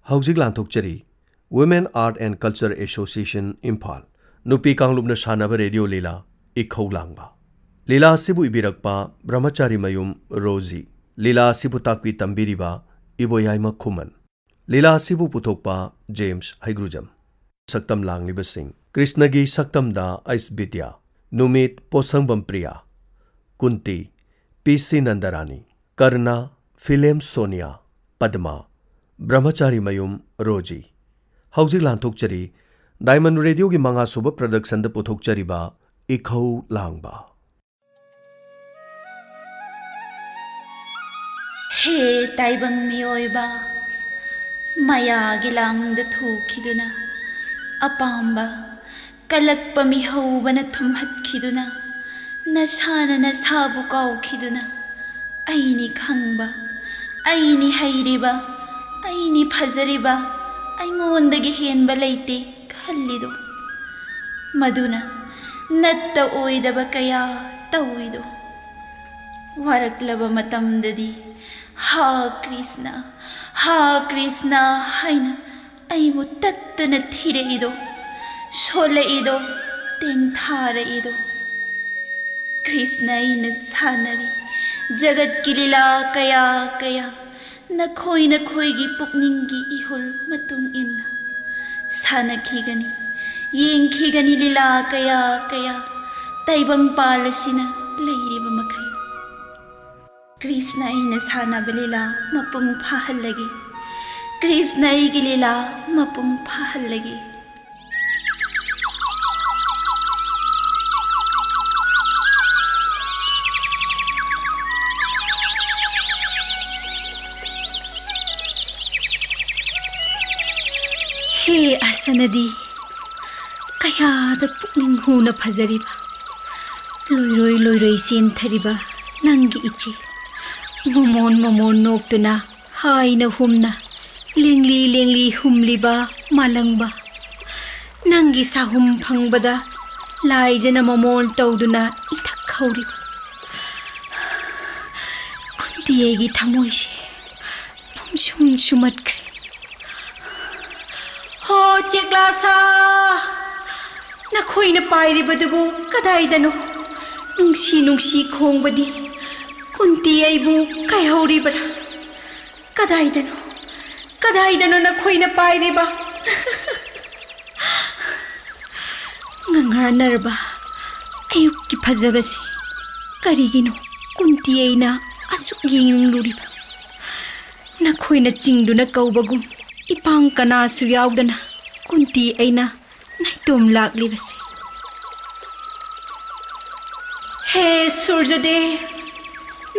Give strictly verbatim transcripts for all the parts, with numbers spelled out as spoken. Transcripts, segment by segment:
ꯍꯧꯖꯤꯛ ꯂꯥꯟꯊꯣꯛꯆꯔꯤ Women Art and Culture Association Imphal, ꯅꯨꯄꯤ ꯀꯥꯡꯂꯨꯞꯅ ꯁꯥꯟꯅꯕ ꯔꯦꯗꯤꯑꯣ ꯂꯤꯂꯥ ꯏꯈꯧ ꯂꯥꯡꯕ꯫ ꯂꯤꯂꯥ ꯑꯁꯤꯕꯨ ꯏꯕꯤꯔꯛꯄ ꯕ꯭ꯔꯍ꯭ꯃꯆꯥꯔꯤ ꯃꯌꯨꯝ ꯔꯣꯖꯤ꯫ ꯂꯤꯂꯥ ꯑꯁꯤꯕꯨ ꯇꯥꯛꯄꯤ ꯇꯝꯕꯤꯔꯤꯕ ꯏꯕꯣꯌꯥꯏꯃ ꯈꯨꯃꯟ꯫ ꯂꯤꯂꯥ ꯑꯁꯤꯕꯨ ꯄꯨꯊꯣꯛꯄ ꯖꯦꯝꯁ ꯍꯩꯒ꯭ꯔꯨꯖꯝ꯫ ꯁꯛꯇꯝ ꯂꯥꯡꯂꯤꯕꯁꯤꯡ: ꯀ꯭ꯔꯤꯁꯅꯒꯤ ꯁꯛꯇꯝꯗ ꯑꯩꯁ ꯕꯤꯗ꯭ꯌꯥ, ꯅꯨꯃꯤꯠ ꯄꯣꯠꯁꯪꯕꯝ ꯄ꯭ꯔꯤꯌꯥ, ꯀꯨꯟꯇꯤ, ꯄꯤ ꯁꯤ ꯅꯟꯗꯔꯥꯅꯤ, ꯀꯔꯅ, ꯐꯤꯂꯦꯝ ꯁꯣꯅꯤꯌꯥ, ꯄꯗꯃꯥ, ꯕ꯭ꯔꯍ꯭ꯃꯆꯥꯔꯤ ꯃꯌꯨꯝ ꯔꯣꯖꯤ꯫ ꯍꯧꯖꯤꯛ ꯂꯥꯟꯊꯣꯛꯆꯔꯤ ꯗꯥꯏꯃꯟ ꯔꯦꯗꯤꯑꯣꯒꯤ ꯃꯉꯥꯁꯨꯕ ꯄ꯭ꯔꯗꯛꯁꯟꯗ ꯄꯨꯊꯣꯛꯆꯔꯤꯕ ꯏꯈꯧ ꯂꯥꯡꯕ꯫ ꯍꯦ ꯇꯥꯏꯕꯪ ꯃꯤꯑꯣꯏꯕ, ꯃꯌꯥꯒꯤ ꯂꯥꯡꯗ ꯊꯨꯈꯤꯗꯨꯅ, ꯑꯄꯥꯝꯕ ꯀꯂꯛꯄ ꯃꯤꯍꯧꯕꯅ ꯊꯨꯝꯍꯠꯈꯤꯗꯨꯅ, ꯅꯁꯥꯅ ꯅꯁꯥꯕꯨ ꯀꯥꯎꯈꯤꯗꯨꯅ, "ꯑꯩꯅꯤ ꯈꯪꯕ, ꯑꯩꯅꯤ ꯍꯩꯔꯤꯕ, ꯑꯩꯅꯤ ꯐꯖꯔꯤꯕ, ꯑꯩꯉꯣꯟꯗꯒꯤ ꯍꯦꯟꯕ ꯂꯩꯇꯦ" ꯈꯜꯂꯤꯗꯣ, ꯃꯗꯨꯅ ꯅꯠꯇ ꯑꯣꯏꯗꯕ ꯀꯌꯥ ꯇꯧꯏꯗꯣ꯫ ꯋꯥꯔꯛꯂꯕ ꯃꯇꯝꯗꯗꯤ "ꯍꯥ ꯀ꯭ꯔꯤꯁꯅ, ꯍꯥ ꯀ꯭ꯔꯤꯁꯅ" ꯍꯥꯏꯅ ꯑꯩꯕꯨ ꯇꯠꯇꯅ ꯊꯤꯔꯛꯏꯗꯣ, ꯁꯣꯜꯂꯛꯏꯗꯣ, ꯇꯦꯡꯊꯥꯔꯛꯏꯗꯣ꯫ ꯀ꯭ꯔꯤꯁꯅ ꯑꯩꯅ ꯁꯥꯟꯅꯔꯤ ꯖꯒꯠꯀꯤ ꯂꯤꯂꯥ ꯀꯌꯥ ꯀꯌꯥ, ꯅꯈꯣꯏ ꯅꯈꯣꯏꯒꯤ ꯄꯨꯛꯅꯤꯡꯒꯤ ꯏꯍꯨꯜ ꯃꯇꯨꯡ ꯏꯟꯅ ꯁꯥꯟꯅꯈꯤꯒꯅꯤ, ꯌꯦꯡꯈꯤꯒꯅꯤ ꯂꯤꯂꯥ ꯀꯌꯥ ꯀꯌꯥ, ꯇꯥꯏꯕꯪꯄꯥꯜ ꯑꯁꯤꯅ ꯂꯩꯔꯤꯕ ꯃꯈꯩ꯫ ꯀ꯭ꯔꯤꯁꯅ ꯑꯩꯅ ꯁꯥꯟꯅꯕ ꯂꯤꯂꯥ ꯃꯄꯨꯡ ꯐꯥꯍꯜꯂꯒꯦ꯫ ꯀ꯭ꯔꯤꯁꯅ ꯑꯩꯒꯤ ꯂꯤꯂꯥ ꯃꯄꯨꯡ ꯐꯥꯍꯜꯂꯒꯦ꯫ ꯍꯦ ꯑꯁꯅꯗꯤ, ꯀꯌꯥꯗ ꯄꯨꯛꯅꯤꯡ ꯍꯨꯅ ꯐꯖꯔꯤꯕ, ꯂꯣꯏꯔꯣꯏ ꯂꯣꯏꯔꯣꯏ ꯆꯦꯟꯊꯔꯤꯕ ꯅꯪꯒꯤ ꯏꯆꯦ, ꯃꯃꯣꯟ ꯃꯃꯣꯟ ꯅꯣꯛꯇꯨꯅ ꯍꯥꯏꯅ ꯍꯨꯝꯅ ꯂꯦꯡꯂꯤ ꯂꯦꯡꯂꯤ ꯍꯨꯝꯂꯤꯕ ꯃꯥꯂꯪꯕ, ꯅꯪꯒꯤ ꯁꯥꯍꯨꯝ ꯐꯪꯕꯗ ꯂꯥꯏꯖꯅ ꯃꯃꯣꯟ ꯇꯧꯗꯨꯅ ꯏꯊꯛ ꯍꯧꯔꯤꯕ꯫ ꯀꯨꯟꯇꯤ ꯑꯩꯒꯤ ꯊꯃꯣꯏꯁꯦ ꯄꯨꯝꯁꯨꯝ ꯁꯨꯝꯃꯠꯈ꯭ꯔꯦ꯫ ꯆꯦꯛꯂꯥꯁꯥ, ꯅꯈꯣꯏꯅ ꯄꯥꯏꯔꯤꯕꯗꯨꯕꯨ ꯀꯗꯥꯏꯗꯅꯣ? ꯅꯨꯡꯁꯤ ꯅꯨꯡꯁꯤ ꯈꯣꯡꯕꯗꯤ ꯀꯨꯟꯇꯤ ꯑꯩꯕꯨ ꯀꯥꯏꯍꯧꯔꯤꯕ꯭ꯔꯥ? ꯀꯗꯥꯏꯗꯅꯣ? ꯀꯗꯥꯏꯗꯅꯣ ꯅꯈꯣꯏꯅ ꯄꯥꯏꯔꯤꯕ? ꯉꯉꯥꯅꯔꯕ ꯑꯌꯨꯛꯀꯤ ꯐꯖꯕꯁꯤ ꯀꯔꯤꯒꯤꯅꯣ ꯀꯨꯟꯇꯤ ꯑꯩꯅ ꯑꯁꯨꯛ ꯌꯦꯡꯅꯤꯡꯂꯨꯔꯤꯕ? ꯅꯈꯣꯏꯅ ꯆꯤꯡꯗꯨꯅ ꯀꯧꯕꯒꯨꯝ ꯏꯄꯥꯡ ꯀꯅꯥꯁꯨ ꯌꯥꯎꯗꯅ ꯀꯨꯟꯇꯤ ꯑꯩꯅ ꯅꯥꯏꯇꯣꯝ ꯂꯥꯛꯂꯤꯕꯁꯦ꯫ ꯍꯦ ꯁꯨꯔꯖꯗꯦ,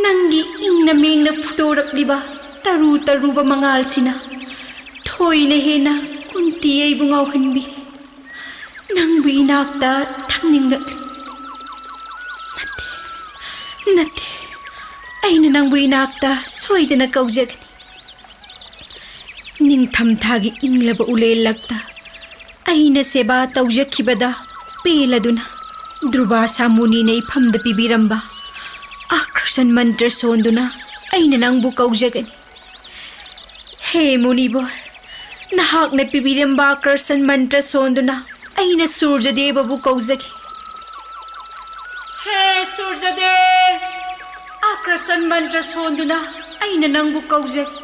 ꯅꯪꯒꯤ ꯏꯪꯅ ꯃꯦꯡꯅ ꯐꯨꯗꯣꯔꯛꯂꯤꯕ ꯇꯔꯨ ꯇꯔꯨꯕ ꯃꯉꯥꯜꯁꯤꯅ ꯊꯣꯏꯅ ꯍꯦꯟꯅ ꯀꯨꯟꯇꯤ ꯑꯩꯕꯨ ꯉꯥꯎꯍꯟꯕꯤ꯫ ꯅꯪꯕꯨ ꯏꯅꯥꯛꯇ ꯊꯝꯅꯤꯡꯂꯛꯂꯤ꯫ ꯅꯠꯇꯦ, ꯅꯠꯇꯦ, ꯑꯩꯅ ꯅꯪꯕꯨ ꯏꯅꯥꯛꯇ ꯁꯣꯏꯗꯅ ꯀꯧꯖꯒꯅꯤ꯫ ꯅꯤꯡꯊꯝꯊꯥꯒꯤ ꯏꯪꯂꯕ ꯎꯂꯦꯜꯂꯛꯇ ꯑꯩꯅ ꯁꯦꯕꯥ ꯇꯧꯖꯈꯤꯕꯗ ꯄꯦꯜꯂꯗꯨꯅ ꯗꯨꯔꯕꯥꯁꯥ ꯃꯨꯅꯤꯅ ꯏꯐꯝꯗ ꯄꯤꯕꯤꯔꯝꯕ ꯑꯥꯀ꯭ꯔꯁꯟ ꯃꯟꯇ꯭ꯔ ꯁꯣꯟꯗꯨꯅ ꯑꯩꯅ ꯅꯪꯕꯨ ꯀꯧꯖꯒꯅꯤ꯫ ꯍꯦ ꯃꯨꯅꯤꯕꯣꯔ, ꯅꯍꯥꯛꯅ ꯄꯤꯕꯤꯔꯝꯕ ꯑꯥꯀ꯭ꯔꯁꯟ ꯃꯟꯇ꯭ꯔ ꯁꯣꯟꯗꯨꯅ ꯑꯩꯅ ꯁꯨꯔꯖꯗꯦꯕꯕꯨ ꯀꯧꯖꯒꯦ꯫ ꯍꯦ ꯁꯨꯔꯖꯗꯦ, ꯑꯥꯀ꯭ꯔꯁꯟ ꯃꯟꯇ꯭ꯔ ꯁꯣꯟꯗꯨꯅ ꯑꯩꯅ ꯅꯪꯕꯨ ꯀꯧꯖꯒꯦ꯫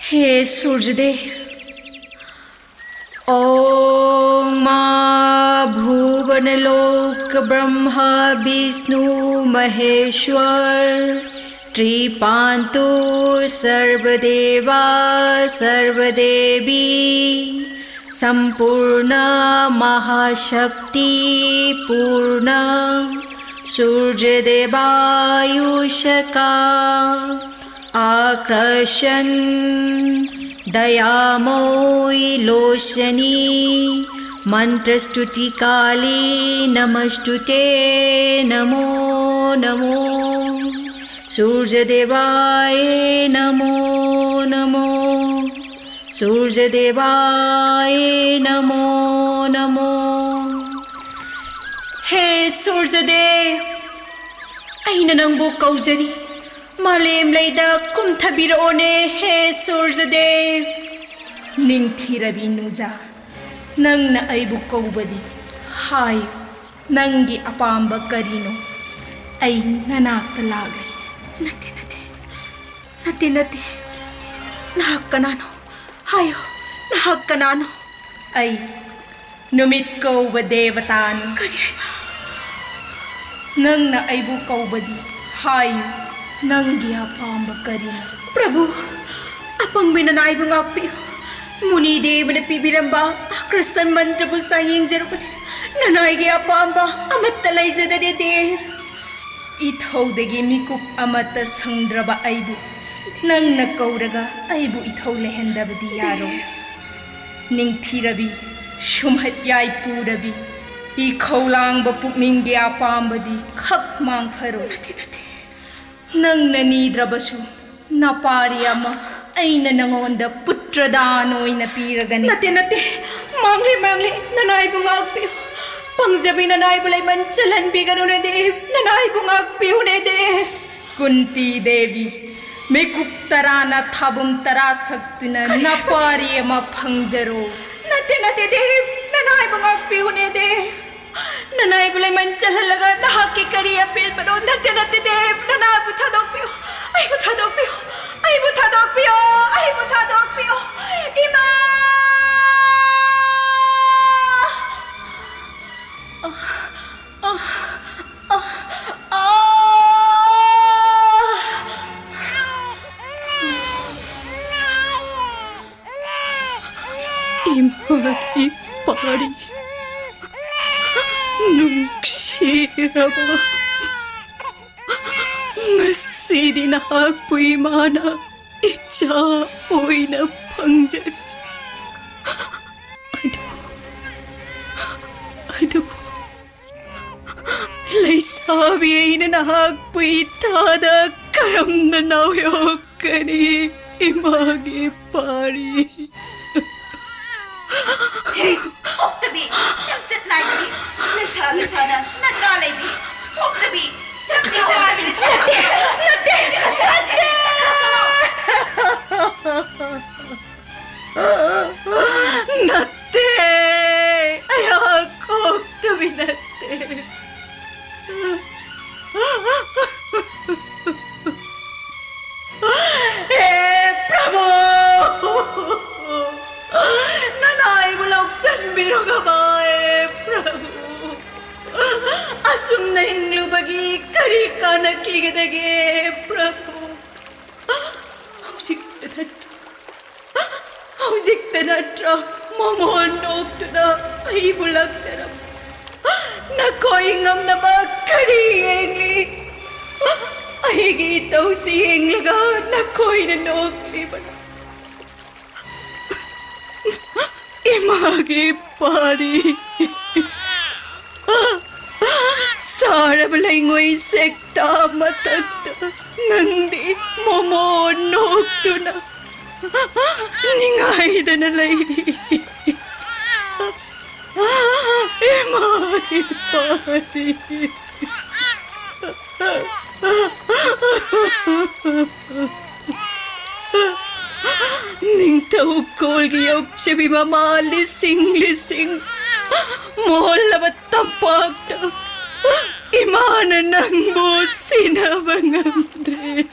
ꯍꯦ ꯁꯨꯔꯖꯗꯦ, ॐ मा भुवनलोक ब्रह्मा विष्णु महेश्वर त्रिपान्तु सर्वदेवा सर्वदेवी सम्पूर्ण महाशक्ति पूर्ण सूर्यदेवायुषका आकर्षन् दयामयी लोचनी मन्त्रस्तुतिकाली नमस्तुते नमो नमो सूर्यदेवाय नमो नमो सूर्यदेवाय नमो नमो। ꯍꯦ ꯁꯨꯔꯖꯗꯦ, ꯑꯩꯅ ꯅꯪꯕꯨ ꯀꯧꯖꯔꯤ꯫ ꯃꯥꯂꯦꯝ ꯂꯩꯗ ꯀꯨꯝꯊꯕꯤꯔꯛꯑꯣꯅꯦ, ꯍꯦ ꯁꯨꯔꯖꯗꯦ꯫ ꯅꯤꯡꯊꯤꯔꯕꯤ ꯅꯨꯖꯥ, ꯅꯪꯅ ꯑꯩꯕꯨ ꯀꯧꯕꯗꯤ ꯍꯥꯏꯌꯨ, ꯅꯪꯒꯤ ꯑꯄꯥꯝꯕ ꯀꯔꯤꯅꯣ? ꯑꯩ ꯅꯅꯥꯛꯇ ꯂꯥꯛꯂꯤ꯫ ꯅꯠꯇꯦ, ꯅꯠꯇꯦ, ꯅꯠꯇꯦ, ꯅꯠꯇꯦ꯫ ꯅꯍꯥꯛ ꯀꯅꯥꯅꯣ? ꯍꯥꯏꯌꯨ, ꯅꯍꯥꯛ ꯀꯅꯥꯅꯣ? ꯑꯩ ꯅꯨꯃꯤꯠ ꯀꯧꯕ ꯗꯦꯕꯇꯥꯅꯤ꯫ ꯀꯔꯤ ꯍꯥꯏꯕ? ꯅꯪꯅ ꯑꯩꯕꯨ ꯀꯧꯕꯗꯤ ꯍꯥꯏꯌꯨ, ꯅꯪꯒꯤ ꯑꯄꯥꯝꯕ ꯀꯔꯤꯅꯣ? ꯄ꯭ꯔꯚꯨ, ꯑꯄꯪꯕꯤ ꯅꯅꯥꯏꯕꯨ ꯉꯥꯛꯄꯤꯌꯨ꯫ ꯃꯨꯅꯤ ꯗꯦꯕꯅ ꯄꯤꯕꯤꯔꯝꯕ ꯑꯀ꯭ꯔꯁꯟ ꯃꯟꯇ꯭ꯔꯕꯨ ꯆꯥꯡꯌꯦꯡꯖꯔꯨꯕꯅꯤ꯫ ꯅꯅꯥꯏꯒꯤ ꯑꯄꯥꯝꯕ ꯑꯃꯠꯇ ꯂꯩꯖꯗꯔꯦ ꯗꯦꯕ꯫ ꯏꯊꯧꯗꯒꯤ ꯃꯤꯀꯨꯞ ꯑꯃꯠꯇ ꯁꯪꯗ꯭ꯔꯕ ꯑꯩꯕꯨ ꯅꯪꯅ ꯀꯧꯔꯒ ꯑꯩꯕꯨ ꯏꯊꯧ ꯂꯩꯍꯟꯗꯕꯗꯤ ꯌꯥꯔꯣꯏ꯫ ꯅꯤꯡꯊꯤꯔꯕꯤ, ꯁꯨꯝꯍꯠ ꯌꯥꯏꯄꯨꯔꯕꯤ, ꯏꯈꯧ ꯂꯥꯡꯕ ꯄꯨꯛꯅꯤꯡꯒꯤ ꯑꯄꯥꯝꯕꯗꯤ ꯈꯛ ꯃꯥꯡꯈꯔꯣ꯫ ꯅꯠꯇꯦ, ꯅꯠꯇꯦ꯫ ꯅꯪꯅ ꯅꯤꯗ꯭ꯔꯕꯁꯨ ꯅꯄꯥꯔꯤ ꯑꯃ ꯑꯩꯅ ꯅꯉꯣꯟꯗ ꯄꯨꯠꯇ꯭ꯔꯗꯥꯟ ꯑꯣꯏꯅ ꯄꯤꯔꯒꯅꯤ꯫ ꯅꯠꯇꯦ, ꯅꯠꯇꯦ꯫ ꯃꯥꯡꯂꯦ, ꯃꯥꯡꯂꯦ꯫ ꯅꯅꯥꯏꯕꯨ ꯉꯥꯛꯄꯤꯌꯨ꯫ ꯄꯪꯖꯕꯤ ꯅꯅꯥꯏꯕꯨ ꯂꯩꯃꯟ ꯆꯜꯍꯟꯕꯤꯒꯅꯨꯅꯦ ꯗꯦꯕ꯫ ꯅꯅꯥꯏꯕꯨ ꯉꯥꯛꯄꯤꯌꯨꯅꯦ ꯗꯦꯕ꯫ ꯀꯨꯟꯇꯤ ꯗꯦꯕꯤ, ꯃꯤꯀꯨꯞ ꯇꯔꯥꯅ ꯊꯥꯕꯨꯝ ꯇꯔꯥ ꯁꯛꯇꯨꯅ ꯀꯔꯤ? ꯅꯄꯥꯔꯤ ꯑꯃ ꯐꯪꯖꯔꯣ꯫ ꯅꯠꯇꯦ, ꯅꯠꯇꯦ ꯗꯦꯕ꯫ ꯅꯅꯥꯏꯕꯨ ꯉꯥꯛꯄꯤꯌꯨꯅꯦ ꯗꯦꯕ꯫ ꯅꯅꯥꯏꯕꯨ ꯂꯩꯃꯟ ꯆꯜꯍꯜꯂꯒ ꯅꯍꯥꯛꯀꯤ ꯀꯔꯤ ꯑꯄꯦꯟꯕꯅꯣ? ꯅꯠꯇꯦ, ꯅꯠꯇꯦ ꯗꯦꯕ꯫ ꯅꯅꯥꯏꯕꯨ ꯊꯥꯗꯣꯛꯄꯤꯌꯨ꯫ ꯑꯩꯕꯨ ꯊꯥꯗꯣꯛꯄꯤꯌꯨ꯫ ꯑꯩꯕꯨ ꯊꯥꯗꯣꯛꯄꯤꯌꯨ꯫ ꯑꯩꯕꯨ ꯊꯥꯗꯣꯛꯄꯤꯌꯨ꯫ ꯏꯃꯥ! ꯏꯃꯥꯒꯤ ꯄꯥꯔꯤ, ꯅꯨꯡꯁꯤꯔꯕ, ꯉꯁꯤꯗꯤ ꯅꯍꯥꯛꯄꯨ ꯏꯃꯥꯅ ꯏꯆꯥ ꯑꯣꯏꯅ ꯐꯪꯖꯔꯤ꯫ ꯑꯗꯨꯕꯨ, ꯑꯗꯨꯕꯨ ꯂꯩꯁꯥꯕꯤ ꯑꯩꯅ ꯅꯍꯥꯛꯄꯨ ꯏꯊꯥꯗ ꯀꯔꯝꯅ ꯅꯥꯎꯌꯣꯛꯀꯅꯤ, ꯏꯃꯥꯒꯤ ꯄꯥꯔꯤ? ꯍꯦ, ꯑꯣꯛꯇꯕꯤ, ꯂꯝꯆꯠ ꯅꯥꯏꯗꯕꯤ, ꯂꯩꯁꯥ ꯂꯩꯁꯥꯅ ꯅꯆꯥ ꯂꯩꯕꯤ, ꯑꯣꯛꯇꯕꯤ, ꯅꯪꯗꯤ ꯑꯣꯛꯇꯕꯤ ꯅꯠꯇꯦ, ꯅꯠꯇꯦ, ꯅꯠꯇꯦ, ꯅꯠꯇꯦ꯫ ꯅꯠꯇꯦ, ꯑꯩꯍꯥꯛ ꯀꯣꯛꯇꯕꯤ ꯅꯠꯇꯦ꯫ ꯍꯦ ꯄ꯭ꯔꯚꯨ, ꯅꯅꯥꯏꯕꯨ ꯂꯧꯁꯤꯟꯕꯤꯔꯒꯕ, ꯍꯦ ꯄ꯭ꯔꯚꯨ, ꯑꯁꯨꯝꯅ ꯍꯤꯡꯂꯨꯕꯒꯤ ꯀꯔꯤ ꯀꯥꯟꯅꯈꯤꯒꯗꯒꯦ, ꯄ꯭ꯔꯚꯨ? ꯍꯧꯖꯤꯛꯇ ꯅꯠꯇ꯭ꯔ, ꯍꯧꯖꯤꯛꯇ ꯅꯠꯇ꯭ꯔ ꯃꯣꯃꯣꯟ ꯅꯣꯛꯇꯨꯅ ꯑꯩꯕꯨ ꯂꯛꯅꯔꯝ? ꯅꯈꯣꯏ ꯉꯝꯅꯕ ꯀꯔꯤ ꯌꯦꯡꯂꯤ? ꯑꯩꯒꯤ ꯏꯇꯧꯁꯤ ꯌꯦꯡꯂꯒ ꯅꯈꯣꯏꯅ ꯅꯣꯛꯂꯤꯕ? ꯏꯃꯥꯒꯤ ꯄꯥꯔꯤ, ꯁꯥꯔꯕ ꯂꯩꯉꯣꯏ ꯁꯦꯛꯇꯥ ꯃꯊꯛꯇ ꯅꯪꯗꯤ ꯃꯣꯃꯣ ꯅꯣꯛꯇꯨꯅ ꯅꯤꯡꯉꯥꯏꯗꯅ ꯂꯩꯔꯤ꯫ ꯏꯃꯥꯒꯤ ꯄꯥꯔꯤ꯫ ꯅꯤꯡꯊꯧ ꯀꯣꯜꯒꯤ ꯌꯣꯛꯆꯕꯤ ꯃꯃꯥ ꯂꯤꯁꯤꯡ ꯂꯤꯁꯤꯡ ꯃꯣꯜꯂꯕ ꯇꯝꯄꯥꯛꯇ ꯏꯃꯥꯅ ꯅꯪꯕꯨ ꯁꯤꯟꯅꯕ ꯉꯝꯗ꯭ꯔꯦ꯫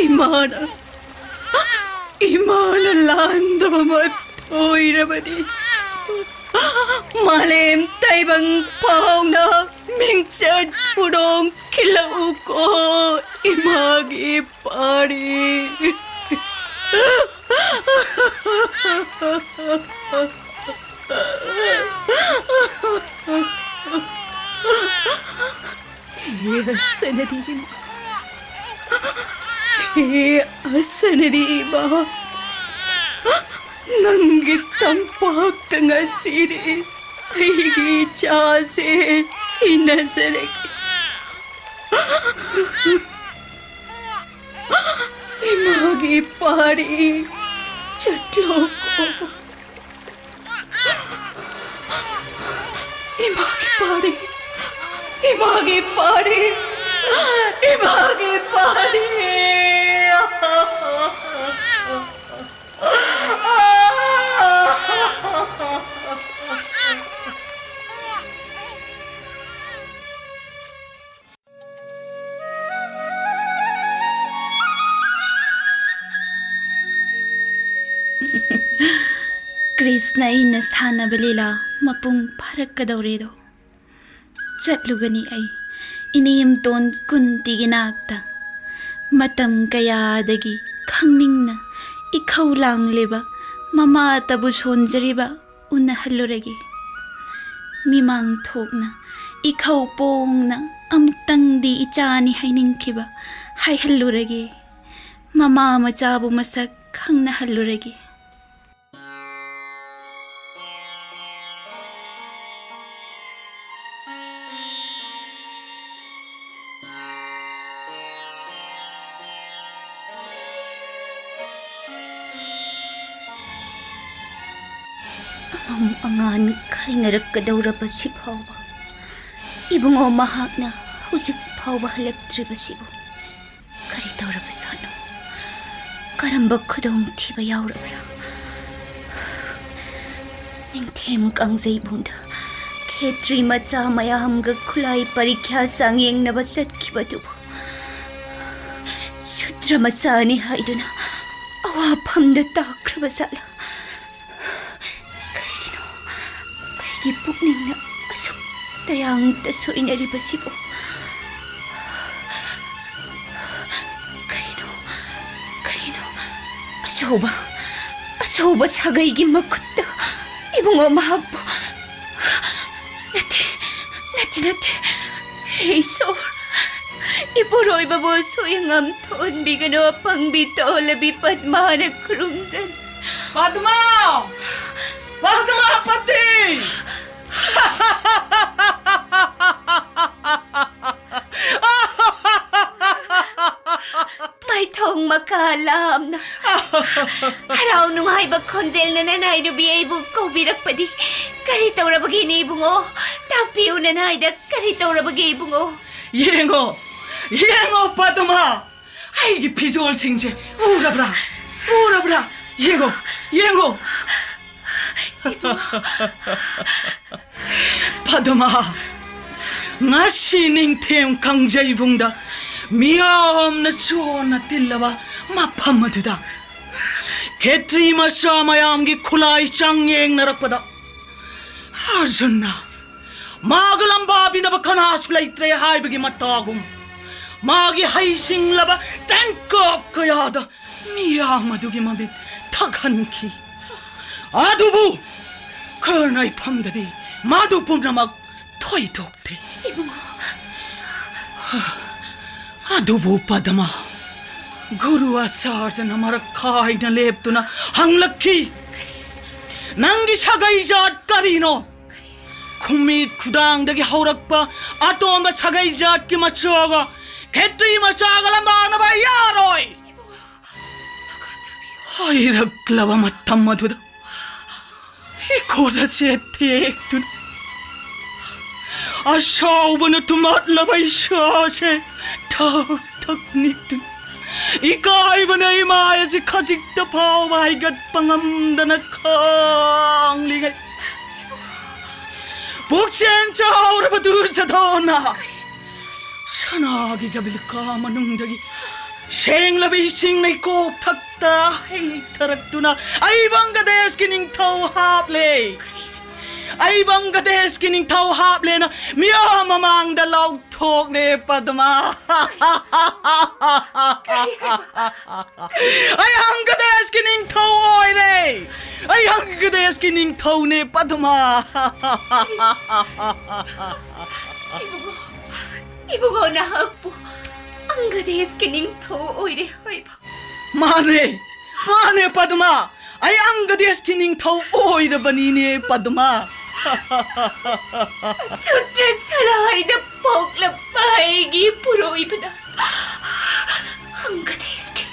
ꯏꯃꯥꯅ, ꯏꯃꯥꯅ ꯂꯥꯟꯗꯕ ꯑꯃ ꯊꯣꯏꯔꯕꯗꯤ ꯃꯥꯂꯦꯝ ꯇꯥꯏꯕꯪ ꯐꯥꯎꯅ ꯃꯤꯡꯆꯠ ꯄꯨꯔꯣꯡ ꯈꯤꯜꯂꯛꯎꯀꯣ, ꯏꯃꯥꯒꯤ ꯄꯥꯔꯤ꯫ ꯍꯦ ꯑꯁꯅꯗꯤ ꯏꯃꯥ, ꯍꯦ ꯑꯁꯅꯗꯤ ꯏꯃꯥ, ꯅꯪꯒꯤ ꯇꯝꯄꯥꯛꯇ ꯉꯁꯤꯗꯤ ꯑꯩꯒꯤ ꯏꯆꯥꯁꯦ ꯁꯤꯟꯅꯖꯔꯒꯦ꯫ ꯏꯃꯥꯒꯤ ꯄꯥꯔꯤ, ꯆꯠꯂꯣꯀꯣ꯫ ꯏꯃꯥꯒꯤ ꯄꯥꯔꯤ, ꯏꯃꯥꯒꯤ ꯄꯥꯔꯤ, ꯏꯃꯥꯒꯤ ꯄꯥꯔꯤ! ꯀ꯭ꯔꯤꯁꯅ ꯑꯩꯅ ꯁꯥꯟꯅꯕ ꯂꯤꯂꯥ ꯃꯄꯨꯡ ꯐꯥꯔꯛꯀꯗꯧꯔꯦꯗꯣ꯫ ꯆꯠꯂꯨꯒꯅꯤ ꯑꯩ ꯏꯅꯦꯝꯇꯣꯟ ꯀꯨꯟꯇꯤꯒꯤ ꯅꯥꯛꯇ꯫ ꯃꯇꯝ ꯀꯌꯥꯗꯒꯤ ꯈꯪꯅꯤꯡꯅ ꯏꯈꯧ ꯂꯥꯡꯂꯤꯕ ꯃꯃꯥꯇꯕꯨ ꯁꯣꯟꯖꯔꯤꯕ ꯎꯅꯍꯜꯂꯨꯔꯒꯦ꯫ ꯃꯤꯃꯥꯡ ꯊꯣꯛꯅ ꯏꯈꯧ ꯄꯣꯡꯅ ꯑꯃꯨꯛꯇꯪꯗꯤ ꯏꯆꯥꯅꯤ ꯍꯥꯏꯅꯤꯡꯈꯤꯕ ꯍꯥꯏꯍꯜꯂꯨꯔꯒꯦ꯫ ꯃꯃꯥ ꯃꯆꯥꯕꯨ ꯃꯁꯛ ꯈꯪꯅꯍꯜꯂꯨꯔꯒꯦ꯫ ꯑꯃꯝ ꯑꯉꯥꯟ ꯈꯥꯏꯅꯔꯛꯀꯗꯧꯔꯕꯁꯤ ꯐꯥꯎꯕ ꯏꯕꯨꯡꯉꯣ ꯃꯍꯥꯛꯅ ꯍꯧꯖꯤꯛ ꯐꯥꯎꯕ ꯍꯜꯂꯛꯇ꯭ꯔꯤꯕꯁꯤꯕꯨ ꯀꯔꯤ ꯇꯧꯔꯕꯖꯥꯠꯅꯣ? ꯀꯔꯝꯕ ꯈꯨꯗꯣꯡꯊꯤꯕ ꯌꯥꯎꯔꯕ꯭ꯔꯥ? ꯅꯤꯡꯊꯦꯝ ꯀꯥꯡꯖꯩꯕꯨꯡꯗ ꯈꯦꯇ꯭ꯔꯤ ꯃꯆꯥ ꯃꯌꯥꯝꯒ ꯈꯨꯠꯂꯥꯏ ꯄꯔꯤꯈ꯭ꯌꯥ ꯆꯥꯡꯌꯦꯡꯅꯕ ꯆꯠꯈꯤꯕꯗꯨꯕꯨ ꯁꯨꯗ꯭ꯔ ꯃꯆꯥꯅꯤ ꯍꯥꯏꯗꯨꯅ ꯑꯋꯥꯐꯝꯗ ꯇꯥꯈ꯭ꯔꯕ ꯖꯥꯠꯂꯥ? ꯀꯔꯤꯒꯤꯅꯣ ꯑꯩꯒꯤ ꯄꯨꯛꯅꯤꯡꯅ ꯑꯁꯨꯛ ꯇꯌꯥꯡꯇ ꯁꯣꯏꯅꯔꯤꯕꯁꯤꯕꯨ? ꯀꯔꯤꯅꯣ, ꯀꯔꯤꯅꯣ? ꯑꯆꯧꯕ, ꯑꯆꯧꯕ ꯁꯥꯒꯩꯒꯤ ꯃꯈꯨꯠꯇ ꯏꯕꯨꯡꯉꯣ ꯃꯍꯥꯛꯄꯨ? ꯅꯠꯇꯦ, ꯅꯠꯇꯦ, ꯅꯠꯇꯦ꯫ ꯍꯦ ꯏꯁꯣꯔ, ꯏꯄꯨꯔꯣꯏꯕꯕꯨ ꯑꯁꯣꯏ ꯑꯉꯥꯝ ꯊꯣꯛꯍꯟꯕꯤꯒꯅꯨ, ꯑꯄꯪꯕꯤ ꯇꯣꯜꯂꯕꯤ ꯄꯗꯃꯥꯅ ꯈꯨꯔꯨꯝꯖꯔꯤ꯫ ꯄꯗꯃꯥ! ꯄꯗꯃꯥꯄꯇꯤ! ꯃꯥꯏꯊꯣꯡ ꯃꯀꯥ ꯂꯥꯝꯅ ꯍꯔꯥꯎ ꯅꯨꯡꯉꯥꯏꯕ ꯈꯣꯟꯖꯦꯜꯅ ꯅꯅꯥꯏ ꯅꯨꯄꯤ ꯑꯩꯕꯨ ꯀꯧꯕꯤꯔꯛꯄꯗꯤ ꯀꯔꯤ ꯇꯧꯔꯕꯒꯦꯅꯦ ꯏꯕꯨꯡꯉꯣ? ꯇꯥꯛꯄꯤꯌꯨ, ꯅꯅꯥꯏꯗ ꯀꯔꯤ ꯇꯧꯔꯕꯒꯦ ꯏꯕꯨꯡꯉꯣ? ꯌꯦꯡꯉꯣ, ꯌꯦꯡꯉꯣ ꯄꯗꯃ, ꯑꯩꯒꯤ ꯐꯤꯖꯣꯜꯁꯤꯡꯁꯦ ꯎꯔꯕ꯭ꯔꯥ? ꯎꯔꯕ꯭ꯔꯥ? ꯌꯦꯡꯉꯣ, ꯌꯦꯡꯉꯣ꯫ ꯄꯗꯃ, ꯉꯁꯤ ꯅꯤꯡꯊꯦꯝ ꯀꯥꯡꯖꯩꯕꯨꯡꯗ ꯃꯤꯌꯥꯝꯅ ꯆꯣꯟꯅ ꯇꯤꯜꯂꯕ ꯃꯐꯝ ꯑꯗꯨꯗ ꯈꯦꯇ꯭ꯔꯤ ꯃꯆꯥ ꯃꯌꯥꯝꯒꯤ ꯈꯨꯠꯂꯥꯏ ꯆꯥꯡ ꯌꯦꯡꯅꯔꯛꯄꯗ, ꯑꯔꯖꯨꯟꯅ ꯃꯥꯒ ꯂꯝꯕꯥꯕꯤꯅꯕ ꯀꯅꯥꯁꯨ ꯂꯩꯇ꯭ꯔꯦ ꯍꯥꯏꯕꯒꯤ ꯃꯇꯥꯒꯨꯝ, ꯃꯥꯒꯤ ꯍꯩꯁꯤꯡꯂꯕ ꯇꯦꯡꯀꯣꯞ ꯀꯌꯥꯗ ꯃꯤꯌꯥꯝ ꯑꯗꯨꯒꯤ ꯃꯃꯤꯠ ꯊꯛꯍꯟꯈꯤ꯫ ꯑꯗꯨꯕꯨ ꯀꯔꯅ ꯏꯐꯝꯗꯗꯤ ꯃꯗꯨ ꯄꯨꯝꯅꯃꯛ ꯊꯣꯏꯗꯣꯛꯇꯦ꯫ ꯏꯕꯨꯡꯉꯣ꯫ ꯑꯗꯨꯕꯨ ꯄꯗꯃ, ꯒꯨꯔꯨ ꯑꯆꯥꯔꯌꯅ ꯃꯔꯛ ꯈꯥꯏꯅ ꯂꯦꯞꯇꯨꯅ ꯍꯪꯂꯛꯈꯤ, "ꯅꯪꯒꯤ ꯁꯥꯒꯩ ꯖꯥꯠ ꯀꯔꯤꯅꯣ? ꯈꯨꯃꯤꯠ ꯈꯨꯗꯥꯡꯗꯒꯤ ꯍꯧꯔꯛꯄ ꯑꯇꯣꯝꯕ ꯁꯥꯒꯩ ꯖꯥꯠꯀꯤ ꯃꯆꯥꯒ ꯈꯦꯇ꯭ꯔꯤ ꯃꯆꯥꯒ ꯂꯝꯕꯥꯅꯕ ꯌꯥꯔꯣꯏ!" ꯍꯥꯏꯔꯛꯂꯕ ꯃꯇꯝ ꯑꯗꯨꯗ ꯏꯀꯣꯗ ꯆꯦꯠ ꯊꯦꯛꯇꯨꯅ, ꯑꯁꯥꯎꯕꯅ ꯇꯨꯝꯍꯠꯂꯕ ꯏꯁꯥꯁꯦ ꯊꯛ ꯊꯛ ꯅꯤꯛꯇꯨꯅ, ꯏꯀꯥꯏꯕꯅ ꯏꯃꯥꯏ ꯑꯁꯤ ꯈꯖꯤꯛꯇ ꯐꯥꯎꯕ ꯍꯥꯏꯒꯠꯄ ꯉꯝꯗꯅ ꯈꯥꯡꯂꯤꯉꯩ, ꯄꯨꯛꯆꯦꯜ ꯆꯥꯎꯔꯕ ꯗꯨꯔꯖꯣꯙꯅ ꯁꯅꯥꯒꯤ ꯖꯕꯤꯂꯤꯀꯥ ꯃꯅꯨꯡꯗꯒꯤ ꯁꯦꯡꯂꯕ ꯏꯁꯤꯡ ꯂꯩꯀꯣꯛ ꯊꯛꯇ ꯍꯩꯊꯔꯛꯇꯨꯅ ꯑꯩ ꯕꯪꯒ꯭ꯂꯥꯗꯦꯁꯀꯤ ꯅꯤꯡꯊꯧ ꯍꯥꯞꯂꯦ꯫ ꯑꯩ ꯕꯪꯒ꯭ꯂꯥꯗꯦꯁꯀꯤ ꯅꯤꯡꯊꯧ ꯍꯥꯞꯂꯦꯅ ꯃꯤꯌꯥꯝ ꯃꯃꯥꯡꯗ ꯂꯥꯎꯊꯣꯛꯂꯦ, ꯄꯗꯃ꯫ ꯑꯩ ꯕꯪꯒ꯭ꯂꯥꯗꯦꯁꯀꯤ ꯅꯤꯡꯊꯧ ꯑꯣꯏꯔꯦ꯫ ꯑꯩ ꯕꯪꯒ꯭ꯂꯥꯗꯦꯁꯀꯤ ꯅꯤꯡꯊꯧꯅꯦ, ꯄꯗꯃ꯫ ꯏꯕꯨꯡꯉꯣ, ꯏꯕꯨꯡꯉꯣ, ꯅꯍꯥꯛꯄꯨ ꯕꯪꯒ꯭ꯂꯥꯗꯦꯁꯀꯤ ꯅꯤꯡꯊꯧ ꯑꯣꯏꯔꯦ ꯍꯥꯏꯕ? ꯃꯥꯅꯦ, ꯃꯥꯅꯦ, ꯄꯗꯃ꯫ ꯑꯩ ꯕꯪꯒ꯭ꯂꯥꯗꯦꯁꯀꯤ ꯅꯤꯡꯊꯧ ꯑꯣꯏꯔꯕꯅꯤꯅꯦ, ꯄꯗꯃ꯫ ꯁꯨꯇ꯭ꯔ ꯁꯂꯥꯏꯗ ꯄꯣꯛꯂꯛꯄ ꯑꯩꯒꯤ ꯄꯨꯔꯣꯏꯕꯅ ꯕꯪꯒ꯭ꯂꯥꯗꯦꯁꯀꯤ,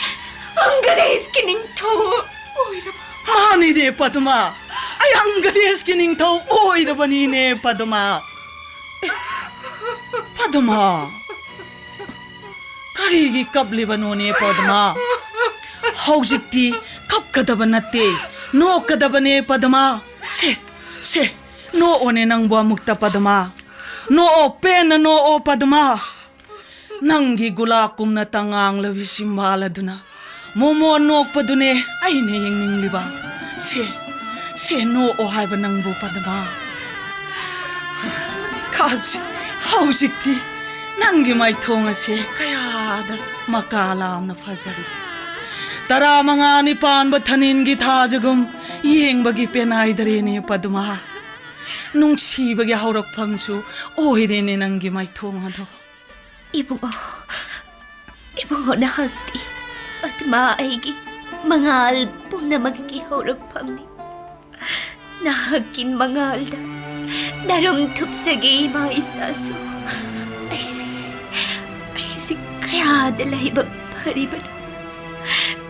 ꯕꯪꯒ꯭ꯂꯥꯗꯦꯁꯀꯤ ꯅꯤꯡꯊꯧ ꯑꯣꯏꯔꯕ? ꯃꯥꯅꯤꯅꯦ, ꯄꯗꯃ꯫ ꯑꯩ ꯕꯪꯒ꯭ꯂꯥꯗꯦꯁꯀꯤ ꯅꯤꯡꯊꯧ ꯑꯣꯏꯔꯕꯅꯤꯅꯦ, ꯄꯗꯃ꯫ ꯑꯦ, ꯄꯗꯃ꯫ ꯀꯔꯤꯒꯤ ꯀꯞꯂꯤꯕꯅꯣꯅꯦ ꯄꯗꯃꯥ? ꯍꯧꯖꯤꯛꯇꯤ ꯀꯞꯀꯗꯕ ꯅꯠꯇꯦ, ꯅꯣꯛꯀꯗꯕꯅꯦ ꯄꯗꯃꯥ꯫ ꯁꯦ, ꯁꯦ, ꯅꯣꯛꯑꯣꯅꯦ ꯅꯪꯕꯨ ꯑꯃꯨꯛꯇ ꯄꯗꯃꯥ꯫ ꯅꯣꯛꯑꯣ, ꯄꯦꯟꯅ ꯅꯣꯛꯑꯣ ꯄꯗꯃꯥ꯫ ꯅꯪꯒꯤ ꯒꯨꯂꯥꯞꯀꯨꯝꯅ ꯇꯉꯥꯡꯂꯕꯤ ꯁꯤꯝꯕꯥꯜ ꯑꯗꯨꯅ ꯃꯣꯃꯣꯟ ꯅꯣꯛꯄꯗꯨꯅꯦ ꯑꯩꯅ ꯌꯦꯡꯅꯤꯡꯂꯤꯕ꯫ ꯁꯦ, ꯁꯦ ꯅꯣꯛꯑꯣ ꯍꯥꯏꯕ ꯅꯪꯕꯨ ꯄꯗꯃꯥ꯫ ꯈꯥꯁ, ꯍꯧꯖꯤꯛꯇꯤ ꯅꯪꯒꯤ ꯃꯥꯏꯊꯣꯡ ꯑꯁꯦ ꯀꯌꯥꯗ ꯃꯀꯥ ꯂꯥꯝꯅ ꯐꯖꯔꯤ꯫ ꯇꯔꯥꯃꯉꯥꯅꯤ ꯄꯥꯟꯕ ꯊꯅꯤꯟꯒꯤ ꯊꯥꯖꯒꯨꯝ ꯌꯦꯡꯕꯒꯤ ꯄꯦꯅꯥꯏꯗꯔꯦꯅꯦ ꯄꯗꯃꯥ꯫ ꯅꯨꯡꯁꯤꯕꯒꯤ ꯍꯧꯔꯛꯐꯝꯁꯨ ꯑꯣꯏꯔꯦꯅꯦ ꯅꯪꯒꯤ ꯃꯥꯏꯊꯣꯡ ꯑꯗꯣ꯫ ꯏꯕꯨꯡꯉꯣ, ꯏꯕꯨꯡꯉꯣ, ꯅꯍꯥꯛꯇꯤ ꯄꯗꯃꯥ ꯑꯩꯒꯤ ꯃꯉꯥꯜ ꯄꯨꯝꯅꯃꯛꯀꯤ ꯍꯧꯔꯛꯐꯝꯅꯤ꯫ ꯅꯍꯥꯛꯀꯤ ꯃꯉꯥꯜꯗ ꯅꯔꯨꯝ ꯊꯨꯞꯆꯒꯦ ꯏꯃꯥ ꯏꯆꯥꯁꯨ꯫ ꯑꯩꯁꯦ, ꯑꯩꯁꯦ ꯀꯌꯥꯗ ꯂꯥꯏꯕꯛ ꯐꯔꯤꯕꯅꯣ꯫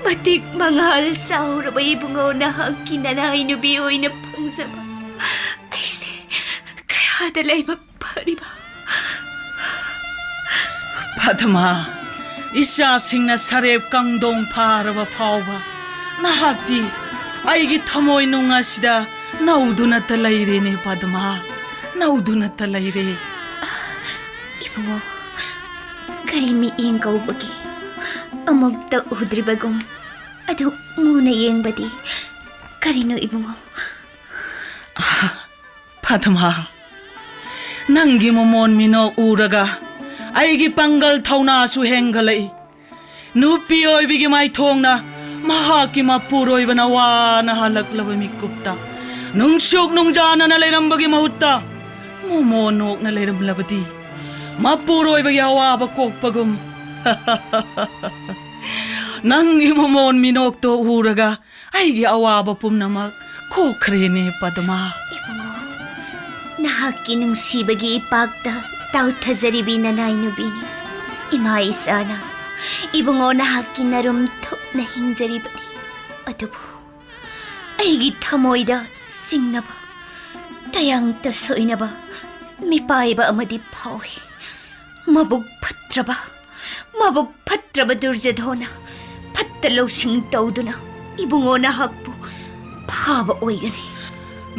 ꯃꯇꯤꯛ ꯃꯉꯥꯜ ꯆꯥꯎꯔꯕ ꯏꯕꯨꯡꯉꯣ ꯅꯍꯥꯛꯀꯤ ꯅꯅꯥꯏ ꯅꯨꯄꯤ ꯑꯣꯏꯅ ꯐꯪꯖꯕ꯫ ꯑꯩꯁꯦ ꯀꯌꯥꯗ ꯂꯥꯏꯕꯛ ꯐꯔꯤꯕ꯫ ꯄꯗꯃꯥ, ꯏꯆꯥꯁꯤꯡꯅ ꯁꯔꯦꯞ ꯀꯥꯡꯗꯣꯡ ꯐꯥꯔꯕ ꯐꯥꯎꯕ ꯅꯍꯥꯛꯇꯤ ꯑꯩꯒꯤ ꯊꯃꯣꯏ ꯅꯨꯡ ꯑꯁꯤꯗ ꯅꯧꯗꯨꯅꯇ ꯂꯩꯔꯦꯅꯦ ꯄꯗꯃꯥ, ꯅꯧꯗꯨꯅꯇ ꯂꯩꯔꯦ꯫ ꯏꯕꯨꯡꯉꯣ, ꯀꯔꯤ ꯃꯤꯠꯌꯦꯡ ꯀꯧꯕꯒꯦ? ꯑꯃꯨꯛꯇ ꯎꯗ꯭ꯔꯤꯕꯒꯨꯝ ꯑꯗꯨ ꯃꯨꯅ ꯌꯦꯡꯕꯗꯤ ꯀꯔꯤꯅꯣ ꯏꯕꯨꯡꯉꯣ? ꯄꯗꯃꯥ, ꯅꯪꯒꯤ ꯃꯃꯣꯟ ꯃꯤꯅꯣꯛ ꯎꯔꯒ ꯑꯩꯒꯤ ꯄꯥꯡꯒꯜ ꯊꯧꯅꯥꯁꯨ ꯍꯦꯟꯒꯠꯂꯛꯏ꯫ ꯅꯨꯄꯤ ꯑꯣꯏꯕꯤꯒꯤ ꯃꯥꯏꯊꯣꯡꯅ ꯃꯍꯥꯛꯀꯤ ꯃꯄꯨꯔꯣꯏꯕꯅ ꯋꯥꯅ ꯍꯜꯂꯛꯂꯕ ꯃꯤꯀꯨꯞꯇ ꯅꯨꯡꯁꯨꯛ ꯅꯨꯡꯖꯥꯅꯅ ꯂꯩꯔꯝꯕꯒꯤ ꯃꯍꯨꯠꯇ ꯃꯣꯃꯣꯟ ꯅꯣꯛꯅ ꯂꯩꯔꯝꯂꯕꯗꯤ ꯃꯄꯨꯔꯣꯏꯕꯒꯤ ꯑꯋꯥꯕ ꯀꯣꯛꯄꯒꯨꯝ꯫ ꯅꯪꯒꯤ ꯃꯃꯣꯟ ꯃꯤꯅꯣꯛꯇꯣ ꯎꯔꯒ ꯑꯩꯒꯤ ꯑꯋꯥꯕ ꯄꯨꯝꯅꯃꯛ ꯀꯣꯛꯈ꯭ꯔꯦꯅꯦ ꯄꯗꯃꯥ꯫ ꯏꯕꯨꯡꯉꯣ, ꯅꯍꯥꯛꯀꯤ ꯅꯨꯡꯁꯤꯕꯒꯤ ꯏꯄꯥꯛꯇ ꯇꯥꯎꯊꯖꯔꯤꯕꯤ ꯅꯅꯥꯏ ꯅꯨꯄꯤꯅꯤ꯫ ꯏꯃꯥ ꯏꯆꯥꯅ ꯏꯕꯨꯡꯉꯣ ꯅꯍꯥꯛꯀꯤ ꯅꯔꯨꯝ ꯊꯨꯞꯅ ꯍꯤꯡꯖꯔꯤꯕꯅꯤ꯫ ꯑꯗꯨꯕꯨ ꯑꯩꯒꯤ ꯊꯃꯣꯏꯗ ꯆꯤꯡꯅꯕ, ꯇꯌꯥꯡꯇ ꯁꯣꯏꯅꯕ ꯃꯤꯄꯥꯏꯕ ꯑꯃꯗꯤ ꯐꯥꯎꯏ꯫ ꯃꯕꯨꯛ ꯐꯠꯇ꯭ꯔꯕ, ꯃꯕꯨꯛ ꯐꯠꯇ꯭ꯔꯕ ꯗꯨꯔꯖꯣꯙꯣꯅ ꯐꯠꯇ ꯂꯧꯁꯤꯡ ꯇꯧꯗꯨꯅ ꯏꯕꯨꯡꯉꯣ ꯅꯍꯥꯛꯄꯨ ꯐꯥꯕ ꯑꯣꯏꯒꯅꯤ꯫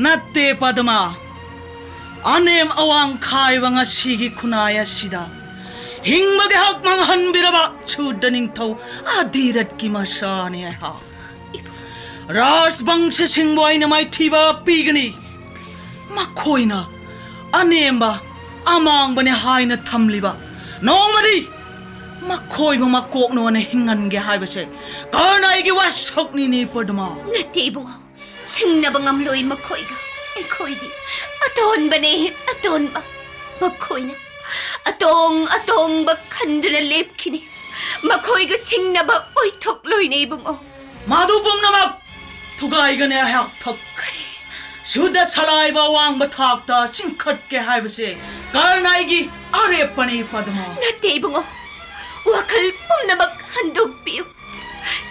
ꯅꯠꯇꯦ ꯄꯗꯃꯥ, ꯑꯅꯦꯝ ꯑꯋꯥꯡ ꯈꯥꯏꯕ ꯉꯁꯤꯒꯤ ꯈꯨꯟꯅꯥꯏ ꯑꯁꯤꯗ ꯍꯤꯡꯕꯒꯤ ꯍꯛ ꯃꯥꯡꯍꯟꯕꯤꯔꯕ ꯁꯨꯗ꯭ꯔ ꯅꯤꯡꯊꯧ ꯑꯙꯤꯔꯠꯀꯤ ꯃꯆꯥꯅꯤ ꯑꯩꯍꯥꯛ꯫ ꯔꯥꯖꯕꯪꯁꯤꯁꯤꯡꯕꯨ ꯑꯩꯅ ꯃꯥꯏꯊꯤꯕ ꯄꯤꯒꯅꯤ꯫ ꯃꯈꯣꯏꯅ ꯑꯅꯦꯝꯕ ꯑꯃꯥꯡꯕꯅꯦ ꯍꯥꯏꯅ ꯊꯝꯂꯤꯕ ꯅꯣꯡꯃꯗꯤ ꯃꯈꯣꯏꯕꯨ ꯃꯀꯣꯛꯅꯣꯟꯅ ꯍꯤꯡꯍꯟꯒꯦ ꯍꯥꯏꯕꯁꯦ ꯀꯔꯅ ꯑꯩꯒꯤ ꯋꯥꯁꯛꯅꯤꯅꯦ ꯄꯗꯃꯥ꯫ ꯅꯠꯇꯦ ꯏꯕꯨꯡꯉꯣ, ꯁꯤꯡꯅꯕ ꯉꯝꯂꯣꯏ ꯃꯈꯣꯏꯒ꯫ ꯑꯩꯈꯣꯏꯗꯤ ꯑꯇꯣꯟꯕꯅꯦ, ꯑꯇꯣꯟꯕ꯫ ꯃꯈꯣꯏꯅ ꯑꯇꯣꯡ ꯑꯇꯣꯡꯕ ꯈꯟꯗꯨꯅ ꯂꯦꯞꯈꯤꯅꯤ꯫ ꯃꯈꯣꯏꯒ ꯁꯤꯡꯅꯕ ꯑꯣꯏꯊꯣꯛꯂꯣꯏꯅꯦ ꯏꯕꯨꯡꯉꯣ꯫ ꯃꯗꯨ ꯄꯨꯝꯅꯃꯛ ꯊꯨꯒꯥꯏꯒꯅꯤ ꯑꯩꯍꯥꯛ ꯊꯛ꯫ ꯀꯔꯤ? ꯁꯨꯗ ꯁꯂꯥꯏꯕ ꯑꯋꯥꯡꯕ ꯊꯥꯛꯇ ꯆꯤꯡꯈꯠꯀꯦ ꯍꯥꯏꯕꯁꯦ ꯀꯔꯅ ꯑꯩꯒꯤ ꯑꯔꯦꯞꯄꯅꯤ ꯄꯗꯃꯥ꯫ ꯅꯠꯇꯦ ꯏꯕꯨꯡꯉꯣ, ꯋꯥꯈꯜ ꯄꯨꯝꯅꯃꯛ ꯍꯟꯗꯣꯛꯄꯤꯌꯨ꯫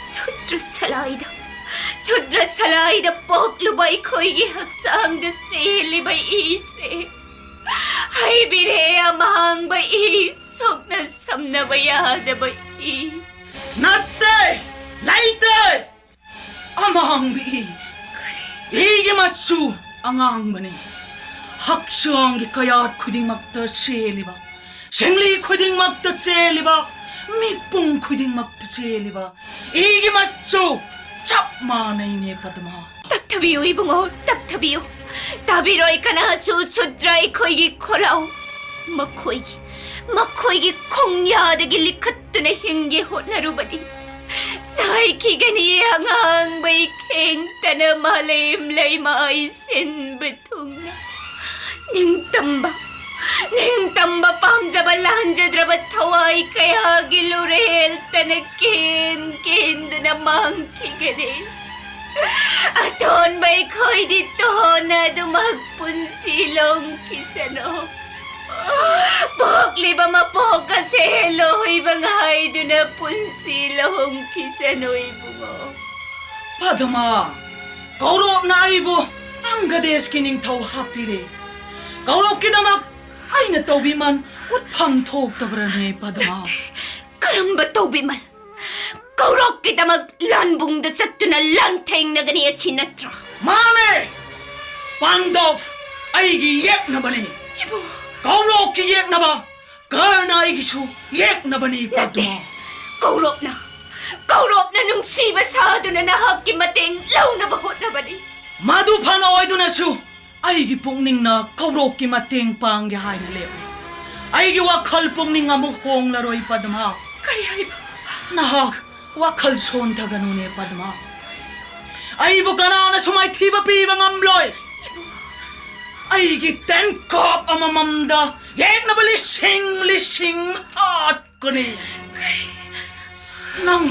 ꯁꯨꯗ꯭ꯔ ꯁꯂꯥꯏꯗ, ꯁꯨꯗ꯭ꯔ ꯁꯂꯥꯏꯗ ꯄꯣꯛꯂꯨꯕ ꯑꯩꯈꯣꯏꯒꯤ ꯍꯛꯆꯥꯡꯗ ꯆꯦꯜꯂꯤꯕ ꯏꯁꯦ ꯍꯩꯕꯤꯔꯦ ꯑꯃꯥꯡꯕ ꯏ, ꯁꯣꯛꯅ ꯁꯝꯅꯕ ꯌꯥꯗꯕ ꯏ꯫ ꯅꯠꯇꯦ! ꯂꯩꯇꯦ! ꯑꯃꯥꯡꯕ ꯏ꯫ ꯏꯒꯤ ꯃꯆꯨ ꯑꯉꯥꯡꯕꯅꯤ꯫ ꯍꯛꯆꯥꯡꯒꯤ ꯀꯌꯥꯠ ꯈꯨꯗꯤꯡꯃꯛꯇ ꯆꯦꯜꯂꯤꯕ, ꯁꯤꯡꯂꯤ ꯈꯨꯗꯤꯡꯃꯛꯇ ꯆꯦꯜꯂꯤꯕ, ꯃꯤꯄꯨꯝ ꯈꯨꯗꯤꯡꯃꯛꯇ ꯆꯦꯜꯂꯤꯕ ꯏꯒꯤ ꯃꯆꯨ ꯆꯞ ꯃꯥꯟꯅꯩꯅꯦ ꯄꯗꯃꯥ꯫ ꯇꯞꯊꯕꯤꯌꯨ ꯏꯕꯨꯡꯉꯣ, ꯇꯞꯊꯕꯤꯌꯨ꯫ ꯇꯥꯕꯤꯔꯣꯏ ꯀꯅꯥꯁꯨ ꯁꯨꯗ꯭ꯔ ꯑꯩꯈꯣꯏꯒꯤ ꯈꯣꯜꯂꯥꯎ꯫ ꯃꯈꯣꯏꯒꯤ, ꯃꯈꯣꯏꯒꯤ ꯈꯣꯡꯌꯥꯗꯒꯤ ꯂꯤꯈꯠꯇꯨꯅ ꯍꯤꯡꯒꯦ ꯍꯣꯠꯅꯔꯨꯕꯗꯤ ꯁꯥꯏꯈꯤꯒꯅꯤ ꯑꯉꯥꯡꯕ ꯏꯈꯦꯡꯇꯅ ꯃꯥꯂꯦꯝ ꯂꯩꯃꯥꯏ ꯁꯤꯟꯕ ꯊꯨꯡꯅ꯫ ꯅꯤꯡꯇꯝꯕ, ꯅꯤꯡꯇꯝꯕ ꯄꯥꯝꯖꯕ ꯂꯥꯟꯖꯗ꯭ꯔꯕ ꯊꯋꯥꯏ ꯀꯌꯥꯒꯤ ꯂꯨꯔꯦꯜꯇꯅ ꯀꯦꯟ ꯀꯦꯟꯗꯨꯅ ꯃꯥꯡꯈꯤꯒꯅꯤ꯫ ꯑꯇꯣꯟꯕ ꯑꯩꯈꯣꯏꯗꯤ ꯇꯣꯟꯅ ꯑꯗꯨꯃꯛ ꯄꯨꯟꯁꯤ ꯂꯣꯡꯈꯤꯁꯅꯨ꯫ ꯄꯣꯛꯂꯤꯕ ꯃꯄꯣꯛ ꯑꯁꯦ ꯂꯣꯏꯕ ꯉꯥꯏꯗꯨꯅ ꯄꯨꯟꯁꯤ ꯂꯣꯡꯈꯤꯁꯅꯨ ꯏꯕꯨꯡꯉꯣ꯫ ꯄꯗꯃꯥ, ꯀꯧꯔꯣꯞꯅ ꯑꯩꯕꯨ ꯑꯪꯒꯗꯦꯁꯀꯤ ꯅꯤꯡꯊꯧ ꯍꯥꯞꯄꯤꯔꯦ꯫ ꯀꯧꯔꯣꯞꯀꯤꯗꯃꯛ ꯑꯩꯅ ꯇꯧꯕꯤꯃꯟ ꯎꯠꯐꯝ ꯊꯣꯛꯇꯕ꯭ꯔꯅꯦ ꯄꯗꯃꯥ? ꯀꯔꯝꯕ ꯇꯧꯕꯤꯃꯜ? ꯀꯧꯔꯣꯛꯀꯤꯗꯃꯛ ꯂꯥꯟꯕꯨꯡꯗ ꯆꯠꯇꯨꯅ ꯂꯥꯟꯊꯦꯡꯅꯒꯅꯤ ꯑꯁꯤ ꯅꯠꯇ꯭ꯔꯥ? ꯃꯥꯅꯦ! ꯄꯥꯟꯗꯣꯞ ꯑꯩꯒꯤ ꯌꯦꯛꯅꯕꯅꯤ꯫ ꯏꯕꯨꯡ꯫ ꯀꯧꯔꯣꯛꯀꯤ ꯌꯦꯛꯅꯕ, ꯀꯔꯅ ꯑꯩꯒꯤꯁꯨ ꯌꯦꯛꯅꯕꯅꯤ, ꯅꯠꯇꯦ꯫ ꯄꯗꯃ꯫ ꯀꯧꯔꯣꯞꯅ, ꯀꯧꯔꯣꯞꯅ ꯅꯨꯡꯁꯤꯕ ꯁꯥꯗꯨꯅ ꯅꯍꯥꯛꯀꯤ ꯃꯇꯦꯡ ꯂꯧꯅꯕ ꯍꯣꯠꯅꯕꯅꯤ꯫ ꯃꯗꯨ ꯐꯅ ꯑꯣꯏꯗꯨꯅꯁꯨ, ꯑꯩꯒꯤ ꯄꯨꯛꯅꯤꯡꯅ ꯀꯧꯔꯣꯛꯀꯤ ꯃꯇꯦꯡ ꯄꯥꯡꯒꯦ ꯍꯥꯏꯅ ꯂꯦꯞꯂꯤ꯫ ꯑꯩꯒꯤ ꯋꯥꯈꯜ ꯄꯨꯛꯅꯤꯡ ꯑꯃꯨꯛ ꯍꯣꯡꯂꯔꯣꯏ, ꯄꯗꯃ꯫ ꯀꯔꯤ ꯍꯥꯏꯕ? ꯅꯍꯥꯛ ꯋꯥꯈꯜ ꯁꯣꯟꯊꯒꯅꯨꯅꯦ, ꯄꯗꯃ꯫ ꯑꯩꯕꯨ ꯀꯅꯥꯅꯁꯨ ꯃꯥꯏꯊꯤꯕ ꯄꯤꯕ ꯉꯝꯂꯣꯏ꯫ ꯑꯩꯒꯤ ꯇꯦꯟꯀꯣꯞ ꯑꯃꯃꯝꯗ ꯌꯦꯛꯅꯕ ꯂꯤꯁꯤꯡ ꯂꯤꯁꯤꯡ ꯍꯥꯠꯀꯅꯤ꯫ ꯅꯪ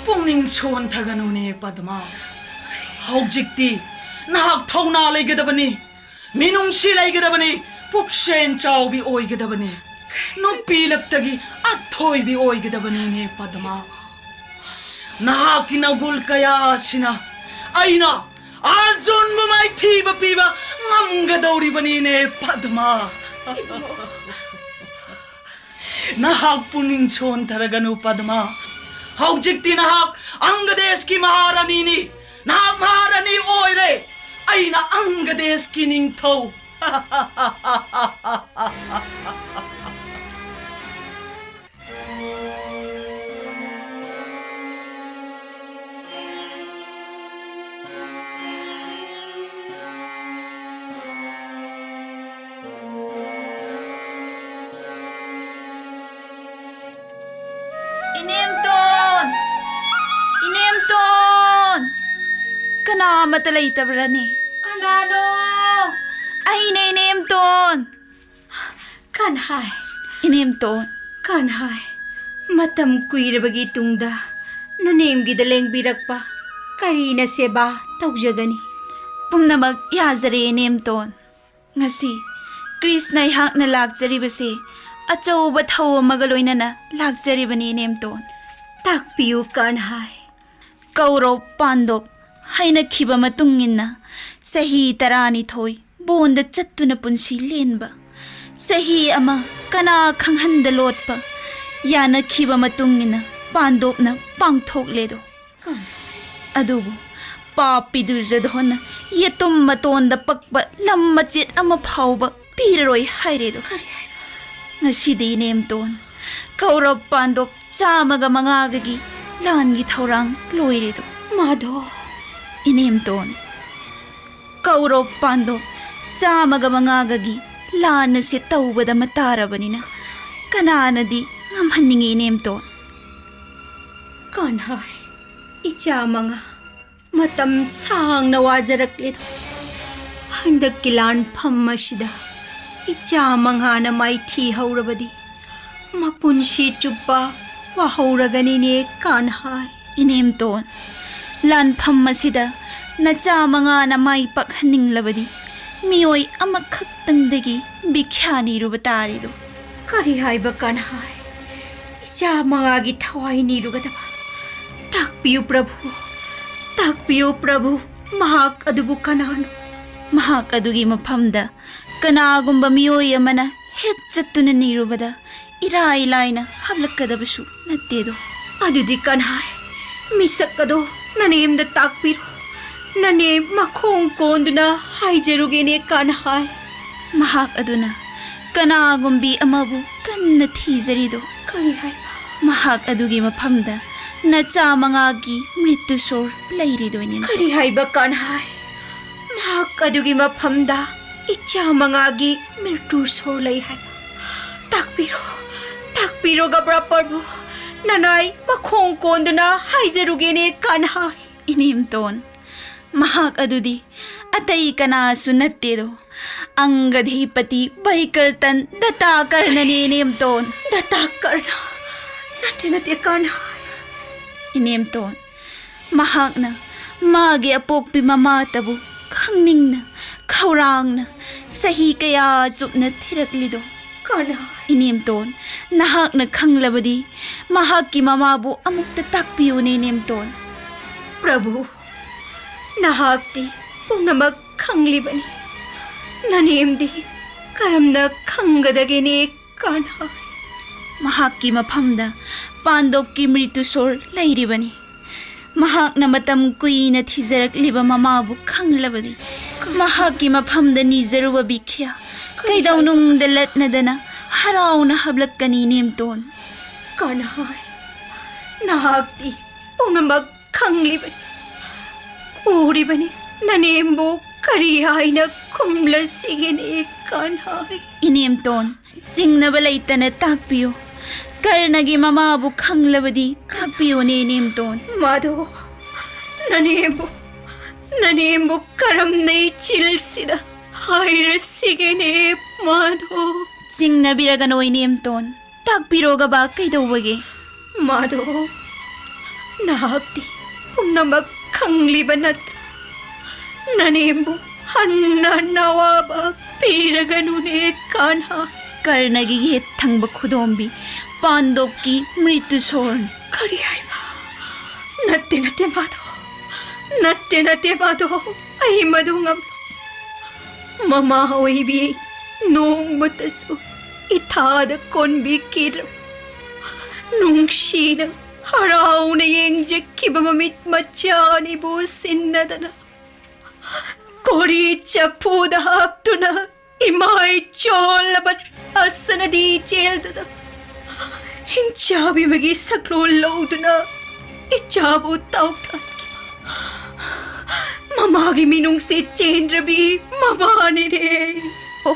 ꯄꯨꯛꯅꯤꯡ ꯁꯣꯟꯊꯒꯅꯨꯅꯦ, ꯄꯗꯃ꯫ ꯍꯧꯖꯤꯛꯇꯤ ꯅꯍꯥꯛ ꯊꯧꯅꯥ ꯂꯩꯒꯗꯕꯅꯤ, ꯃꯤꯅꯨꯡꯁꯤ ꯂꯩꯒꯗꯕꯅꯤ, ꯄꯨꯛꯁꯦꯟ ꯆꯥꯎꯕꯤ ꯑꯣꯏꯒꯗꯕꯅꯤ, ꯅꯨꯄꯤ ꯂꯛꯇꯒꯤ ꯑꯊꯣꯏꯕꯤ ꯑꯣꯏꯒꯗꯕꯅꯤꯅꯦ, ꯄꯗꯃ꯫ ꯅꯍꯥꯛꯀꯤ ꯅꯒꯨꯜ ꯀꯌꯥ ꯑꯁꯤꯅ ꯑꯩꯅ ꯑꯔꯖꯨꯟꯕꯨ ꯃꯥꯏꯊꯤꯕ ꯄꯤꯕ ꯉꯝꯒꯗꯧꯔꯤꯕꯅꯤꯅꯦ, ꯄꯗꯃ꯫ ꯅꯍꯥꯛ ꯄꯨꯛꯅꯤꯡ ꯁꯣꯟꯊꯔꯒꯅꯨ, ꯄꯗꯃ꯫ ꯍꯧꯖꯤꯛꯇꯤ ꯅꯍꯥꯛ ꯑꯪꯒꯗꯦꯁꯀꯤ ꯃꯍꯥꯔꯥꯅꯤꯅꯤ꯫ ꯅꯍꯥꯛ ꯃꯍꯥꯔꯥꯅꯤ ꯑꯣꯏꯔꯦ꯫ ꯑꯩꯅ ꯑꯪꯒꯗꯦꯁꯀꯤ ꯅꯤꯡꯊꯧ꯫ ꯏꯅꯦꯝꯇꯣꯟ! ꯏꯅꯦꯝꯇꯣꯟ! ꯀꯅꯥ ꯑꯃꯠꯇ ꯂꯩꯇꯕ꯭ꯔꯅꯦ? ꯀꯅꯥꯅꯣ? ꯑꯩꯅꯦ, ꯏꯅꯦꯝꯇꯣꯟ! ꯀꯥꯟꯍꯥꯏ꯫ ꯏꯅꯦꯝꯇꯣꯟ꯫ ꯀꯥꯟꯍꯥꯏ꯫ ꯃꯇꯝ ꯀꯨꯏꯔꯕꯒꯤ ꯇꯨꯡꯗ ꯅꯅꯦꯝꯒꯤꯗ ꯂꯦꯡꯕꯤꯔꯛꯄ ꯀꯔꯤꯅ ꯁꯦꯕꯥ ꯇꯧꯖꯒꯅꯤ? ꯄꯨꯝꯅꯃꯛ ꯌꯥꯖꯔꯦ, ꯏꯅꯦꯝꯇꯣꯟ꯫ ꯉꯁꯤ ꯀ꯭ꯔꯤꯁꯅ ꯑꯩꯍꯥꯛꯅ ꯂꯥꯛꯆꯔꯤꯕꯁꯤ ꯑꯆꯧꯕ ꯊꯧ ꯑꯃꯒ ꯂꯣꯏꯅꯅ ꯂꯥꯛꯆꯔꯤꯕꯅꯤ, ꯏꯅꯦꯝꯇꯣꯟ꯫ ꯇꯥꯛꯄꯤꯌꯨ, ꯀꯥꯟꯍꯥꯏ꯫ ꯀꯧꯔꯧ ꯄꯥꯟꯗꯣꯞ ꯍꯥꯏꯅꯈꯤꯕ ꯃꯇꯨꯡ ꯏꯟꯅ ꯆꯍꯤ ꯇꯔꯥꯅꯤꯊꯣꯏ ꯕꯣꯟꯗ ꯆꯠꯇꯨꯅ ꯄꯨꯟꯁꯤ ꯂꯦꯟꯕ, ꯆꯍꯤ ꯑꯃ ꯀꯅꯥ ꯈꯪꯍꯟꯗ ꯂꯣꯠꯄ, ꯌꯥꯅꯈꯤꯕ ꯃꯇꯨꯡ ꯏꯟꯅ ꯄꯥꯟꯗꯣꯞꯅ ꯄꯥꯡꯊꯣꯛꯂꯦꯗꯣ꯫ ꯑꯗꯨꯕꯨ ꯄꯥꯄꯤ ꯗꯨꯔꯖꯣꯙꯣꯟꯅ ꯌꯦꯇꯨꯝ ꯃꯇꯣꯟꯗ ꯄꯛꯄ ꯂꯝ ꯃꯆꯦꯠ ꯑꯃ ꯐꯥꯎꯕ ꯄꯤꯔꯔꯣꯏ ꯍꯥꯏꯔꯦꯗꯣ꯫ ꯀꯔꯤ ꯍꯥꯏꯕ? ꯉꯁꯤꯗꯤ ꯏꯅꯦꯝꯇꯣꯟ, ꯀꯧꯔꯕ ꯄꯥꯟꯗꯣꯞ ꯆꯥꯝꯃꯒ ꯃꯉꯥꯒꯒꯤ ꯂꯥꯟꯒꯤ ꯊꯧꯔꯥꯡ ꯂꯣꯏꯔꯦꯗꯣ꯫ ꯃꯥꯙꯣ꯫ ꯏꯅꯦꯝꯇꯣꯟ, ꯀꯧꯔꯕ ꯄꯥꯟꯗꯣꯞ ꯆꯥꯝꯃꯒ ꯃꯉꯥꯒꯒꯤ ꯂꯥꯟ ꯑꯁꯤ ꯇꯧꯕꯗ ꯃꯇꯥꯔꯕꯅꯤꯅ ꯀꯅꯥꯅꯗꯤ ꯉꯝꯍꯟꯅꯤꯡꯉꯤ ꯏꯅꯦꯝꯇꯣꯟ? ꯀꯥꯟꯍꯥꯏ, ꯏꯆꯥ ꯃꯉꯥ ꯃꯇꯝ ꯁꯥꯡꯅ ꯋꯥꯖꯔꯛꯂꯦꯗꯣ꯫ ꯍꯟꯗꯛꯀꯤ ꯂꯥꯟꯐꯝ ꯑꯁꯤꯗ ꯏꯆꯥ ꯃꯉꯥꯅ ꯃꯥꯏꯊꯤ ꯍꯧꯔꯕꯗꯤ ꯃꯄꯨꯟꯁꯤ ꯆꯨꯞꯄ ꯋꯥꯍꯧꯔꯒꯅꯤꯅꯦ ꯀꯥꯟꯍꯥꯏ꯫ ꯏꯅꯦꯝꯇꯣꯟ, ꯂꯥꯟꯐꯝ ꯑꯁꯤꯗ ꯅꯆꯥ ꯃꯉꯥꯅ ꯃꯥꯏ ꯄꯥꯛꯍꯟꯅꯤꯡꯂꯕꯗꯤ ꯃꯤꯑꯣꯏ ꯑꯃꯈꯛꯇꯪꯗꯒꯤ ꯚꯤꯈ꯭ꯌꯥ ꯅꯤꯔꯨꯕ ꯇꯥꯔꯦꯗꯣ꯫ ꯀꯔꯤ ꯍꯥꯏꯕ ꯀꯥꯟꯍꯥꯏ? ꯏꯆꯥ ꯃꯉꯥꯒꯤ ꯊꯋꯥꯏ ꯅꯤꯔꯨꯒꯗꯕ? ꯇꯥꯛꯄꯤꯌꯨ ꯄ꯭ꯔꯚꯨ, ꯇꯥꯛꯄꯤꯌꯨ ꯄ꯭ꯔꯚꯨ, ꯃꯍꯥꯛ ꯑꯗꯨꯕꯨ ꯀꯅꯥꯅꯣ? ꯃꯍꯥꯛ ꯑꯗꯨꯒꯤ ꯃꯐꯝꯗ ꯀꯅꯥꯒꯨꯝꯕ ꯃꯤꯑꯣꯏ ꯑꯃꯅ ꯍꯦꯛ ꯆꯠꯇꯨꯅ ꯅꯤꯔꯨꯕꯗ ꯏꯔꯥꯏ ꯂꯥꯏꯅ ꯍꯥꯞꯂꯛꯀꯗꯕꯁꯨ ꯅꯠꯇꯦꯗꯣ꯫ ꯑꯗꯨꯗꯤ ꯀꯥꯟꯍꯥꯏ, ꯃꯤꯁꯛ ꯑꯗꯣ ꯅꯅꯦꯝꯗ ꯇꯥꯛꯄꯤꯔꯣ꯫ ꯅꯅꯦꯝ ꯃꯈꯣꯡ ꯀꯣꯟꯗꯨꯅ ꯍꯥꯏꯖꯔꯨꯒꯦꯅꯦ ꯀꯥꯟꯍꯥꯏ꯫ ꯃꯍꯥꯛ ꯑꯗꯨꯅ ꯀꯅꯥꯒꯨꯝꯕꯤ ꯑꯃꯕꯨ ꯀꯟꯅ ꯊꯤꯖꯔꯤꯗꯣ꯫ ꯀꯔꯤ ꯍꯥꯏꯕ? ꯃꯍꯥꯛ ꯑꯗꯨꯒꯤ ꯃꯐꯝꯗ ꯅꯆꯥ ꯃꯉꯥꯒꯤ ꯃ꯭ꯔꯤꯇꯨ ꯁꯣꯔ ꯂꯩꯔꯤꯗꯣꯏꯅꯦ꯫ ꯀꯔꯤ ꯍꯥꯏꯕ ꯀꯥꯟꯍꯥꯏ? ꯃꯍꯥꯛ ꯑꯗꯨꯒꯤ ꯃꯐꯝꯗ ꯏꯆꯥ ꯃꯉꯥꯒꯤ ꯃ꯭ꯔꯤꯇꯨ ꯁꯣꯔ ꯂꯩ ꯍꯥꯏꯕ? ꯇꯥꯛꯄꯤꯔꯣ, ꯇꯥꯛꯄꯤꯔꯣ ꯒꯕ꯭ꯔꯥ ꯄ꯭ꯔꯚꯨ, ꯅꯅꯥꯏ ꯃꯈꯣꯡ ꯀꯣꯟꯗꯨꯅ ꯍꯥꯏꯖꯔꯨꯒꯦꯅꯦ ꯀꯥꯟꯍꯥꯏ꯫ ꯏꯅꯦꯝꯇꯣꯟ, ꯃꯍꯥꯛ ꯑꯗꯨꯗꯤ ꯑꯇꯩ ꯀꯅꯥꯁꯨ ꯅꯠꯇꯦꯗꯣ, ꯑꯪꯒꯙꯤꯄꯇꯤ ꯕꯩꯀꯜꯇꯟ ꯗꯇꯥꯀꯔꯅꯅꯦ ꯏꯅꯦꯝꯇꯣꯟ꯫ ꯗꯇꯥꯀꯔꯅ? ꯅꯠꯇꯦ, ꯅꯠꯇꯦ ꯀꯥꯟꯍꯥꯏ꯫ ꯏꯅꯦꯝꯇꯣꯟ, ꯃꯍꯥꯛꯅ ꯃꯥꯒꯤ ꯑꯄꯣꯛꯄꯤ ꯃꯃꯥꯇꯕꯨ ꯈꯪꯅꯤꯡꯅ, ꯈꯧꯔꯥꯡꯅ ꯆꯍꯤ ꯀꯌꯥ ꯆꯨꯞꯅ ꯊꯤꯔꯛꯂꯤꯗꯣ꯫ ꯀꯥꯟꯍꯥꯏ꯫ ꯏꯅꯦꯝꯇꯣꯟ, ꯅꯍꯥꯛꯅ ꯈꯪꯂꯕꯗꯤ ꯃꯍꯥꯛꯀꯤ ꯃꯃꯥꯕꯨ ꯑꯃꯨꯛꯇ ꯇꯥꯛꯄꯤꯌꯨꯅꯦ ꯏꯅꯦꯝꯇꯣꯟ꯫ ꯄ꯭ꯔꯚꯨ, ꯅꯍꯥꯛꯇꯤ ꯄꯨꯝꯅꯃꯛ ꯈꯪꯂꯤꯕꯅꯤ꯫ ꯅꯅꯦꯝꯗꯤ ꯀꯔꯝꯅ ꯈꯪꯒꯗꯒꯦꯅꯦ ꯀꯥꯟꯍꯥꯏ? ꯃꯍꯥꯛꯀꯤ ꯃꯐꯝꯗ ꯄꯥꯟꯗꯣꯞꯀꯤ ꯃ꯭ꯔꯤꯇꯨꯁꯣꯔ ꯂꯩꯔꯤꯕꯅꯤ꯫ ꯃꯍꯥꯛꯅ ꯃꯇꯝ ꯀꯨꯏꯅ ꯊꯤꯖꯔꯛꯂꯤꯕ ꯃꯃꯥꯕꯨ ꯈꯪꯂꯕꯗꯤ, ꯃꯍꯥꯛꯀꯤ ꯃꯐꯝꯗ ꯅꯤꯖꯔꯨꯕ ꯕꯤꯈ꯭ꯌꯥ ꯀꯩꯗꯧꯅꯨꯡꯗ ꯂꯠꯅꯗꯅ ꯍꯔꯥꯎꯅ ꯍꯥꯞꯂꯛꯀꯅꯤ, ꯏꯅꯦꯝꯇꯣꯟ꯫ ꯀꯅꯥꯏ? ꯅꯍꯥꯛꯇꯤ ꯄꯨꯝꯅꯃꯛ ꯈꯪꯂꯤꯕꯅꯤ, ꯎꯔꯤꯕꯅꯤ꯫ ꯅꯅꯦꯝꯕꯨ ꯀꯔꯤ ꯍꯥꯏꯅ ꯈꯨꯝꯂꯁꯤꯒꯦꯅꯦ, ꯀꯅꯥꯏ? ꯏꯅꯦꯝꯇꯣꯟ, ꯆꯤꯡꯅꯕ ꯂꯩꯇꯅ ꯇꯥꯛꯄꯤꯌꯨ꯫ ꯀꯔꯅꯒꯤ ꯃꯃꯥꯕꯨ ꯈꯪꯂꯕꯗꯤ ꯇꯥꯛꯄꯤꯌꯨꯅꯦ, ꯏꯅꯦꯝꯇꯣꯟ꯫ ꯃꯥꯙꯣ, ꯅꯅꯦꯝꯕꯨ, ꯅꯅꯦꯝꯕꯨ ꯀꯔꯝꯅ ꯏꯆꯤꯜꯁꯤꯗ ꯍꯥꯏꯔꯁꯤꯒꯦꯅꯦ, ꯃꯥꯙꯣ? ꯆꯤꯡꯅꯕꯤꯔꯒꯅꯣ, ꯏꯅꯦꯝꯇꯣꯟ꯫ ꯇꯥꯛꯄꯤꯔꯣꯒꯕ, ꯀꯩꯗꯧꯕꯒꯦ? ꯃꯥꯙꯣ, ꯅꯍꯥꯛꯇꯤ ꯄꯨꯝꯅꯃꯛ ꯈꯪꯂꯤꯕ ꯅꯠꯇ꯭ꯔꯥ? ꯅꯅꯦꯝꯕꯨ ꯍꯟꯅ ꯍꯟꯅ ꯑꯋꯥꯕ ꯄꯤꯔꯒꯅꯨꯅꯦ, ꯀꯅꯥꯏ꯫ ꯀꯔꯅꯒꯤ ꯌꯦꯠ ꯊꯪꯕ ꯈꯨꯗꯣꯝꯕꯤ ꯄꯥꯟꯗꯣꯞꯀꯤ ꯃ꯭ꯔꯤꯇꯨꯁꯣꯔꯅꯤ꯫ ꯀꯔꯤ ꯍꯥꯏꯕ? ꯅꯠꯇꯦ, ꯅꯠꯇꯦ, ꯃꯥꯙꯣ꯫ ꯅꯠꯇꯦ, ꯅꯠꯇꯦ, ꯃꯥꯙꯣ꯫ ꯑꯩ ꯃꯗꯨ ꯉꯝꯂꯣꯏ꯫ ꯃꯃꯥ ꯑꯣꯏꯕꯤ ꯅꯣꯡꯃꯇꯁꯨ ꯏꯊꯥꯗ ꯀꯣꯟꯕꯤꯈꯤꯗ꯭ꯔꯕ, ꯅꯨꯡꯁꯤꯅ ꯍꯔꯥꯎꯅ ꯌꯦꯡꯖꯈꯤꯕ ꯃꯃꯤꯠ ꯃꯆꯥ ꯑꯅꯤꯕꯨ ꯁꯤꯟꯅꯗꯅ, ꯀꯣꯔꯤ ꯆꯐꯨꯗ ꯍꯥꯞꯇꯨꯅ ꯏꯃꯥꯏ ꯆꯣꯜꯂꯕ ꯑꯁꯅꯗꯤ ꯆꯦꯜꯗꯨꯅ, ꯍꯤꯡꯆꯥꯕꯤ ꯑꯃꯒꯤ ꯁꯛꯂꯣꯟ ꯂꯧꯗꯨꯅ ꯏꯆꯥꯕꯨ ꯇꯥꯎꯊꯥꯟꯈꯤꯕ ꯃꯃꯥꯒꯤ ꯃꯤꯅꯨꯡꯁꯤ ꯆꯦꯟꯗ꯭ꯔꯕꯤ ꯃꯃꯥꯅꯤꯅꯦ꯫ ꯑꯣ,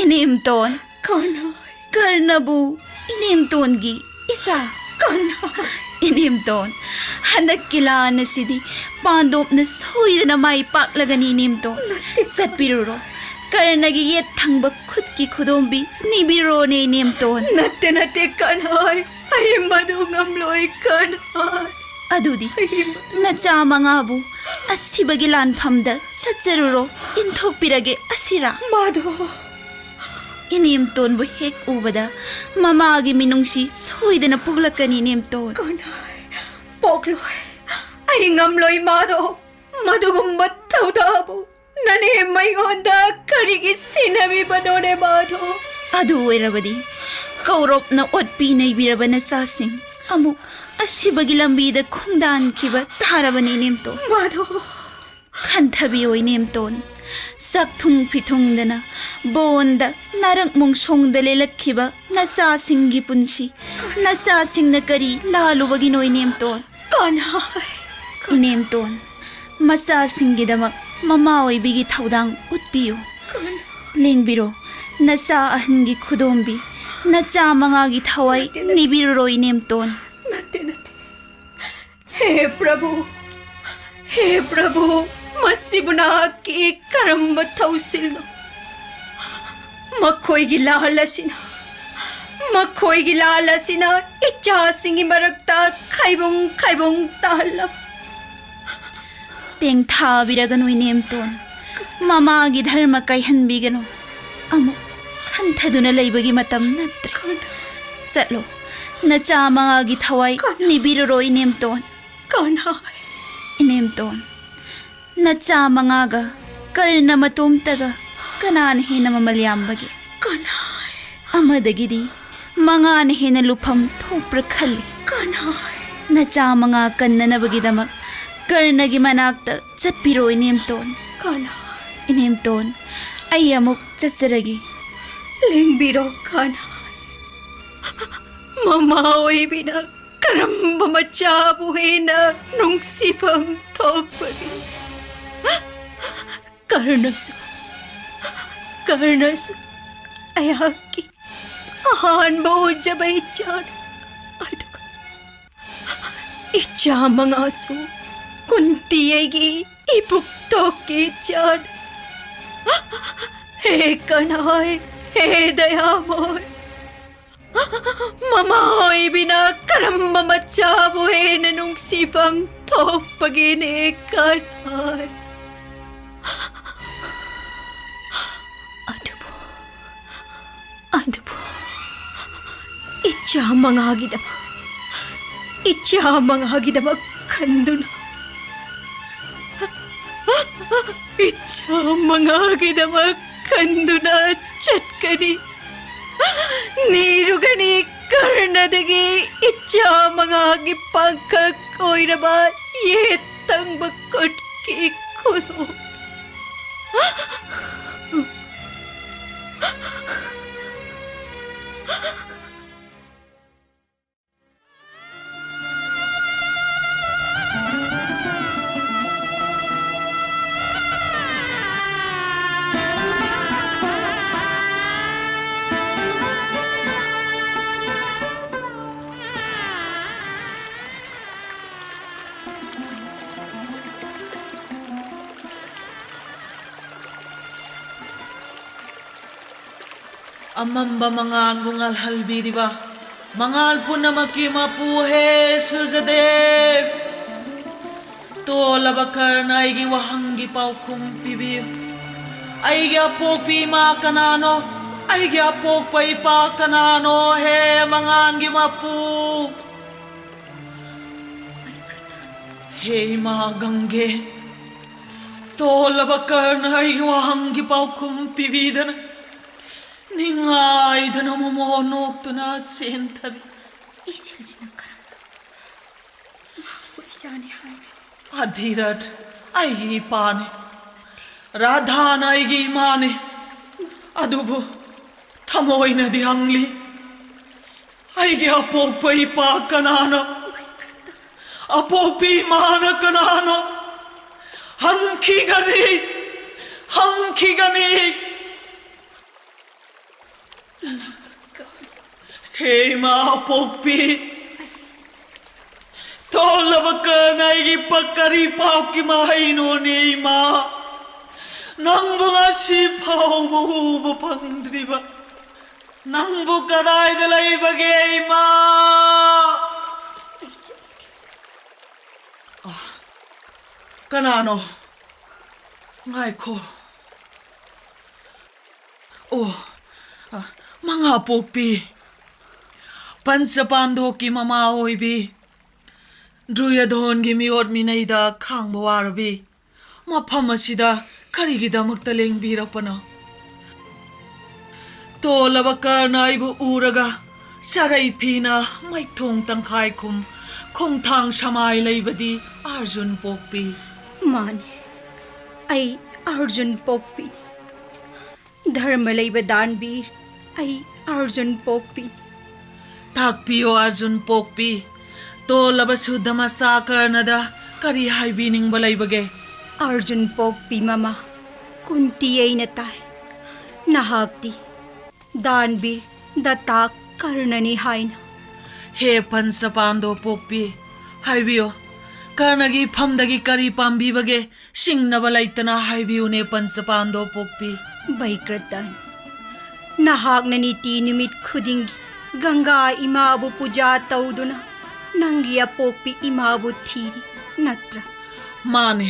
ꯏꯅꯦꯝꯇꯣꯟ꯫ ꯀꯅꯥꯏ? ꯀꯔꯅꯕꯨ ꯏꯅꯦꯝꯇꯣꯟꯒꯤ ꯏꯆꯥ꯫ ꯀꯅꯥꯏ? ꯏꯅꯦꯝꯇꯣꯟ, ꯍꯟꯗꯛꯀꯤ ꯂꯥꯟ ꯑꯁꯤꯗꯤ ꯄꯥꯟꯗꯣꯞꯅ ꯁꯣꯏꯗꯅ ꯃꯥꯏ ꯄꯥꯛꯂꯒꯅꯤ, ꯏꯅꯦꯝꯇꯣꯟ꯫ ꯅꯠꯇꯦ꯫ ꯆꯠꯄꯤꯔꯨꯔꯣ꯫ ꯀꯔꯅꯒꯤ ꯌꯦꯠ ꯊꯪꯕ ꯈꯨꯠꯀꯤ ꯈꯨꯗꯣꯝꯕꯤ ꯅꯤꯕꯤꯔꯣꯅꯦ, ꯏꯅꯦꯝꯇꯣꯟ꯫ ꯅꯠꯇꯦ, ꯅꯠꯇꯦ, ꯀꯅꯥꯏ꯫ ꯑꯩ ꯃꯗꯨ ꯉꯝꯂꯣꯏ, ꯀꯅꯥꯏ꯫ ꯑꯗꯨꯗꯤ ꯑꯩ ꯃꯗꯨ ꯅꯆꯥ ꯃꯉꯥꯕꯨ ꯑꯁꯤꯕꯒꯤ ꯂꯥꯟꯐꯝꯗ ꯆꯠꯆꯔꯨꯔꯣ, ꯏꯟꯊꯣꯛꯄꯤꯔꯒꯦ ꯑꯁꯤꯔꯥ? ꯃꯥꯙꯣ꯫ ꯏꯅꯦꯝꯇꯣꯟꯕꯨ ꯍꯦꯛ ꯎꯕꯗ ꯃꯃꯥꯒꯤ ꯃꯤꯅꯨꯡꯁꯤ ꯁꯣꯏꯗꯅ ꯄꯣꯛꯂꯛꯀꯅꯤ, ꯏꯅꯦꯝꯇꯣꯟ꯫ ꯀꯅꯥꯏ? ꯄꯣꯛꯂꯣꯏ꯫ ꯑꯩ ꯉꯝꯂꯣꯏ, ꯃꯥꯙꯣ꯫ ꯃꯗꯨꯒꯨꯝꯕ ꯊꯧꯗꯥꯕꯨ ꯅꯅꯦꯝ ꯑꯩꯉꯣꯟꯗ ꯀꯔꯤꯒꯤ ꯁꯤꯟꯅꯕꯤꯕꯅꯣꯅꯦ, ꯃꯥꯙꯣ? ꯑꯗꯨ ꯑꯣꯏꯔꯕꯗꯤ ꯀꯧꯔꯣꯞꯅ ꯑꯣꯠꯄꯤ ꯅꯩꯕꯤꯔꯕ ꯅꯆꯥꯁꯤꯡ ꯑꯃꯨꯛ ꯑꯁꯤꯕꯒꯤ ꯂꯝꯕꯤꯗ ꯈꯣꯡꯗꯥꯟꯈꯤꯕ ꯇꯥꯔꯕꯅꯤ, ꯏꯅꯦꯝꯇꯣꯟ꯫ ꯃꯥꯙꯣ꯫ ꯈꯟꯊꯕꯤꯌꯣ, ꯏꯅꯦꯝꯇꯣꯟ꯫ ꯆꯥꯛꯊꯨꯡ ꯐꯤꯊꯨꯡꯗꯅ ꯕꯣꯟꯗ ꯅꯥꯔꯛ ꯃꯣꯡꯁꯣꯡꯗ ꯂꯦꯜꯂꯛꯈꯤꯕ ꯅꯆꯥꯁꯤꯡꯒꯤ ꯄꯨꯟꯁꯤ, ꯅꯆꯥꯁꯤꯡꯅ ꯀꯔꯤ ꯂꯥꯜꯂꯨꯕꯒꯤꯅꯣ, ꯏꯅꯦꯝꯇꯣꯟ? ꯀꯅꯥꯏ? ꯏꯅꯦꯝꯇꯣꯟ, ꯃꯆꯥꯁꯤꯡꯒꯤꯗꯃꯛ ꯃꯃꯥ ꯑꯣꯏꯕꯤꯒꯤ ꯊꯧꯗꯥꯡ ꯎꯠꯄꯤꯌꯨ꯫ ꯀꯅꯥ? ꯂꯦꯡꯕꯤꯔꯣ, ꯅꯆꯥ ꯑꯍꯟꯒꯤ ꯈꯨꯗꯣꯝꯕꯤ, ꯅꯆꯥ ꯃꯉꯥꯒꯤ ꯊꯋꯥꯏ ꯅꯤꯕꯤꯔꯨꯔꯣ, ꯏꯅꯦꯝꯇꯣꯟ꯫ ꯅꯠꯇꯦ, ꯅꯠꯇꯦ꯫ ꯍꯦ ꯄ꯭ꯔꯚꯨ, ꯍꯦ ꯄ꯭ꯔꯚꯨ, ꯃꯁꯤꯕꯨ ꯅꯍꯥꯛꯀꯤ ꯀꯔꯝꯕ ꯊꯧꯁꯤꯜꯅꯣ? ꯃꯈꯣꯏꯒꯤ ꯂꯥꯜ ꯑꯁꯤꯅ, ꯃꯈꯣꯏꯒꯤ ꯂꯥꯜ ꯑꯁꯤꯅ ꯏꯆꯥꯁꯤꯡꯒꯤ ꯃꯔꯛꯇ ꯈꯥꯏꯕꯨꯡ ꯈꯥꯏꯕꯨꯡ ꯇꯥꯍꯜꯂꯕ꯫ ꯇꯦꯡꯊꯥꯕꯤꯔꯒꯅꯨ, ꯏꯅꯦꯝꯇꯣꯟ꯫ ꯃꯃꯥꯒꯤ ꯙꯔꯃ ꯀꯥꯏꯍꯟꯕꯤꯒꯅꯨ꯫ ꯑꯃꯨꯛ ꯈꯟꯊꯗꯨꯅ ꯂꯩꯕꯒꯤ ꯃꯇꯝ ꯅꯠꯇ꯭ꯔꯦ꯫ ꯆꯠꯂꯣ, ꯅꯆꯥ ꯃꯉꯥꯒꯤ ꯊꯋꯥꯏ ꯅꯤꯕꯤꯔꯨꯔꯣ, ꯏꯅꯦꯝꯇꯣꯟ꯫ ꯀꯅꯥꯏ? ꯏꯅꯦꯝꯇꯣꯟ, ꯅꯆꯥ ꯃꯉꯥꯒ ꯀꯔꯅ ꯃꯇꯣꯝꯇꯒ ꯀꯅꯥꯅ ꯍꯦꯟꯅ ꯃꯃꯜ ꯌꯥꯝꯕꯒꯦ? ꯀꯅꯥꯏ? ꯑꯃꯗꯒꯤꯗꯤ ꯃꯉꯥꯅ ꯍꯦꯟꯅ ꯂꯨꯐꯝ ꯊꯣꯛꯄ꯭ꯔꯥ ꯈꯜꯂꯤ꯫ ꯀꯅꯥꯏ? ꯅꯆꯥ ꯃꯉꯥ ꯀꯟꯅꯅꯕꯒꯤꯗꯃꯛ ꯀꯔꯅꯒꯤ ꯃꯅꯥꯛꯇ ꯆꯠꯄꯤꯔꯣ, ꯏꯅꯦꯝꯇꯣꯟ꯫ ꯀꯅꯥꯏ? ꯏꯅꯦꯝꯇꯣꯟ, ꯑꯩ ꯑꯃꯨꯛ ꯆꯠꯆꯔꯒꯦ꯫ ꯂꯦꯡꯕꯤꯔꯣ, ꯀꯅꯥꯏ? ꯃꯃꯥ ꯑꯣꯏꯕꯤꯅ ꯀꯔꯝꯕ ꯃꯆꯥꯕꯨ ꯍꯦꯟꯅ ꯅꯨꯡꯁꯤꯐꯝ ꯊꯣꯛꯄꯒꯦ? ꯀꯔꯅꯁꯨ, ꯀꯔꯅꯁꯨ ꯑꯩꯍꯥꯛꯀꯤ ꯑꯍꯥꯟꯕ ꯎꯖꯕ ꯏꯆꯥꯅꯤ꯫ ꯑꯗꯨꯒ ꯏꯆꯥ ꯃꯉꯥꯁꯨ ꯀꯨꯟꯇꯤ ꯑꯩꯒꯤ ꯏꯄꯨꯛꯇꯣꯛꯀꯤ ꯏꯆꯥꯅꯤ꯫ ꯍꯦ ꯀꯅꯥꯏ, ꯍꯦ ꯗꯌꯥꯃꯣꯏ, ꯃꯃꯥ ꯑꯣꯏꯕꯤꯅ ꯀꯔꯝꯕ ꯃꯆꯥꯕꯨ ꯍꯦꯟꯅ ꯅꯨꯡꯁꯤꯐꯝ ꯊꯣꯛꯄꯒꯦꯅꯦ, ꯀꯅꯥꯏ? ꯑꯗꯨꯕꯨ, ꯑꯗꯨꯕꯨ ꯏꯆꯥ ꯃꯉꯥꯒꯤꯗꯃꯛ, ꯏꯆꯥ ꯃꯉꯥꯒꯤꯗꯃꯛ ꯈꯟꯗꯨꯅ, ꯏꯆꯥ ꯃꯉꯥꯒꯤꯗꯃꯛ ꯈꯟꯗꯨꯅ ꯆꯠꯀꯅꯤ꯫ ꯅꯤꯔꯨꯒꯅꯤ ꯀꯔꯅꯗꯒꯤ ꯏꯆꯥ ꯃꯉꯥꯒꯤ ꯄꯥꯡꯈꯛ ꯑꯣꯏꯔꯕ ꯌꯦꯠ ꯊꯪꯕ ꯈꯨꯠꯀꯤ ꯈꯨꯗꯣꯞ꯫ ꯑꯃꯝꯕ ꯃꯉꯥꯜꯕꯨ ꯉꯥꯜꯍꯟꯕꯤꯔꯤꯕ ꯃꯉꯥꯜ ꯄꯨꯝꯅꯃꯛꯀꯤ ꯃꯄꯨ ꯍꯦ ꯁꯨꯔꯖꯗꯦꯕ, ꯇꯣꯜꯂꯕ ꯀꯔꯅ ꯑꯩꯒꯤ ꯋꯥꯍꯪꯒꯤ ꯄꯥꯎꯈꯨꯝ ꯄꯤꯕꯤꯌꯨ꯫ ꯑꯩꯒꯤ ꯑꯄꯣꯛꯄꯤ ꯏꯃꯥ ꯀꯅꯥꯅꯣ? ꯑꯩꯒꯤ ꯑꯄꯣꯛꯄ ꯏꯄꯥ ꯀꯅꯥꯅꯣ? ꯍꯦ ꯃꯉꯥꯜꯒꯤ ꯃꯄꯨ, ꯍꯦ ꯏꯃꯥ ꯒꯪꯒꯦ, ꯇꯣꯜꯂꯕ ꯀꯔꯅ ꯑꯩꯒꯤ ꯋꯥꯍꯪꯒꯤ ꯄꯥꯎꯈꯨꯝ ꯄꯤꯕꯤꯗꯅ ꯅꯤꯡꯉꯥꯏꯗꯅ ꯃꯣꯃꯣꯟ ꯅꯣꯛꯇꯨꯅ ꯆꯦꯟꯊꯔꯤ꯫ ꯏꯆꯦꯁꯤꯅ ꯀꯔꯝꯅ ꯃꯍꯥꯛꯄꯨ ꯏꯆꯥꯅꯤ ꯍꯥꯏꯔꯤ? ꯑꯙꯤꯔꯠ ꯑꯩꯒꯤ ꯏꯄꯥꯅꯤ, ꯔꯥꯙꯥꯅ ꯑꯩꯒꯤ ꯏꯃꯥꯅꯤ, ꯑꯗꯨꯕꯨ ꯊꯃꯣꯏꯅꯗꯤ ꯍꯪꯂꯤ, ꯑꯩꯒꯤ ꯑꯄꯣꯛꯄ ꯏꯄꯥ ꯀꯅꯥꯅꯣ? ꯑꯄꯣꯛꯄꯤ ꯏꯃꯥꯅ ꯀꯅꯥꯅꯣ? ꯍꯪꯈꯤꯒꯅꯤ, ꯍꯪꯈꯤꯒꯅꯤ꯫ ꯍꯦ ꯏꯃꯥ ꯑꯄꯣꯛꯄꯤ, ꯇꯣꯜꯂꯕ ꯀꯔꯅ ꯑꯩꯒꯤ ꯄ-, ꯀꯔꯤ ꯄꯥꯞꯀꯤ ꯃꯍꯩꯅꯣꯅꯦ ꯏꯃꯥ? ꯅꯪꯕꯨ ꯉꯁꯤ ꯐꯥꯎꯕ ꯎꯕ ꯐꯪꯗ꯭ꯔꯤꯕ, ꯅꯪꯕꯨ ꯀꯗꯥꯏꯗ ꯂꯩꯕꯒꯦ ꯏꯃꯥ? ꯑ, ꯀꯅꯥꯅꯣ? ꯉꯥꯏꯈꯣ꯫ ꯑꯣ, ꯑ, ꯃꯉꯥ ꯄꯣꯛꯄꯤ, ꯄꯟꯆ ꯄꯥꯟꯗꯣꯛꯀꯤ ꯃꯃꯥ ꯑꯣꯏꯕꯤ, ꯗꯨꯔꯌꯣꯙꯣꯟꯒꯤ ꯃꯤꯑꯣꯠ ꯃꯤꯅꯩꯗ ꯈꯥꯡꯕ ꯋꯥꯔꯕꯤ, ꯃꯐꯝ ꯑꯁꯤꯗ ꯀꯔꯤꯒꯤꯗꯃꯛꯇ ꯂꯦꯡꯕꯤꯔꯛꯄꯅꯣ? ꯇꯣꯜꯂꯕ ꯀꯔꯅ ꯑꯩꯕꯨ ꯎꯔꯒ ꯆꯔꯩ ꯐꯤꯅ ꯃꯩꯊꯣꯡ ꯇꯪꯈꯥꯏ ꯈꯨꯝ, ꯈꯣꯡꯊꯥꯡ ꯁꯃꯥꯏ ꯂꯩꯕꯗꯤ ꯑꯔꯖꯨꯟ ꯄꯣꯛꯄꯤ꯫ ꯃꯥꯅꯤ, ꯑꯩ ꯑꯔꯖꯨꯟ ꯄꯣꯛꯄꯤꯅꯤ꯫ ꯙꯔꯃ ꯂꯩꯕ ꯗꯥꯟꯕꯤꯔ, ꯑꯩ ꯑꯔꯖꯨꯟ ꯄꯣꯛꯄꯤꯅꯤ꯫ ꯇꯥꯛꯄꯤꯌꯣ ꯑꯔꯖꯨꯟ ꯄꯣꯛꯄꯤ, ꯇꯣꯜꯂꯕ ꯁꯨꯗ꯭ꯙ ꯃꯆꯥ ꯀꯔꯅꯗ ꯀꯔꯤ ꯍꯥꯏꯕꯤꯅꯤꯡꯕ ꯂꯩꯕꯒꯦ? ꯑꯔꯖꯨꯟ ꯄꯣꯛꯄꯤ ꯃꯃꯥ, ꯀꯨꯟꯇꯤ ꯑꯩꯅ ꯇꯥꯏ, ꯅꯍꯥꯛꯇꯤ ꯗꯥꯟꯕꯤꯔ ꯗꯇꯥꯛ ꯀꯔꯅꯅꯤ ꯍꯥꯏꯅ꯫ ꯍꯦ ꯄꯟꯆ ꯄꯥꯟꯗꯣ ꯄꯣꯛꯄꯤ, ꯍꯥꯏꯕꯤꯌꯣ, ꯀꯔꯅꯒꯤ ꯏꯐꯝꯗꯒꯤ ꯀꯔꯤ ꯄꯥꯝꯕꯤꯕꯒꯦ? ꯁꯤꯡꯅꯕ ꯂꯩꯇꯅ ꯍꯥꯏꯕꯤꯌꯨꯅꯦ ꯄꯟꯆ ꯄꯥꯟꯗꯣ ꯄꯣꯛꯄꯤ꯫ ꯕꯩꯀ꯭ꯔꯇꯟ, ꯅꯍꯥꯛꯅ ꯅꯤꯇꯤ ꯅꯨꯃꯤꯠ ꯈꯨꯗꯤꯡꯒꯤ ꯒꯪꯒꯥ ꯏꯃꯥꯕꯨ ꯄꯨꯖꯥ ꯇꯧꯗꯨꯅ ꯅꯪꯒꯤ ꯑꯄꯣꯛꯄꯤ ꯏꯃꯥꯕꯨ ꯊꯤꯔꯤ ꯅꯠꯇ꯭ꯔꯥ? ꯃꯥꯅꯦ,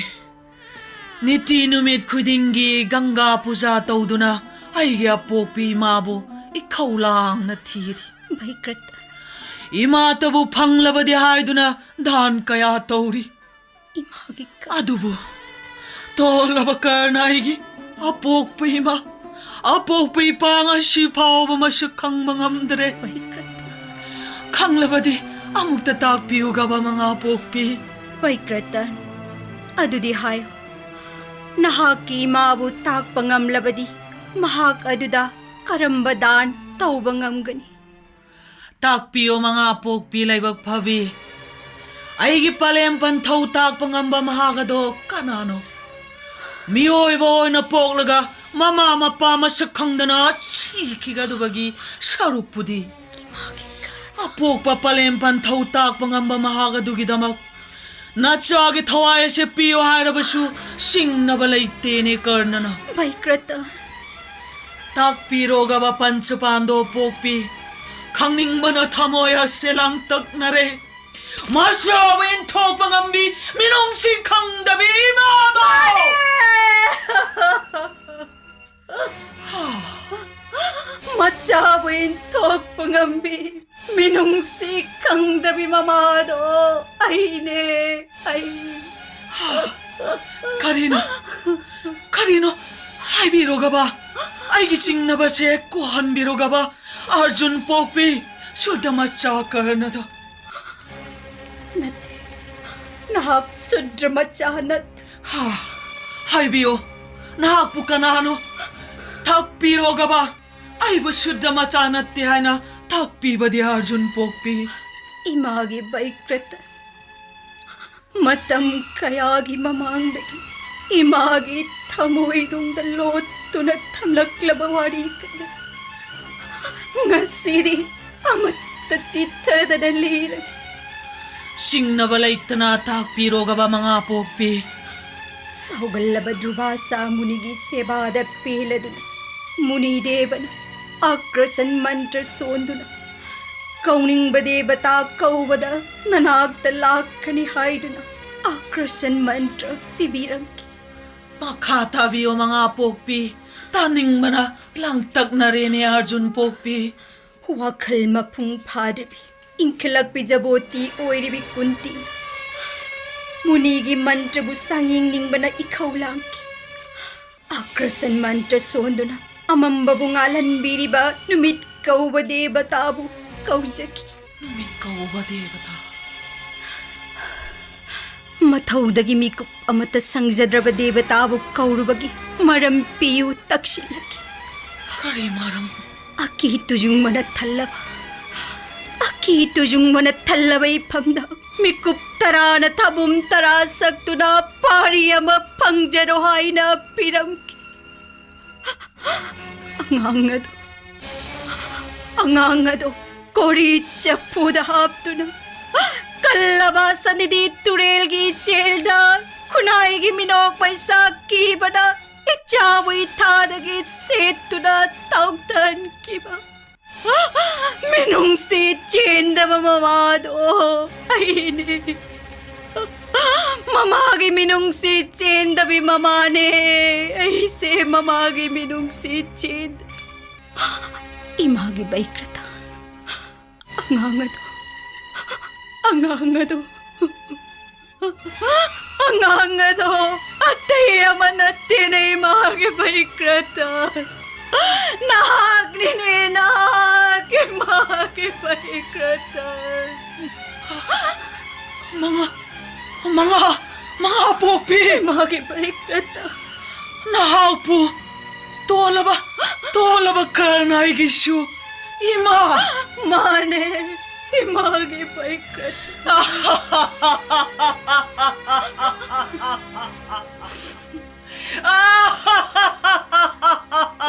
ꯅꯤꯇꯤ ꯅꯨꯃꯤꯠ ꯈꯨꯗꯤꯡꯒꯤ ꯒꯪꯒꯥ ꯄꯨꯖꯥ ꯇꯧꯗꯨꯅ ꯑꯩꯒꯤ ꯑꯄꯣꯛꯄꯤ ꯏꯃꯥꯕꯨ ꯏꯈꯧ ꯂꯥꯡꯅ ꯊꯤꯔꯤ꯫ ꯕꯩꯀ꯭ꯔꯇꯟ, ꯏꯃꯥꯇꯕꯨ ꯐꯪꯂꯕꯗꯤ ꯍꯥꯏꯗꯨꯅ ꯗꯥꯟ ꯀꯌꯥ ꯇꯧꯔꯤ꯫ ꯏꯃꯥꯒꯤ ꯀ- ꯑꯗꯨꯕꯨ ꯇꯣꯜꯂꯕ ꯀꯔꯅ ꯑꯩꯒꯤ ꯑꯄꯣꯛꯄ ꯏꯃꯥ, ꯑꯄꯣꯛꯄ ꯏꯄꯥ ꯉꯁꯤ ꯐꯥꯎꯕ ꯃꯁꯛ ꯈꯪꯕ ꯉꯝꯗ꯭ꯔꯦ꯫ ꯕꯩꯀ꯭ꯔꯇꯟ, ꯈꯪꯂꯕꯗꯤ ꯑꯃꯨꯛꯇ ꯇꯥꯛꯄꯤꯌꯨꯒꯕ ꯃꯉꯥ ꯄꯣꯛꯄꯤ꯫ ꯕꯩꯀ꯭ꯔꯇꯟ, ꯑꯗꯨꯗꯤ ꯍꯥꯏꯌꯨ, ꯅꯍꯥꯛꯀꯤ ꯏꯃꯥꯕꯨ ꯇꯥꯛꯄ ꯉꯝꯂꯕꯗꯤ ꯃꯍꯥꯛ ꯑꯗꯨꯗ ꯀꯔꯝꯕ ꯗꯥꯟ ꯇꯧꯕ ꯉꯝꯒꯅꯤ? ꯇꯥꯛꯄꯤꯌꯣ ꯃꯉꯥ ꯄꯣꯛꯄꯤ ꯂꯥꯏꯕꯛ ꯐꯕꯤ꯫ ꯑꯩꯒꯤ ꯄꯂꯦꯝ ꯄꯟꯊꯧ ꯇꯥꯛꯄ ꯉꯝꯕ ꯃꯍꯥꯛ ꯑꯗꯣ ꯀꯅꯥꯅꯣ? ꯃꯤꯑꯣꯏꯕ ꯑꯣꯏꯅ ꯄꯣꯛꯂꯒ ꯃꯃꯥ ꯃꯄꯥ ꯃꯁꯛ ꯈꯪꯗꯅ ꯁꯤꯈꯤꯒꯗꯕꯒꯤ ꯁꯔꯨꯛꯄꯨꯗꯤ꯫ ꯑꯄꯣꯛꯄ ꯄꯂꯦꯝ ꯄꯟꯊꯧ ꯇꯥꯛꯄ ꯉꯝꯕ ꯃꯍꯥꯛ ꯑꯗꯨꯒꯤꯗꯃꯛ ꯅꯆꯥꯒꯤ ꯊꯋꯥꯏ ꯑꯁꯦ ꯄꯤꯌꯨ ꯍꯥꯏꯔꯕꯁꯨ ꯁꯤꯡꯅꯕ ꯂꯩꯇꯦꯅꯦ ꯀꯔꯅꯅ꯫ ꯕꯩꯀ꯭ꯔꯇꯟ, ꯇꯥꯛꯄꯤꯔꯣꯒꯕ ꯄꯟꯆ ꯄꯥꯟꯗꯣ ꯄꯣꯛꯄꯤ꯫ ꯈꯪꯅꯤꯡꯕꯅ ꯊꯃꯣꯏ ꯑꯁꯦ ꯂꯥꯡꯇꯛꯅꯔꯦ꯫ ꯃꯆꯥꯕꯨ ꯏꯟꯊꯣꯛꯄ ꯉꯝꯕꯤ ꯃꯤꯅꯨꯡꯁꯤ ꯈꯪꯗꯕꯤ ꯏꯃꯥꯗꯣ! ꯃꯆꯥꯕꯨ ꯏꯟꯊꯣꯛꯄ ꯉꯝꯕꯤ ꯃꯤꯅꯨꯡꯁꯤ ꯈꯪꯗꯕꯤ ꯃꯃꯥꯗꯣ ꯑꯩꯅꯦ, ꯑꯩ꯫ ꯀꯔꯤꯅꯣ? ꯀꯔꯤꯅꯣ? ꯍꯥꯏꯕꯤꯔꯣꯒꯕ꯫ ꯑꯩꯒꯤ ꯆꯤꯡꯅꯕꯁꯦ ꯀꯣꯛꯍꯟꯕꯤꯔꯣꯒꯕ ꯑꯔꯖꯨꯟ ꯄꯣꯛꯄꯤ, ꯁꯨꯗ꯭ꯔ ꯃꯆꯥ ꯀꯔꯅꯗ꯫ ꯅꯠꯇꯦ, ꯅꯍꯥꯛ ꯁꯨꯗ꯭ꯔ ꯃꯆꯥ ꯅꯠꯇꯦ꯫ ꯍꯥ, ꯍꯥꯏꯕꯤꯌꯨ, ꯅꯍꯥꯛꯄꯨ ꯀꯅꯥꯅꯣ? ꯊꯥꯛꯄꯤꯔꯣꯒꯕ, ꯑꯩꯕꯨ ꯁꯨꯗ꯭ꯔ ꯃꯆꯥ ꯅꯠꯇꯦ ꯍꯥꯏꯅ ꯊꯥꯛꯄꯤꯕꯗꯤ ꯑꯔꯖꯨꯟ ꯄꯣꯛꯄꯤ꯫ ꯏꯃꯥꯒꯤ ꯕꯩꯀ꯭ꯔꯇ, ꯃꯇꯝ ꯀꯌꯥꯒꯤ ꯃꯃꯥꯡꯗꯒꯤ ꯏꯃꯥꯒꯤ ꯊꯃꯣꯏꯅꯨꯡꯗ ꯂꯣꯠꯇꯨꯅ ꯊꯝꯂꯛꯂꯕ ꯋꯥꯔꯤ ꯀꯌꯥ ꯉꯁꯤꯗꯤ ꯑꯃꯠꯇ ꯆꯤꯠꯊꯗꯅ ꯂꯤꯔꯒꯦ꯫ ꯆꯤꯡꯅꯕ ꯂꯩꯇꯅ ꯇꯥꯛꯄꯤꯔꯣꯒꯕ ꯃꯉꯥ ꯄꯣꯛꯄꯤ꯫ ꯁꯧꯒꯜꯂꯕ ꯗꯨꯔꯚꯥꯁꯥ ꯃꯨꯅꯤꯒꯤ ꯁꯦꯕꯥꯗ ꯄꯦꯜꯂꯗꯨꯅ ꯃꯨꯅꯤꯗꯦꯕꯅ ꯑꯀ꯭ꯔꯁꯟ ꯃꯟꯇ꯭ꯔ ꯁꯣꯟꯗꯨꯅ, ꯀꯧꯅꯤꯡꯕ ꯗꯦꯕꯇꯥ ꯀꯧꯕꯗ ꯅꯅꯥꯛꯇ ꯂꯥꯛꯀꯅꯤ ꯍꯥꯏꯗꯨꯅ ꯑꯀ꯭ꯔꯁꯟ ꯃꯟꯇ꯭ꯔ ꯄꯤꯕꯤꯔꯝꯈꯤ꯫ ꯃꯈꯥ ꯇꯥꯕꯤꯌꯣ ꯃꯉꯥ ꯄꯣꯛꯄꯤ, ꯇꯥꯅꯤꯡꯕꯅ ꯂꯥꯡꯇꯛꯅꯔꯦꯅꯦ ꯑꯔꯖꯨꯟ ꯄꯣꯛꯄꯤ꯫ ꯋꯥꯈꯜ ꯃꯄꯨꯡ ꯐꯥꯗ꯭ꯔꯤꯕꯤ, ꯏꯟꯈꯠꯂꯛꯄꯤ ꯖꯕꯣꯇꯤ ꯑꯣꯏꯔꯤꯕꯤ ꯀꯨꯟꯇꯤ ꯃꯨꯅꯤꯒꯤ ꯃꯟꯇ꯭ꯔꯕꯨ ꯁꯥꯡꯌꯦꯡꯅꯤꯡꯕꯅ ꯏꯈꯧ ꯂꯥꯡꯈꯤ꯫ ꯑꯀ꯭ꯔꯁꯟ ꯃꯟꯇ꯭ꯔ ꯁꯣꯟꯗꯨꯅ ꯑꯃꯝꯕꯕꯨ ꯉꯥꯜꯍꯟꯕꯤꯔꯤꯕ ꯅꯨꯃꯤꯠ ꯀꯧꯕ ꯗꯦꯕꯇꯥꯕꯨ ꯀꯧꯖꯈꯤ꯫ ꯅꯨꯃꯤꯠ ꯀꯧꯕ ꯗꯦꯕꯇꯥ꯫ ꯃꯊꯧꯗꯒꯤ ꯃꯤꯀꯨꯞ ꯑꯃꯠꯇ ꯁꯪꯖꯗ꯭ꯔꯕ ꯗꯦꯕꯇꯥꯕꯨ ꯀꯧꯔꯨꯕꯒꯤ ꯃꯔꯝ ꯄꯤꯌꯨ ꯇꯛꯁꯤꯜꯂꯛꯈꯤ꯫ ꯀꯔꯤ ꯃꯔꯝ? ꯑꯀꯤ ꯇꯨꯖꯨꯡꯕꯅ ꯊꯜꯂꯕ, ꯑꯀꯤ ꯇꯨꯖꯨꯡꯕꯅ ꯊꯜꯂꯕ ꯏꯐꯝꯗ ꯃꯤꯀꯨꯞ ꯇꯔꯥꯅ ꯊꯥꯕꯨꯝ ꯇꯔꯥ ꯁꯛꯇꯨꯅ ꯄꯥꯔꯤ ꯑꯃ ꯐꯪꯖꯔꯣ ꯍꯥꯏꯅ ꯄꯤꯔꯝꯈꯤ꯫ ꯑꯉꯥꯡ ꯑꯗꯨ, ꯑꯉꯥꯡ ꯑꯗꯨ ꯀꯣꯔꯤ ꯆꯐꯨꯗ ꯍꯥꯞꯇꯨꯅ ꯀꯜꯂꯕ ꯁꯅꯤꯗꯤ ꯇꯨꯔꯦꯜꯒꯤ ꯏꯆꯦꯜꯗ ꯈꯨꯟꯅꯥꯏꯒꯤ ꯃꯤꯅꯣꯛ ꯃꯩꯁꯥ ꯀꯤꯕꯅ ꯏꯆꯥꯕꯨ ꯏꯊꯥꯗꯒꯤ ꯁꯦꯠꯇꯨꯅ ꯇꯥꯎꯊꯍꯟꯈꯤꯕ ꯃꯤꯅꯨꯡꯁꯤ ꯆꯦꯟꯗꯕ ꯃꯃꯥꯗꯣ ꯑꯩꯅꯦ꯫ ꯃꯃꯥꯒꯤ ꯃꯤꯅꯨꯡꯁꯤ ꯆꯦꯟꯗꯕꯤ ꯃꯃꯥꯅꯦ ꯑꯩꯁꯦ, ꯃꯃꯥꯒꯤ ꯃꯤꯅꯨꯡꯁꯤ ꯆꯦꯟꯗꯕꯤ꯫ ꯏꯃꯥꯒꯤ ꯕꯩꯀ꯭ꯔꯇ, ꯑꯉꯥꯡ ꯑꯗꯣ, ꯑꯉꯥꯡ ꯑꯗꯣ, ꯑꯉꯥꯡ ꯑꯗꯣ ꯑꯇꯩ ꯑꯃ ꯅꯠꯇꯦꯅꯦ, ꯏꯃꯥꯒꯤ ꯕꯩꯀ꯭ꯔꯇ꯫ ꯅꯍꯥꯛꯅꯤꯅꯦ, ꯅꯍꯥꯛ ꯏꯃꯥꯒꯤ ꯕꯩꯀ꯭ꯔꯇꯟ꯫ ꯃꯉꯥ, ꯃꯉꯥ, ꯃꯉꯥ ꯄꯣꯛꯄꯤ꯫ ꯏꯃꯥꯒꯤ ꯕꯩꯀ꯭ꯔꯇꯟ꯫ ꯅꯍꯥꯛꯄꯨ ꯇꯣꯜꯂꯕ, ꯇꯣꯜꯂꯕ ꯀꯔꯅ ꯑꯩꯒꯤꯁꯨ ꯏꯃꯥ꯫ ꯃꯥꯅꯦ, ꯏꯃꯥꯒꯤ ꯕꯩꯀ꯭ꯔꯇꯟ꯫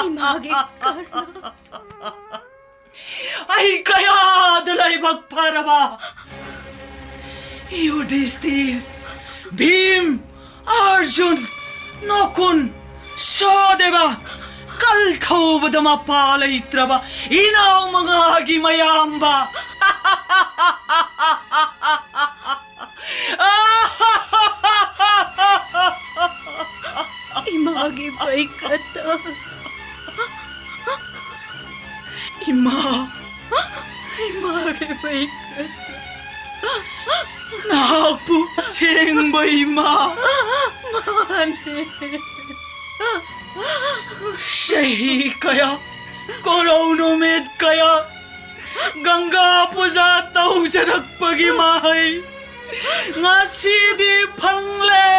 ꯏꯃꯥꯒꯤ ꯀꯔꯅ꯫ ꯑꯩ ꯀꯌꯥꯗ ꯂꯥꯏꯕꯛ ꯐꯔꯕ! ꯌꯨꯙꯤꯁꯇꯤꯔ, ꯚꯤꯝ, ꯑꯔꯖꯨꯟ, ꯅꯀꯨꯟ, ꯁꯍꯗꯦꯕ, ꯀꯜ ꯊꯧꯕꯗ ꯃꯄꯥ ꯂꯩꯇ꯭ꯔꯕ ꯏꯅꯥꯎ ꯃꯉꯥꯒꯤ ꯃꯌꯥꯝꯕ! ꯏꯃꯥꯒꯤ ꯕꯩꯀ꯭ꯔꯇꯟ꯫ ꯏꯃꯥ, ꯏꯃꯥꯒꯤ ꯕꯩꯀ꯭ꯔꯇꯟ꯫ ꯅꯍꯥꯛꯄꯨ ꯁꯦꯡꯕ ꯏꯃꯥ꯫ ꯃꯥꯅꯦ꯫ ꯆꯍꯤ ꯀꯌꯥ, ꯀꯣꯔꯧ ꯅꯨꯃꯤꯠ ꯀꯌꯥ, ꯒꯪꯒꯥ ꯄꯨꯖꯥ ꯇꯧꯖꯔꯛꯄꯒꯤ ꯃꯍꯩ ꯉꯁꯤꯗꯤ ꯐꯪꯂꯦ꯫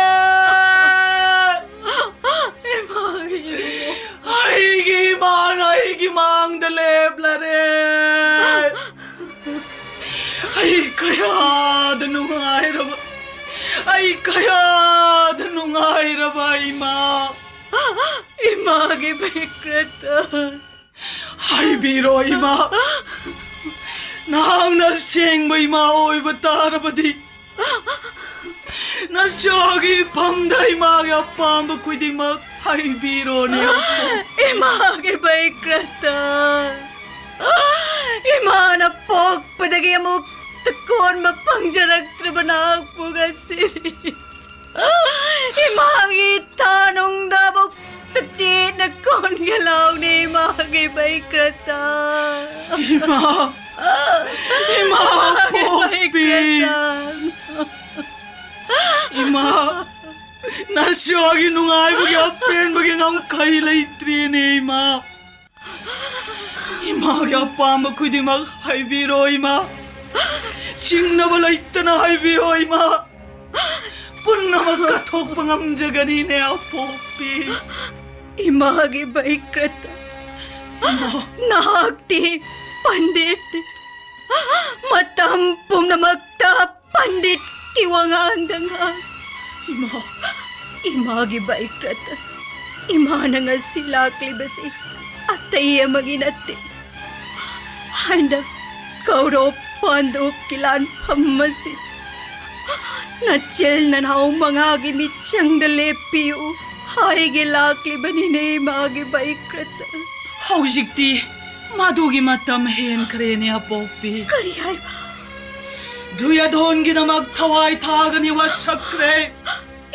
ꯏꯃꯥꯒꯤ ꯏꯕꯨꯡꯉꯣ꯫ ꯑꯩꯒꯤ ꯏꯃꯥꯅ ꯑꯩꯒꯤ ꯃꯥꯡꯗ ꯂꯦꯞꯂꯔꯦ꯫ ꯑꯩ ꯀꯌꯥꯗ ꯅꯨꯡꯉꯥꯏꯔꯕ, ꯑꯩ ꯀꯌꯥꯗ ꯅꯨꯡꯉꯥꯏꯔꯕ ꯏꯃꯥ꯫ ꯏꯃꯥꯒꯤ ꯕꯩꯀ꯭ꯔꯇꯟ꯫ ꯍꯥꯏꯕꯤꯔꯣ ꯏꯃꯥ, ꯅꯍꯥꯛꯅ ꯑꯁꯦꯡꯕ ꯏꯃꯥ ꯑꯣꯏꯕ ꯇꯥꯔꯕꯗꯤ, ꯅꯆꯥꯒꯤ ꯏꯐꯝꯗ ꯏꯃꯥꯒꯤ ꯑꯄꯥꯝꯕ ꯈꯨꯗꯤꯡꯃꯛ ꯍꯥꯏꯕꯤꯔꯣꯅꯦ꯫ ꯏꯃꯥꯒꯤ ꯕꯩꯀ꯭ꯔꯇꯟ, ꯏꯃꯥꯅ ꯄꯣꯛꯄꯗꯒꯤ ꯑꯃꯨꯛꯇ ꯀꯣꯟꯕ ꯐꯪꯖꯔꯛꯇ꯭ꯔꯕ ꯅꯍꯥꯛꯄꯨ ꯉꯁꯤꯗꯤ ꯏꯃꯥꯒꯤ ꯊꯥꯅꯨꯡꯗ ꯑꯃꯨꯛꯇ ꯆꯦꯠꯅ ꯀꯣꯟꯒꯦ ꯂꯥꯎꯅꯦ, ꯏꯃꯥꯒꯤ ꯕꯩꯀ꯭ꯔꯇꯟ꯫ ꯏꯃꯥ! ꯏꯃꯥ ꯄꯣꯛꯄꯤ! ꯏꯃꯥ! ꯅꯁ꯭ꯌꯣꯒꯤ ꯅꯨꯡꯉꯥꯏꯕꯒꯤ ꯑꯄꯦꯟꯕꯒꯤ ꯉꯝꯈꯩ ꯂꯩꯇ꯭ꯔꯦꯅꯦ, ꯏꯃꯥ꯫ ꯏꯃꯥꯒꯤ ꯑꯄꯥꯝꯕ ꯈꯨꯗꯤꯡꯃꯛ ꯍꯥꯏꯕꯤꯔꯣ ꯏꯃꯥ꯫ ꯆꯤꯡꯅꯕ ꯂꯩꯇꯅ ꯍꯥꯏꯕꯤꯌꯣ ꯏꯃꯥ꯫ ꯄꯨꯝꯅꯃꯛ ꯀꯠꯊꯣꯛꯄ ꯉꯝꯖꯒꯅꯤꯅꯦ ꯑꯄꯣꯛꯄꯤ꯫ ꯏꯃꯥꯒꯤ ꯕꯩꯀ꯭ꯔꯇ, ꯏꯃꯥ꯫ ꯅꯍꯥꯛꯇꯤ ꯄꯟꯗꯤꯠꯅꯤ꯫ ꯃꯇꯝ ꯄꯨꯝꯅꯃꯛꯇ ꯄꯟꯗꯤꯠꯀꯤ ꯋꯥꯉꯥꯡꯗ ꯉꯥꯡ꯫ ꯏꯃꯥ꯫ ꯏꯃꯥꯒꯤ ꯕꯩꯀ꯭ꯔꯇ, ꯏꯃꯥꯅ ꯉꯁꯤ ꯂꯥꯛꯂꯤꯕꯁꯤ ꯑꯇꯩ ꯑꯃꯒꯤ ꯅꯠꯇꯦ꯫ ꯍꯟꯗꯛ ꯀꯧꯔꯣꯞ ꯄꯥꯟꯗꯣꯞꯀꯤ ꯂꯥꯟꯐꯝ ꯑꯁꯤ ꯅꯆꯤꯜ ꯅꯅꯥꯎ ꯃꯉꯥꯒꯤ ꯃꯤꯆꯪꯗ ꯂꯦꯞꯄꯤꯌꯨ ꯍꯥꯏꯒꯦ ꯂꯥꯛꯂꯤꯕꯅꯤꯅꯦ ꯏꯃꯥꯒꯤ ꯕꯩꯀ꯭ꯔꯇ꯫ ꯍꯧꯖꯤꯛꯇꯤ ꯃꯗꯨꯒꯤ ꯃꯇꯝ ꯍꯦꯟꯈ꯭ꯔꯦꯅꯦ ꯑꯄꯣꯛꯄꯤ꯫ ꯀꯔꯤ ꯍꯥꯏꯕ? ꯗ꯭ꯔꯨꯌꯣꯙꯣꯟꯒꯤꯗꯃꯛ ꯊꯋꯥꯏ ꯊꯥꯒꯅꯤ ꯋꯥꯁꯛꯈ꯭ꯔꯦ꯫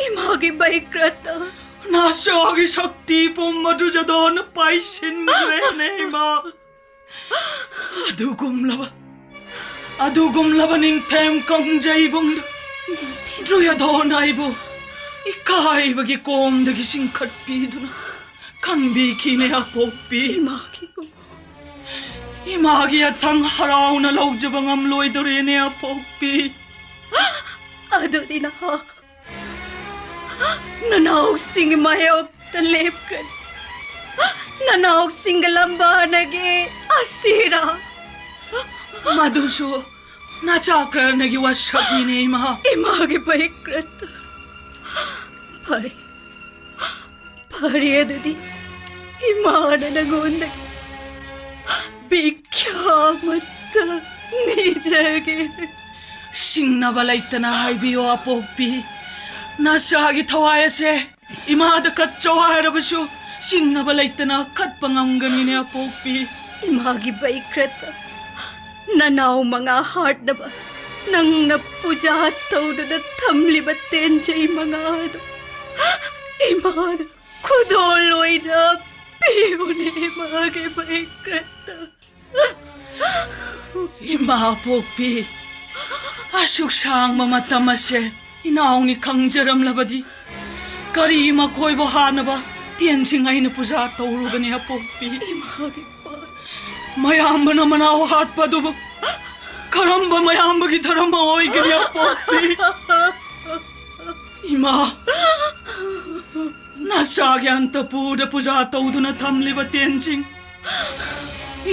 ꯏꯃꯥꯒꯤ ꯕꯩꯀ꯭ꯔꯇ꯫ ꯅꯆꯥꯒꯤ ꯁꯛꯇꯤ ꯄꯨꯝꯕ ꯗ꯭ꯔꯨꯌꯣꯙꯣꯟꯅ ꯄꯥꯏꯁꯤꯟꯈ꯭ꯔꯦꯅꯦ ꯏꯃꯥ꯫ ꯑꯗꯨꯒꯨꯝꯂꯕ, ꯑꯗꯨꯒꯨꯝꯂꯕ ꯅꯤꯡꯊꯦꯝ ꯀꯪꯖꯩꯕꯨꯡꯗ ꯗ꯭ꯔꯨꯌꯣꯙꯣꯟ ꯑꯩꯕꯨ ꯏꯀꯥꯏꯕꯒꯤ ꯀꯣꯝꯗꯒꯤ ꯆꯤꯡꯈꯠꯄꯤꯗꯨꯅ ꯀꯟꯕꯤꯈꯤꯅꯦ ꯑꯄꯣꯛꯄꯤ꯫ ꯏꯃꯥꯒꯤ ꯏꯃꯥꯒꯤ ꯑꯊꯪ ꯍꯔꯥꯎꯅ ꯂꯧꯖꯕ ꯉꯝꯂꯣꯏꯗꯣꯔꯦꯅꯦ ꯑꯄꯣꯛꯄꯤ꯫ ꯑꯗꯨꯗꯤ ꯅꯍꯥꯛ ꯅꯅꯥꯎꯁꯤꯡꯒꯤ ꯃꯥꯌꯣꯛꯇ ꯂꯦꯞꯀꯅꯤ꯫ ꯅꯅꯥꯎꯁꯤꯡꯒ ꯂꯝꯕꯥꯅꯒꯦ ꯑꯁꯤꯔꯥ? ꯃꯗꯨꯁꯨ ꯅꯆꯥ ꯀꯔꯅꯒꯤ ꯋꯥꯁꯛꯅꯤꯅꯦ ꯏꯃꯥ꯫ ꯏꯃꯥꯒꯤ ꯕꯩꯀ꯭ꯔꯇ꯫ ꯐꯔꯦ, ꯐꯔꯦ, ꯑꯗꯨꯗꯤ ꯏꯃꯥꯅ ꯅꯉꯣꯟꯗꯒꯤ ꯚꯤꯈ꯭ꯌꯥ ꯑꯃꯠꯇ ꯅꯤꯖꯒꯦ꯫ ꯁꯤꯡꯅꯕ ꯂꯩꯇꯅ ꯍꯥꯏꯕꯤꯌꯣ ꯑꯄꯣꯛꯄꯤ꯫ ꯅꯆꯥꯒꯤ ꯊꯋꯥꯏ ꯑꯁꯦ ꯏꯃꯥꯗ ꯀꯠꯆꯧ ꯍꯥꯏꯔꯕꯁꯨ ꯁꯤꯡꯅꯕ ꯂꯩꯇꯅ ꯀꯠꯄ ꯉꯝꯒꯅꯤꯅꯦ ꯑꯄꯣꯛꯄꯤ꯫ ꯏꯃꯥꯒꯤ ꯕꯩꯀ꯭ꯔꯇ, ꯅꯅꯥꯎ ꯃꯉꯥ ꯍꯥꯠꯅꯕ ꯅꯪꯅ ꯄꯨꯖꯥ ꯇꯧꯗꯨꯅ ꯊꯝꯂꯤꯕ ꯇꯦꯟꯖꯩ ꯃꯉꯥꯗꯨ ꯏꯃꯥꯗ ꯈꯨꯗꯣꯜ ꯑꯣꯏꯅ ꯄꯤꯌꯨꯅꯦ ꯏꯃꯥꯒꯤ ꯕꯩꯀ꯭ꯔꯇ꯫ ꯏꯃꯥ ꯄꯣꯛꯄꯤ, ꯑꯁꯨꯛ ꯁꯥꯡꯕ ꯃꯇꯝ ꯑꯁꯦ ꯏꯅꯥꯎꯅꯤ ꯈꯪꯖꯔꯝꯂꯕꯗꯤ ꯀꯔꯤ ꯃꯈꯣꯏꯕꯨ ꯍꯥꯠꯅꯕ ꯇꯦꯟꯁꯤꯡ ꯑꯩꯅ ꯄꯨꯖꯥ ꯇꯧꯔꯨꯒꯅꯤ ꯑꯄꯣꯛꯄꯤ? ꯏꯃꯥꯒꯤ ꯄꯥ-, ꯃꯌꯥꯝꯕꯅ ꯃꯅꯥꯎ ꯍꯥꯠꯄ ꯑꯗꯨꯕꯨ ꯀꯔꯝꯕ ꯃꯌꯥꯝꯕꯒꯤ ꯙꯔꯃ ꯑꯣꯏꯒꯅꯤ, ꯑꯄꯣꯛꯄꯤ? ꯏꯃꯥ, ꯅꯆꯥꯒꯤ ꯑꯟꯇꯄꯨꯔꯗ ꯄꯨꯖꯥ ꯇꯧꯗꯨꯅ ꯊꯝꯂꯤꯕ ꯇꯦꯟꯁꯤꯡ,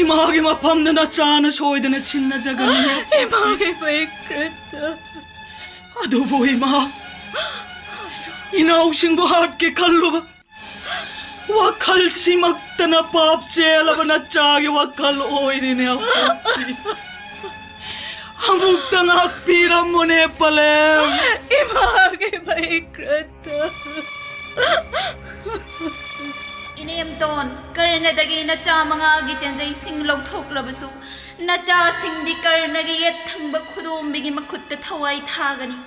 ꯏꯃꯥꯒꯤ ꯃꯐꯝꯗ ꯅꯆꯥꯅ ꯁꯣꯏꯗꯅ ꯁꯤꯟꯅꯖꯒꯅꯤ꯫ ꯏꯃꯥꯒꯤ ꯃꯩꯀ꯭ꯔꯇ꯫ ꯑꯗꯨꯕꯨ ꯏꯃꯥ, ꯏꯅꯥꯎꯁꯤꯡꯕꯨ ꯍꯥꯠꯀꯦ ꯈꯜꯂꯨꯕ ꯋꯥꯈꯜꯁꯤꯃꯛꯇꯅ ꯄꯥꯞ ꯆꯦꯜꯂꯕ ꯅꯆꯥꯒꯤ ꯋꯥꯈꯜ ꯑꯣꯏꯔꯤꯅꯦ, ꯑꯄꯣꯛꯄꯤ꯫ ꯑꯃꯨꯛꯇ ꯉꯥꯛꯄꯤꯔꯝꯃꯨꯅꯦ, ꯄꯂꯦꯝ꯫ ꯏꯃꯥꯒꯤ ꯃꯩꯀ꯭ꯔꯇ꯫ ꯏꯅꯦꯝꯇꯣꯟ, ꯀꯔꯅꯗꯒꯤ ꯅꯆꯥ ꯃꯉꯥꯒꯤ ꯇꯦꯟꯖꯩꯁꯤꯡ ꯂꯧꯊꯣꯛꯂꯕꯁꯨ, ꯅꯆꯥꯁꯤꯡꯗꯤ ꯀꯔꯅꯒꯤ ꯌꯦꯠ ꯊꯪꯕ ꯈꯨꯗꯣꯝꯕꯤꯒꯤ ꯃꯈꯨꯠꯇ ꯊꯋꯥꯏ ꯊꯥꯒꯅꯤ꯫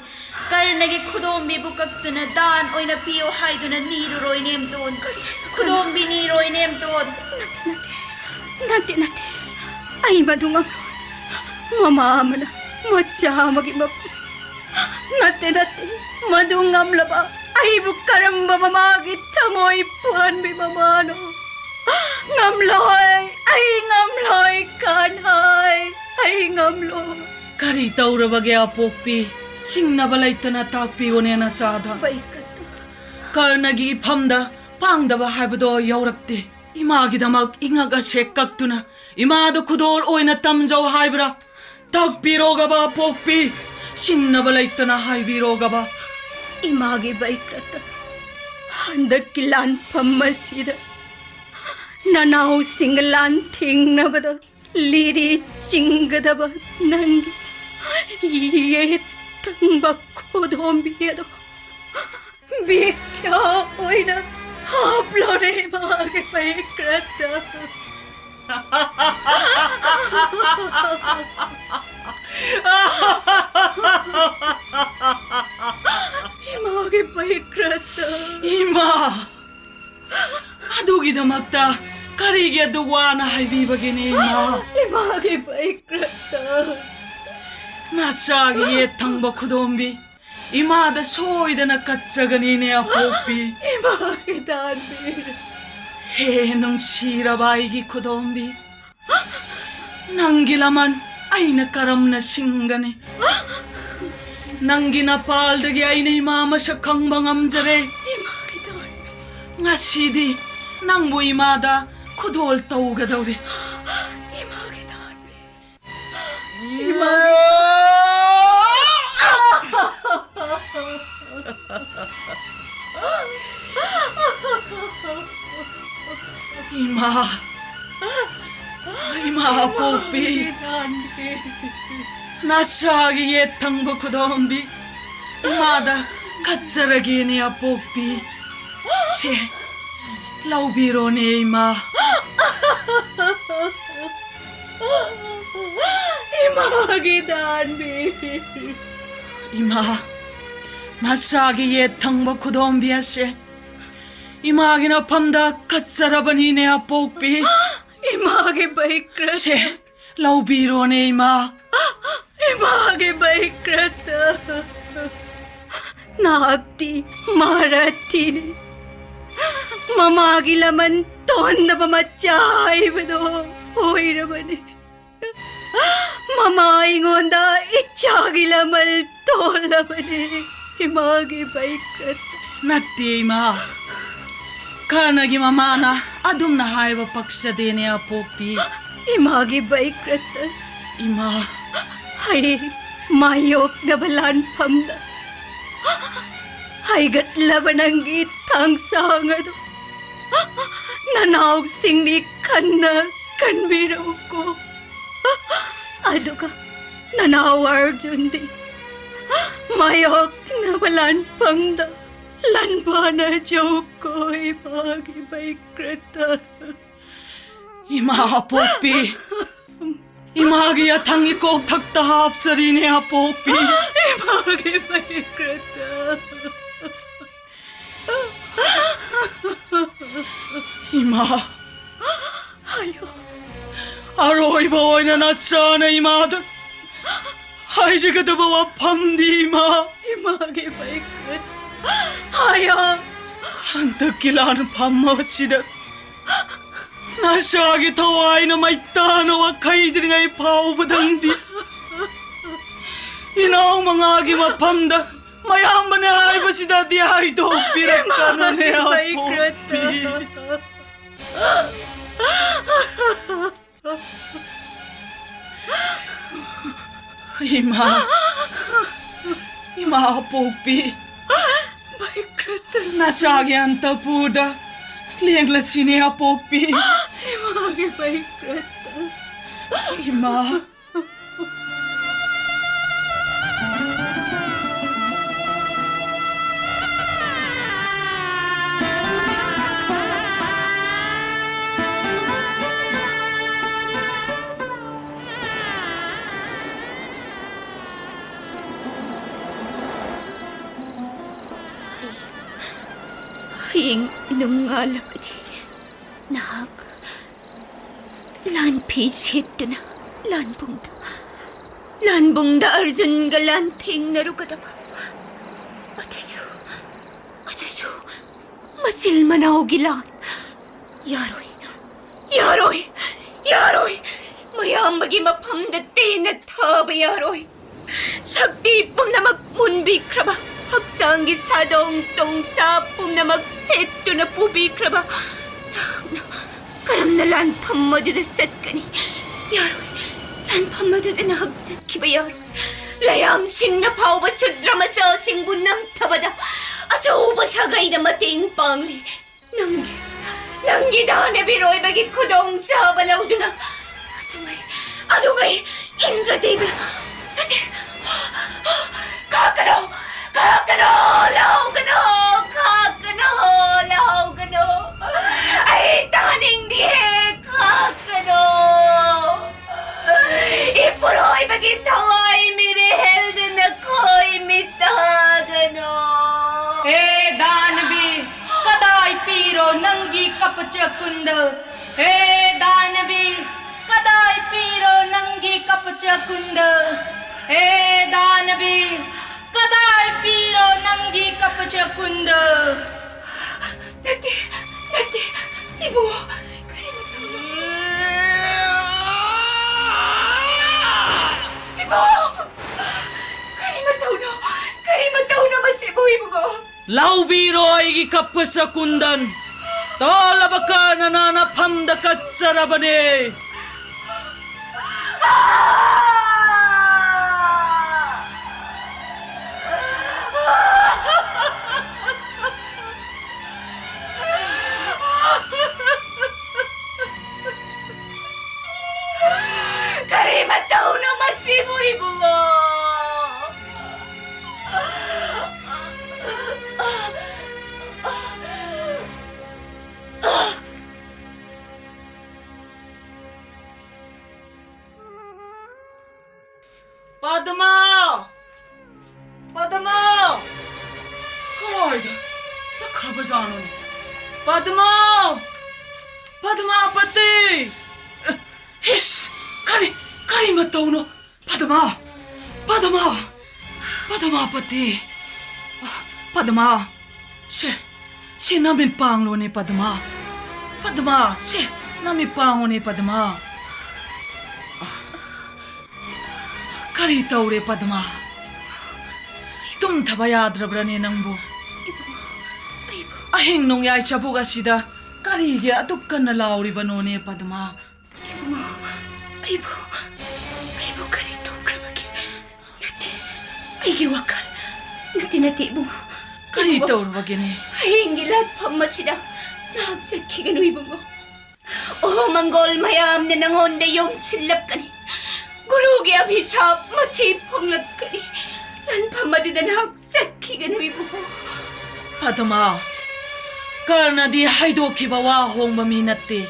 ꯀꯔꯅꯒꯤ ꯈꯨꯗꯣꯝꯕꯤꯕꯨ ꯀꯛꯇꯨꯅ ꯗꯥꯟ ꯑꯣꯏꯅ ꯄꯤꯌꯨ ꯍꯥꯏꯗꯨꯅ ꯅꯤꯔꯨꯔꯣꯏ, ꯅꯦꯝꯇꯣꯟ꯫ ꯈꯨꯗꯣꯝꯕꯤ ꯅꯤꯔꯣꯏ, ꯅꯦꯝꯇꯣꯟ꯫ ꯅꯠꯇꯦ, ꯅꯠꯇꯦ, ꯅꯠꯇꯦ, ꯅꯠꯇꯦ꯫ ꯑꯩ ꯃꯗꯨ ꯉꯝꯂꯣꯏ꯫ ꯃꯃꯥ ꯑꯃꯅ ꯃꯆꯥ ꯑꯃꯒꯤ ꯃꯐꯝ꯫ ꯅꯠꯇꯦ, ꯅꯠꯇꯦ, ꯃꯗꯨ ꯉꯝꯂꯕ ꯑꯩꯕꯨ ꯀꯔꯝꯕ ꯃꯃꯥꯒꯤ ꯊꯃꯣꯏ ꯄꯥꯟꯕꯤ ꯃꯃꯥꯅꯣ? ꯉꯝꯂꯣꯏ, ꯑꯩ ꯉꯝꯂꯣꯏ, ꯀꯥꯟꯍꯥꯏ, ꯑꯩ ꯉꯝꯂꯣꯏ꯫ ꯀꯔꯤ ꯇꯧꯔꯕꯒꯦ, ꯑꯄꯣꯛꯄꯤ? ꯆꯤꯡꯅꯕ ꯂꯩꯇꯅ ꯇꯥꯛꯄꯤꯌꯨꯅꯦ ꯅꯆꯥꯗ꯫ ꯕꯩꯀ꯭ꯔꯇ꯫ ꯀꯔꯅꯒꯤ ꯏꯐꯝꯗ ꯄꯥꯡꯗꯕ ꯍꯥꯏꯕꯗꯣ ꯌꯥꯎꯔꯛꯇꯦ꯫ ꯏꯃꯥꯒꯤꯗꯃꯛ ꯏꯉꯛ ꯑꯁꯦ ꯀꯛꯇꯨꯅ ꯏꯃꯥꯗ ꯈꯨꯗꯣꯜ ꯑꯣꯏꯅ ꯇꯝꯖꯧ ꯍꯥꯏꯕ꯭ꯔꯥ? ꯇꯥꯛꯄꯤꯔꯣꯒꯕ, ꯑꯄꯣꯛꯄꯤ꯫ ꯆꯤꯡꯅꯕ ꯂꯩꯇꯅ ꯍꯥꯏꯕꯤꯔꯣꯒꯕ꯫ ꯏꯃꯥꯒꯤ ꯕꯩꯀ꯭ꯔꯇ, ꯍꯟꯗꯛꯀꯤ ꯂꯥꯟꯐꯝ ꯑꯁꯤꯗ ꯅꯅꯥꯎꯁꯤꯡꯒ ꯂꯥꯟꯊꯦꯡꯅꯕꯗ ꯂꯤꯔꯤ ꯆꯤꯡꯒꯗꯕ ꯅꯪꯒꯤ ꯌꯦꯠ ꯊꯪꯕ ꯈꯨꯗꯣꯝꯕꯤ ꯑꯗꯣ ꯕꯤꯈ꯭ꯌꯥ ꯑꯣꯏꯅ ꯍꯥꯞꯂꯣꯔꯦ, ꯏꯃꯥꯒꯤ ꯕꯩꯀ꯭ꯔꯇ꯫ ꯏꯃꯥꯒꯤ ꯕꯩꯀ꯭ꯔꯇ꯫ ꯏꯃꯥ! ꯑꯗꯨꯒꯤꯗꯃꯛꯇ ꯀꯔꯤꯒꯤ ꯑꯗꯨ ꯋꯥꯅ ꯍꯥꯏꯕꯤꯕꯒꯦꯅꯦ, ꯏꯃꯥ? ꯏꯃꯥꯒꯤ ꯕꯩꯀ꯭ꯔꯇ꯫ ꯅꯆꯥꯒꯤ ꯌꯦꯠ ꯊꯪꯕ ꯈꯨꯗꯣꯝꯕꯤ ꯏꯃꯥꯗ ꯁꯣꯏꯗꯅ ꯀꯠꯆꯒꯅꯤꯅꯦ, ꯑꯄꯣꯛꯄꯤ꯫ ꯏꯃꯥꯒꯤ ꯗꯥꯟꯕꯤꯔ꯫ ꯍꯦ ꯅꯨꯡꯁꯤꯔꯕ ꯑꯩꯒꯤ ꯈꯨꯗꯣꯝꯕꯤ, ꯅꯪꯒꯤ ꯂꯃꯟ ꯑꯩꯅ ꯀꯔꯝꯅ ꯁꯤꯡꯒꯅꯤ? ꯅꯪꯒꯤ ꯅꯄꯥꯜꯗꯒꯤ ꯑꯩꯅ ꯏꯃꯥ ꯃꯁꯛ ꯈꯪꯕ ꯉꯝꯖꯔꯦ꯫ ꯉꯁꯤꯗꯤ ꯅꯪꯕꯨ ꯏꯃꯥꯗ ꯈꯨꯗꯣꯜ ꯇꯧꯒꯗꯧꯔꯤ꯫ ꯏꯃꯥ! ꯏꯃꯥ! ꯏꯃꯥ ꯑꯄꯣꯛꯄꯤ! ꯅꯆꯥꯒꯤ ꯌꯦꯠ ꯊꯪꯕ ꯈꯨꯗꯣꯝꯕꯤ ꯏꯃꯥꯗ ꯀꯠꯆꯔꯒꯦꯅꯦ ꯑꯄꯣꯛꯄꯤ꯫ ꯁꯦ, ꯂꯧꯕꯤꯔꯣꯅꯦ ꯏꯃꯥ꯫ ꯏꯃꯥꯒꯤ ꯗꯥꯟꯕꯤ! ꯏꯃꯥ, ꯅꯆꯥꯒꯤ ꯌꯦꯠ ꯊꯪꯕ ꯈꯨꯗꯣꯝꯕꯤ ꯑꯁꯦ ꯏꯃꯥꯒꯤ ꯅꯐꯝꯗ ꯀꯠꯆꯔꯕꯅꯤꯅꯦ ꯑꯄꯣꯛꯄꯤ꯫ ꯏꯃꯥꯒꯤ ꯕꯩꯀ꯭ꯔ! ꯁꯦ, ꯂꯧꯕꯤꯔꯣꯅꯦ ꯏꯃꯥ꯫ ꯏꯃꯥꯒꯤ ꯕꯩꯀ꯭ꯔꯇ! ꯅꯍꯥꯛꯇꯤ ꯃꯍꯥꯔꯥꯊꯤꯅꯤ꯫ ꯃꯃꯥꯒꯤ ꯂꯃꯟ ꯇꯣꯟꯗꯕ ꯃꯆꯥ ꯍꯥꯏꯕꯗꯣ ꯑꯣꯏꯔꯕꯅꯤ꯫ ꯃꯃꯥ ꯑꯩꯉꯣꯟꯗ ꯏꯆꯥꯒꯤ ꯂꯃꯟ ꯇꯣꯜꯂꯕꯅꯤ꯫ ꯏꯃꯥꯒꯤ ꯕꯩꯀ꯭ꯔꯇ! ꯅꯠꯇꯦ ꯏꯃꯥ, ꯀꯔꯅꯒꯤ ꯃꯃꯥꯅ ꯑꯗꯨꯝꯅ ꯍꯥꯏꯕ ꯄꯛꯆꯗꯦꯅꯦ ꯑꯄꯣꯛꯄꯤ꯫ ꯏꯃꯥꯒꯤ ꯕꯩꯀ꯭ꯔꯇ! ꯏꯃꯥ! ꯑꯩ ꯃꯥꯌꯣꯛꯅꯕ ꯂꯥꯟꯐꯝꯗ ꯍꯥꯏꯒꯠꯂꯕ ꯅꯪꯒꯤ ꯊꯥꯡꯁꯥꯡ ꯑꯗꯨ ꯅꯅꯥꯎꯁꯤꯡꯅꯤ ꯈꯟꯅ ꯀꯟꯕꯤꯔꯛꯎꯀꯣ꯫ ꯑꯗꯨꯒ ꯅꯅꯥꯎ ꯑꯔꯖꯨꯟꯗꯤ ꯃꯥꯌꯣꯛꯅꯕ ꯂꯥꯟꯐꯝꯗ ꯂꯥꯟꯕꯥꯅꯖꯧꯀꯣ꯫ ꯏꯃꯥꯒꯤ ꯕꯩꯀ꯭ꯔꯇ! ꯏꯃꯥ ꯑꯄꯣꯛꯄꯤ! ꯏꯃꯥꯒꯤ ꯌꯥꯊꯪ ꯏꯀꯣꯛꯊꯛꯇ ꯍꯥꯞꯆꯔꯤꯅꯦ ꯑꯄꯣꯛꯄꯤ꯫ ꯏꯃꯥꯒꯤ ꯕꯩꯀ꯭ꯔꯇ! ꯏꯃꯥ! ꯍꯥꯏꯌꯣ꯫ ꯑꯔꯣꯏꯕ ꯑꯣꯏꯅ ꯅꯆꯥꯅ ꯏꯃꯥꯗ ꯍꯥꯏꯖꯒꯗꯕ ꯋꯥꯐꯝꯗꯤ, ꯏꯃꯥ, ꯏꯃꯥꯒꯤ ꯕꯩꯀ꯭ꯔꯇ! ꯍꯥꯏꯌꯣ꯫ ꯍꯟꯗꯛꯀꯤ ꯂꯥꯟꯐꯝ ꯑꯁꯤꯗ ꯅꯆꯥꯒꯤ ꯊꯋꯥꯏꯅ ꯃꯩꯇꯥꯅ ꯋꯥꯈꯩꯗ꯭ꯔꯤꯉꯩ ꯐꯥꯎꯕꯗꯪꯗꯤ ꯏꯅꯥꯎ ꯃꯉꯥꯒꯤ ꯃꯐꯝꯗ ꯃꯌꯥꯝꯕꯅꯦ ꯍꯥꯏꯕꯁꯤꯗꯗꯤ ꯍꯥꯏꯗꯣꯛꯄꯤꯔꯛꯀꯅꯨꯅꯦ, ꯏꯃꯥꯒꯤ ꯑꯄꯣꯛꯄꯤ꯫ ꯃꯩꯀ꯭ꯔꯠꯇ꯫ ꯏꯃꯥ, ꯏꯃꯥ ꯑꯄꯣꯛꯄꯤ, ꯃꯩꯀ꯭ꯔꯠꯇ꯫ ꯅꯆꯥꯒꯤ ꯑꯟꯇꯄꯨꯔꯗ ꯂꯦꯡꯂꯁꯤꯅꯦ ꯑꯄꯣꯛꯄꯤ꯫ ꯏꯃꯥꯒꯤ ꯃꯩꯀ꯭ꯔꯠꯇ꯫ ꯏꯃꯥ꯫ ꯍꯌꯦꯡ ꯅꯣꯡꯉꯥꯜꯂꯕꯗꯤ ꯅꯍꯥꯛ ꯂꯥꯟꯐꯤ ꯁꯦꯠꯇꯨꯅ ꯂꯥꯟꯕꯨꯡꯗ, ꯂꯥꯟꯕꯨꯡꯗ ꯑꯔꯖꯨꯟꯒ ꯂꯥꯟꯊꯦꯡꯅꯔꯨꯒꯗꯕ꯫ ꯑꯗꯨꯁꯨ, ꯑꯗꯨꯁꯨ ꯃꯆꯤꯜ ꯃꯅꯥꯎꯒꯤ ꯂꯥꯟ꯫ ꯌꯥꯔꯣꯏ, ꯌꯥꯔꯣꯏ, ꯌꯥꯔꯣꯏ꯫ ꯃꯌꯥꯝꯕꯒꯤ ꯃꯐꯝꯗ ꯇꯦꯟꯅ ꯊꯥꯕ ꯌꯥꯔꯣꯏ꯫ ꯁꯛꯇꯤ ꯄꯨꯝꯅꯃꯛ ꯃꯨꯟꯕꯤꯈ꯭ꯔꯕ, ꯍꯛꯆꯥꯡꯒꯤ ꯁꯥꯗꯣꯡ ꯇꯣꯡꯁꯥ ꯄꯨꯝꯅꯃꯛ ꯁꯦꯠꯇꯨꯅ ꯄꯨꯕꯤꯈ꯭ꯔꯕ ꯅꯍꯥꯛꯅ ꯀꯔꯝꯅ ꯂꯥꯟꯐꯝ ꯑꯗꯨꯗ ꯆꯠꯀꯅꯤ? ꯌꯥꯔꯣꯏ, ꯂꯥꯟꯐꯝ ꯑꯗꯨꯗ ꯅꯍꯥꯛ ꯆꯠꯈꯤꯕ ꯌꯥꯔꯣꯏ꯫ ꯂꯌꯥꯝꯁꯤꯡꯅ ꯐꯥꯎꯕ ꯁꯨꯗ꯭ꯔ ꯃꯆꯥꯁꯤꯡꯕꯨ ꯅꯝꯊꯕꯗ ꯑꯆꯧꯕ ꯁꯥꯒꯩꯗ ꯃꯇꯦꯡ ꯄꯥꯡꯂꯤ꯫ ꯅꯪꯒꯤ, ꯅꯪꯒꯤ ꯗꯥꯅꯕꯤꯔꯣꯏꯕꯒꯤ ꯈꯨꯗꯣꯡꯆꯥꯕ ꯂꯧꯗꯨꯅ ꯑꯗꯨꯉꯩ, ꯑꯗꯨꯉꯩ ꯏꯟꯗ꯭ꯔꯗꯦꯕ ꯅꯠꯇꯦ, ꯈꯥꯛꯀꯅꯣ, ꯈꯥꯛꯀꯅꯣ, ꯂꯧꯒꯅꯣ, ꯈꯥꯛꯀꯅꯣ, ꯂꯧꯒꯅꯣ꯫ ꯑꯩ ꯇꯥꯅꯤꯡꯗꯤꯌꯦ, ꯈꯥꯛꯀꯅꯣ꯫ ꯏꯄꯨꯔꯣꯏꯕꯒꯤ ꯊꯋꯥꯏ ꯃꯤꯔꯦꯜꯗ ꯅꯈꯣꯏ ꯃꯤꯠ ꯇꯥꯒꯅꯣ꯫ ꯍꯦ ꯗꯥꯅꯕꯤ, ꯀꯗꯥꯏ ꯄꯤꯔꯣ ꯅꯪꯒꯤ ꯀꯄꯆ ꯀꯨꯟꯗꯜ? ꯍꯦ ꯗꯥꯅꯕꯤ, ꯀꯗꯥꯏ ꯄꯤꯔꯣ ꯅꯪꯒꯤ ꯀꯄꯆ ꯀꯨꯟꯗꯜ? ꯍꯦ ꯗꯥꯅꯕꯤ, ꯀꯗꯥꯏ ꯄꯤꯔꯣ ꯅꯪꯒꯤ ꯀꯄꯆ ꯀꯨꯟꯗꯜ? ꯅꯠꯇꯦ, ꯅꯠꯇꯦ, ꯏꯕꯨꯡꯉꯣ, ꯀꯔꯤꯃꯠꯇ ꯀꯔꯤ ꯃꯇꯧꯅꯣ? ꯀꯔꯤ ꯃꯇꯧꯅꯣ ꯃꯁꯤꯕꯨ, ꯏꯕꯨꯡꯉꯣ? ꯂꯧꯕꯤꯔꯣ ꯑꯩꯒꯤ ꯀꯞꯄ ꯁꯀꯨꯟꯗꯟ꯫ ꯇꯣꯜꯂꯕ ꯀꯔꯅꯅ ꯅꯐꯝꯗ ꯀꯠꯆꯔꯕꯅꯦ꯫ ꯀꯔꯤ ꯃꯇꯧꯅꯣ ꯃꯁꯤꯕꯨ, ꯏꯕꯨꯡꯉꯣ? ꯄꯗꯃ! ꯄꯗꯃ! ꯀꯗꯥꯏꯗ ꯆꯠꯈ꯭ꯔꯕꯖꯥꯠꯅꯣꯅꯦ? ꯄꯗꯃ! ꯄꯗꯃꯥꯄꯇꯤ! ꯏꯁ! ꯀꯔꯤ, ꯀꯔꯤ ꯃꯇꯧꯅꯣ? ꯄꯗꯃ! ꯄꯗꯃ! ꯄꯗꯃꯥꯄꯇꯤ! ꯄꯗꯃ! ꯁꯦ, ꯁꯦ ꯅꯃꯤꯠ ꯄꯥꯡꯂꯣꯅꯦ ꯄꯗꯃ! ꯄꯗꯃ! ꯁꯦ ꯅꯃꯤꯠ ꯄꯥꯡꯉꯣꯅꯦ ꯄꯗꯃ! ꯀꯔꯤ ꯇꯧꯔꯦ ꯄꯗꯃ? ꯇꯨꯝꯊꯕ ꯌꯥꯗ꯭ꯔꯕ꯭ꯔꯅꯦ ꯅꯪꯕꯨ? ꯏꯕꯨꯡꯉꯣ, ꯑꯩꯕꯨ ꯑꯍꯤꯡ ꯅꯣꯡꯌꯥꯏ ꯆꯕꯨꯛ ꯑꯁꯤꯗ ꯀꯔꯤꯒꯤ ꯑꯗꯨꯛ ꯀꯟꯅ ꯂꯥꯎꯔꯤꯕꯅꯣꯅꯦ ꯄꯗꯃ? ꯏꯕꯨꯡꯉꯣ, ꯑꯩꯕꯨ, ꯑꯩꯕꯨ ꯀꯔꯤ ꯇꯧꯈ꯭ꯔꯕꯒꯦ? ꯅꯠꯇꯦ, ꯑꯩꯒꯤ ꯋꯥꯈꯜ꯫ ꯅꯠꯇꯦ, ꯅꯠꯇꯦ, ꯏꯕꯨꯡꯉꯣ꯫ ꯀꯔꯤ ꯏꯕꯨꯡꯉꯣ, ꯇꯧꯔꯕꯒꯦꯅꯦ? ꯍꯌꯦꯡꯒꯤ ꯂꯥꯠꯐꯝ ꯑꯁꯤꯗ ꯅꯍꯥꯛ ꯆꯠꯈꯤꯒꯅꯨ, ꯏꯕꯨꯡꯉꯣ꯫ ꯑꯣ, ꯃꯪꯒꯣꯜ ꯃꯌꯥꯝꯅ ꯅꯉꯣꯟꯗ ꯌꯣꯝꯁꯤꯜꯂꯛꯀꯅꯤ꯫ ꯒꯨꯔꯨꯒꯤ ꯑꯚꯤꯁꯥꯞ ꯃꯊꯤ ꯐꯣꯡꯂꯛꯀꯅꯤ꯫ ꯂꯥꯟꯐꯝ ꯑꯗꯨꯗ ꯅꯍꯥꯛ ꯆꯠꯈꯤꯒꯅꯨ, ꯏꯕꯨꯡꯉꯣ꯫ ꯄꯗꯃ, ꯀꯔꯅꯗꯤ ꯍꯥꯏꯗꯣꯛꯈꯤꯕ ꯋꯥ ꯍꯣꯡꯕ ꯃꯤ ꯅꯠꯇꯦ꯫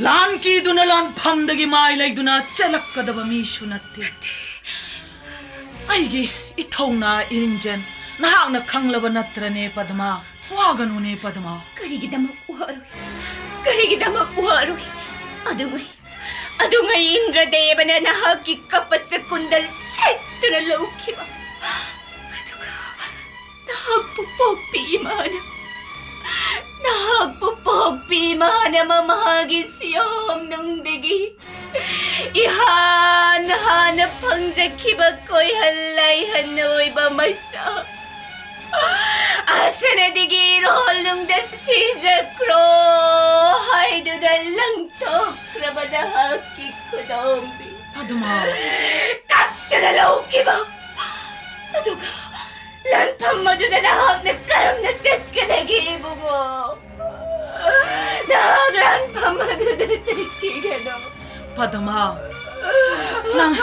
ꯂꯥꯟ ꯀꯤꯗꯨꯅ ꯂꯥꯟꯐꯝꯗꯒꯤ ꯃꯥꯏ ꯂꯩꯗꯨꯅ ꯆꯦꯜꯂꯛꯀꯗꯕ ꯃꯤꯁꯨ ꯅꯠꯇꯦ꯫ ꯑꯩꯒꯤ ꯏꯊꯧꯅꯥ ꯏꯔꯤꯡꯖꯦꯟ ꯅꯍꯥꯛꯅ ꯈꯪꯂꯕ ꯅꯠꯇ꯭ꯔꯅꯦ ꯄꯗꯃ? ꯋꯥꯒꯅꯨꯅꯦ ꯄꯗꯃ꯫ ꯀꯔꯤꯒꯤꯗꯃꯛ ꯋꯥꯔꯣꯏ? ꯀꯔꯤꯒꯤꯗꯃꯛ ꯋꯥꯔꯣꯏ? ꯑꯗꯨꯉꯩ, ꯑꯗꯨꯉꯩ ꯏꯟꯗ꯭ꯔꯗꯦꯕꯅ ꯅꯍꯥꯛꯀꯤ ꯀꯄꯠꯆ ꯀꯨꯟꯗꯜ ꯁꯦꯠꯇꯨꯅ ꯂꯧꯈꯤꯕ꯫ ꯑꯗꯨꯒ ꯅꯍꯥꯛꯄꯨ ꯄꯣꯛꯄꯤ ꯏꯃꯥꯅ, ꯅꯍꯥꯛꯄꯨ ꯄꯣꯛꯄꯤ ꯏꯃꯥꯅ ꯃꯃꯥꯒꯤ ꯁꯤꯌꯣꯝꯅꯨꯡꯗꯒꯤ ꯏꯍꯥꯟ ꯍꯥꯟꯅ ꯐꯪꯖꯈꯤꯕ ꯀꯣꯏꯍꯜ ꯂꯥꯏꯍꯟ ꯑꯣꯏꯕ ꯃꯩꯁꯥ ꯑꯁꯅꯗꯒꯤ ꯏꯔꯣꯜꯅꯨꯡꯗ ꯁꯤꯖꯈ꯭ꯔꯣ ꯍꯥꯏꯗꯨꯅ ꯂꯪꯊꯣꯛꯈ꯭ꯔꯕ ꯅꯍꯥꯛꯀꯤ ꯈꯨꯗꯣꯝꯕꯤ ꯄꯗꯃꯥ꯫ ꯀꯛꯇꯅ ꯂꯧꯈꯤꯕ꯫ ꯑꯗꯨꯒ ꯂꯥꯟꯐꯝ ꯑꯗꯨꯗ ꯅꯍꯥꯛꯅ ꯀꯔꯝꯅ ꯆꯠꯀꯗꯒꯦ, ꯏꯕꯨꯡꯉꯣ? ꯅꯍꯥꯛ ꯂꯥꯟꯐꯝ ꯑꯗꯨꯗ ꯆꯠꯈꯤꯒꯅꯨ꯫ ꯄꯗꯃꯥ, ꯅꯪ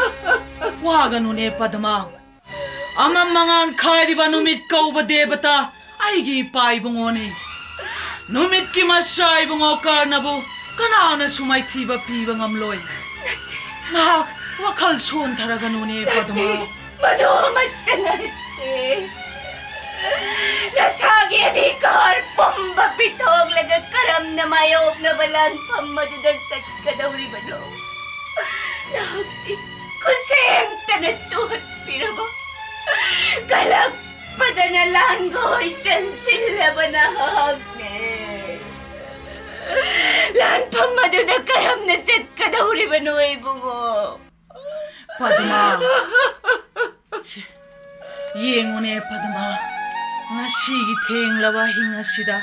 ꯋꯥꯒꯅꯨꯅꯦ, ꯄꯗꯃꯥ꯫ ꯑꯃꯝ ꯃꯉꯥꯟ ꯈꯥꯏꯔꯤꯕ ꯅꯨꯃꯤꯠ ꯀꯧꯕ ꯗꯦꯕꯇꯥ ꯑꯩꯒꯤ ꯏꯄꯥ ꯏꯕꯨꯡꯉꯣꯅꯤ꯫ ꯅꯨꯃꯤꯠꯀꯤ ꯃꯆꯥ ꯏꯕꯨꯡꯉꯣ ꯀꯔꯅꯕꯨ ꯀꯅꯥꯅꯁꯨ ꯃꯥꯏꯊꯤꯕ ꯄꯤꯕ ꯉꯝꯂꯣꯏ꯫ ꯅꯍꯥꯛ ꯋꯥꯈꯜ ꯁꯣꯟꯊꯔꯒꯅꯨꯅꯦ, ꯄꯗꯃꯥ꯫ ꯃꯗꯨ ꯑꯃꯠꯇ ꯅꯠꯇꯦ꯫ ꯅꯁꯥꯒꯤ ꯑꯙꯤꯀꯥꯔ ꯄꯨꯝꯕ ꯄꯤꯊꯣꯛꯂꯒ ꯀꯔꯝꯅ ꯃꯥꯌꯣꯛꯅꯕ ꯂꯥꯟꯐꯝ ꯑꯗꯨꯗ ꯆꯠꯀꯗꯧꯔꯤꯕꯅꯣ? ꯅꯍꯥꯛꯇꯤ ꯈꯨꯠꯁꯦꯝꯇꯅ ꯇꯨꯍꯠꯄꯤꯔꯕ, ꯀꯂꯛꯄꯗꯅ ꯂꯥꯟꯒꯣꯏ ꯆꯟꯁꯤꯜꯂꯕ ꯅꯍꯥꯛꯅꯦ꯫ ꯂꯥꯟꯐꯝ ꯑꯗꯨꯗ ꯀꯔꯝꯅ ꯆꯠꯀꯗꯧꯔꯤꯕꯅꯣ, ꯏꯕꯨꯡꯉꯣ? ꯄꯗꯃꯥ꯫ ꯁꯦ, ꯌꯦꯡꯉꯨꯅꯦ ꯄꯗꯃꯥ, ꯉꯁꯤꯒꯤ ꯊꯦꯡꯂꯕ ꯑꯍꯤꯡ ꯑꯁꯤꯗ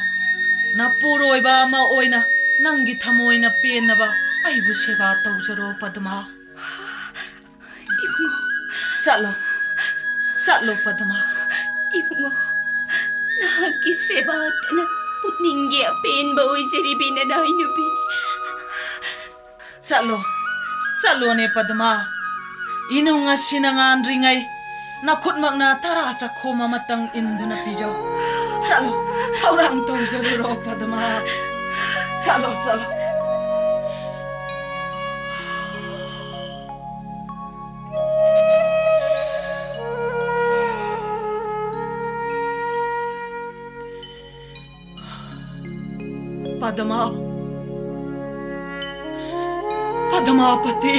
ꯅꯄꯨꯔꯣꯏꯕ ꯑꯃ ꯑꯣꯏꯅ ꯅꯪꯒꯤ ꯊꯃꯣꯏꯅ ꯄꯦꯟꯅꯕ ꯑꯩꯕꯨ ꯁꯦꯕꯥ ꯇꯧꯖꯔꯣ ꯄꯗꯃꯥ꯫ ꯏꯕꯨꯡꯉꯣ꯫ ꯆꯠꯂꯣ, ꯆꯠꯂꯣ ꯄꯗꯃꯥ꯫ ꯏꯕꯨꯡꯉꯣ, ꯅꯍꯥꯛꯀꯤ ꯁꯦꯕꯥꯇꯅ ꯄꯨꯛꯅꯤꯡꯒꯤ ꯑꯄꯦꯟꯕ ꯑꯣꯏꯖꯔꯤꯕꯤ ꯅꯅꯥꯏ ꯅꯨꯄꯤꯅꯤ꯫ ꯆꯠꯂꯣ, ꯆꯠꯂꯣꯅꯦ ꯄꯗꯃꯥ꯫ ꯏꯅꯨꯡ ꯑꯁꯤꯅ ꯉꯥꯟꯗ꯭ꯔꯤꯉꯩ ꯅꯈꯨꯠꯃꯛꯅ ꯇꯔꯥ ꯆꯈꯣꯝ ꯑꯃꯇꯪ ꯏꯟꯗꯨꯅ ꯄꯤꯖꯧ꯫ ꯆꯠꯂꯣ, ꯊꯧꯔꯥꯡ ꯇꯧꯖꯔꯨꯔꯣ ꯄꯗꯃꯥ꯫ ꯆꯠꯂꯣ, ꯆꯠꯂꯣ꯫ ꯄꯗꯃꯥ, ꯄꯗꯃꯥꯄꯇꯤ,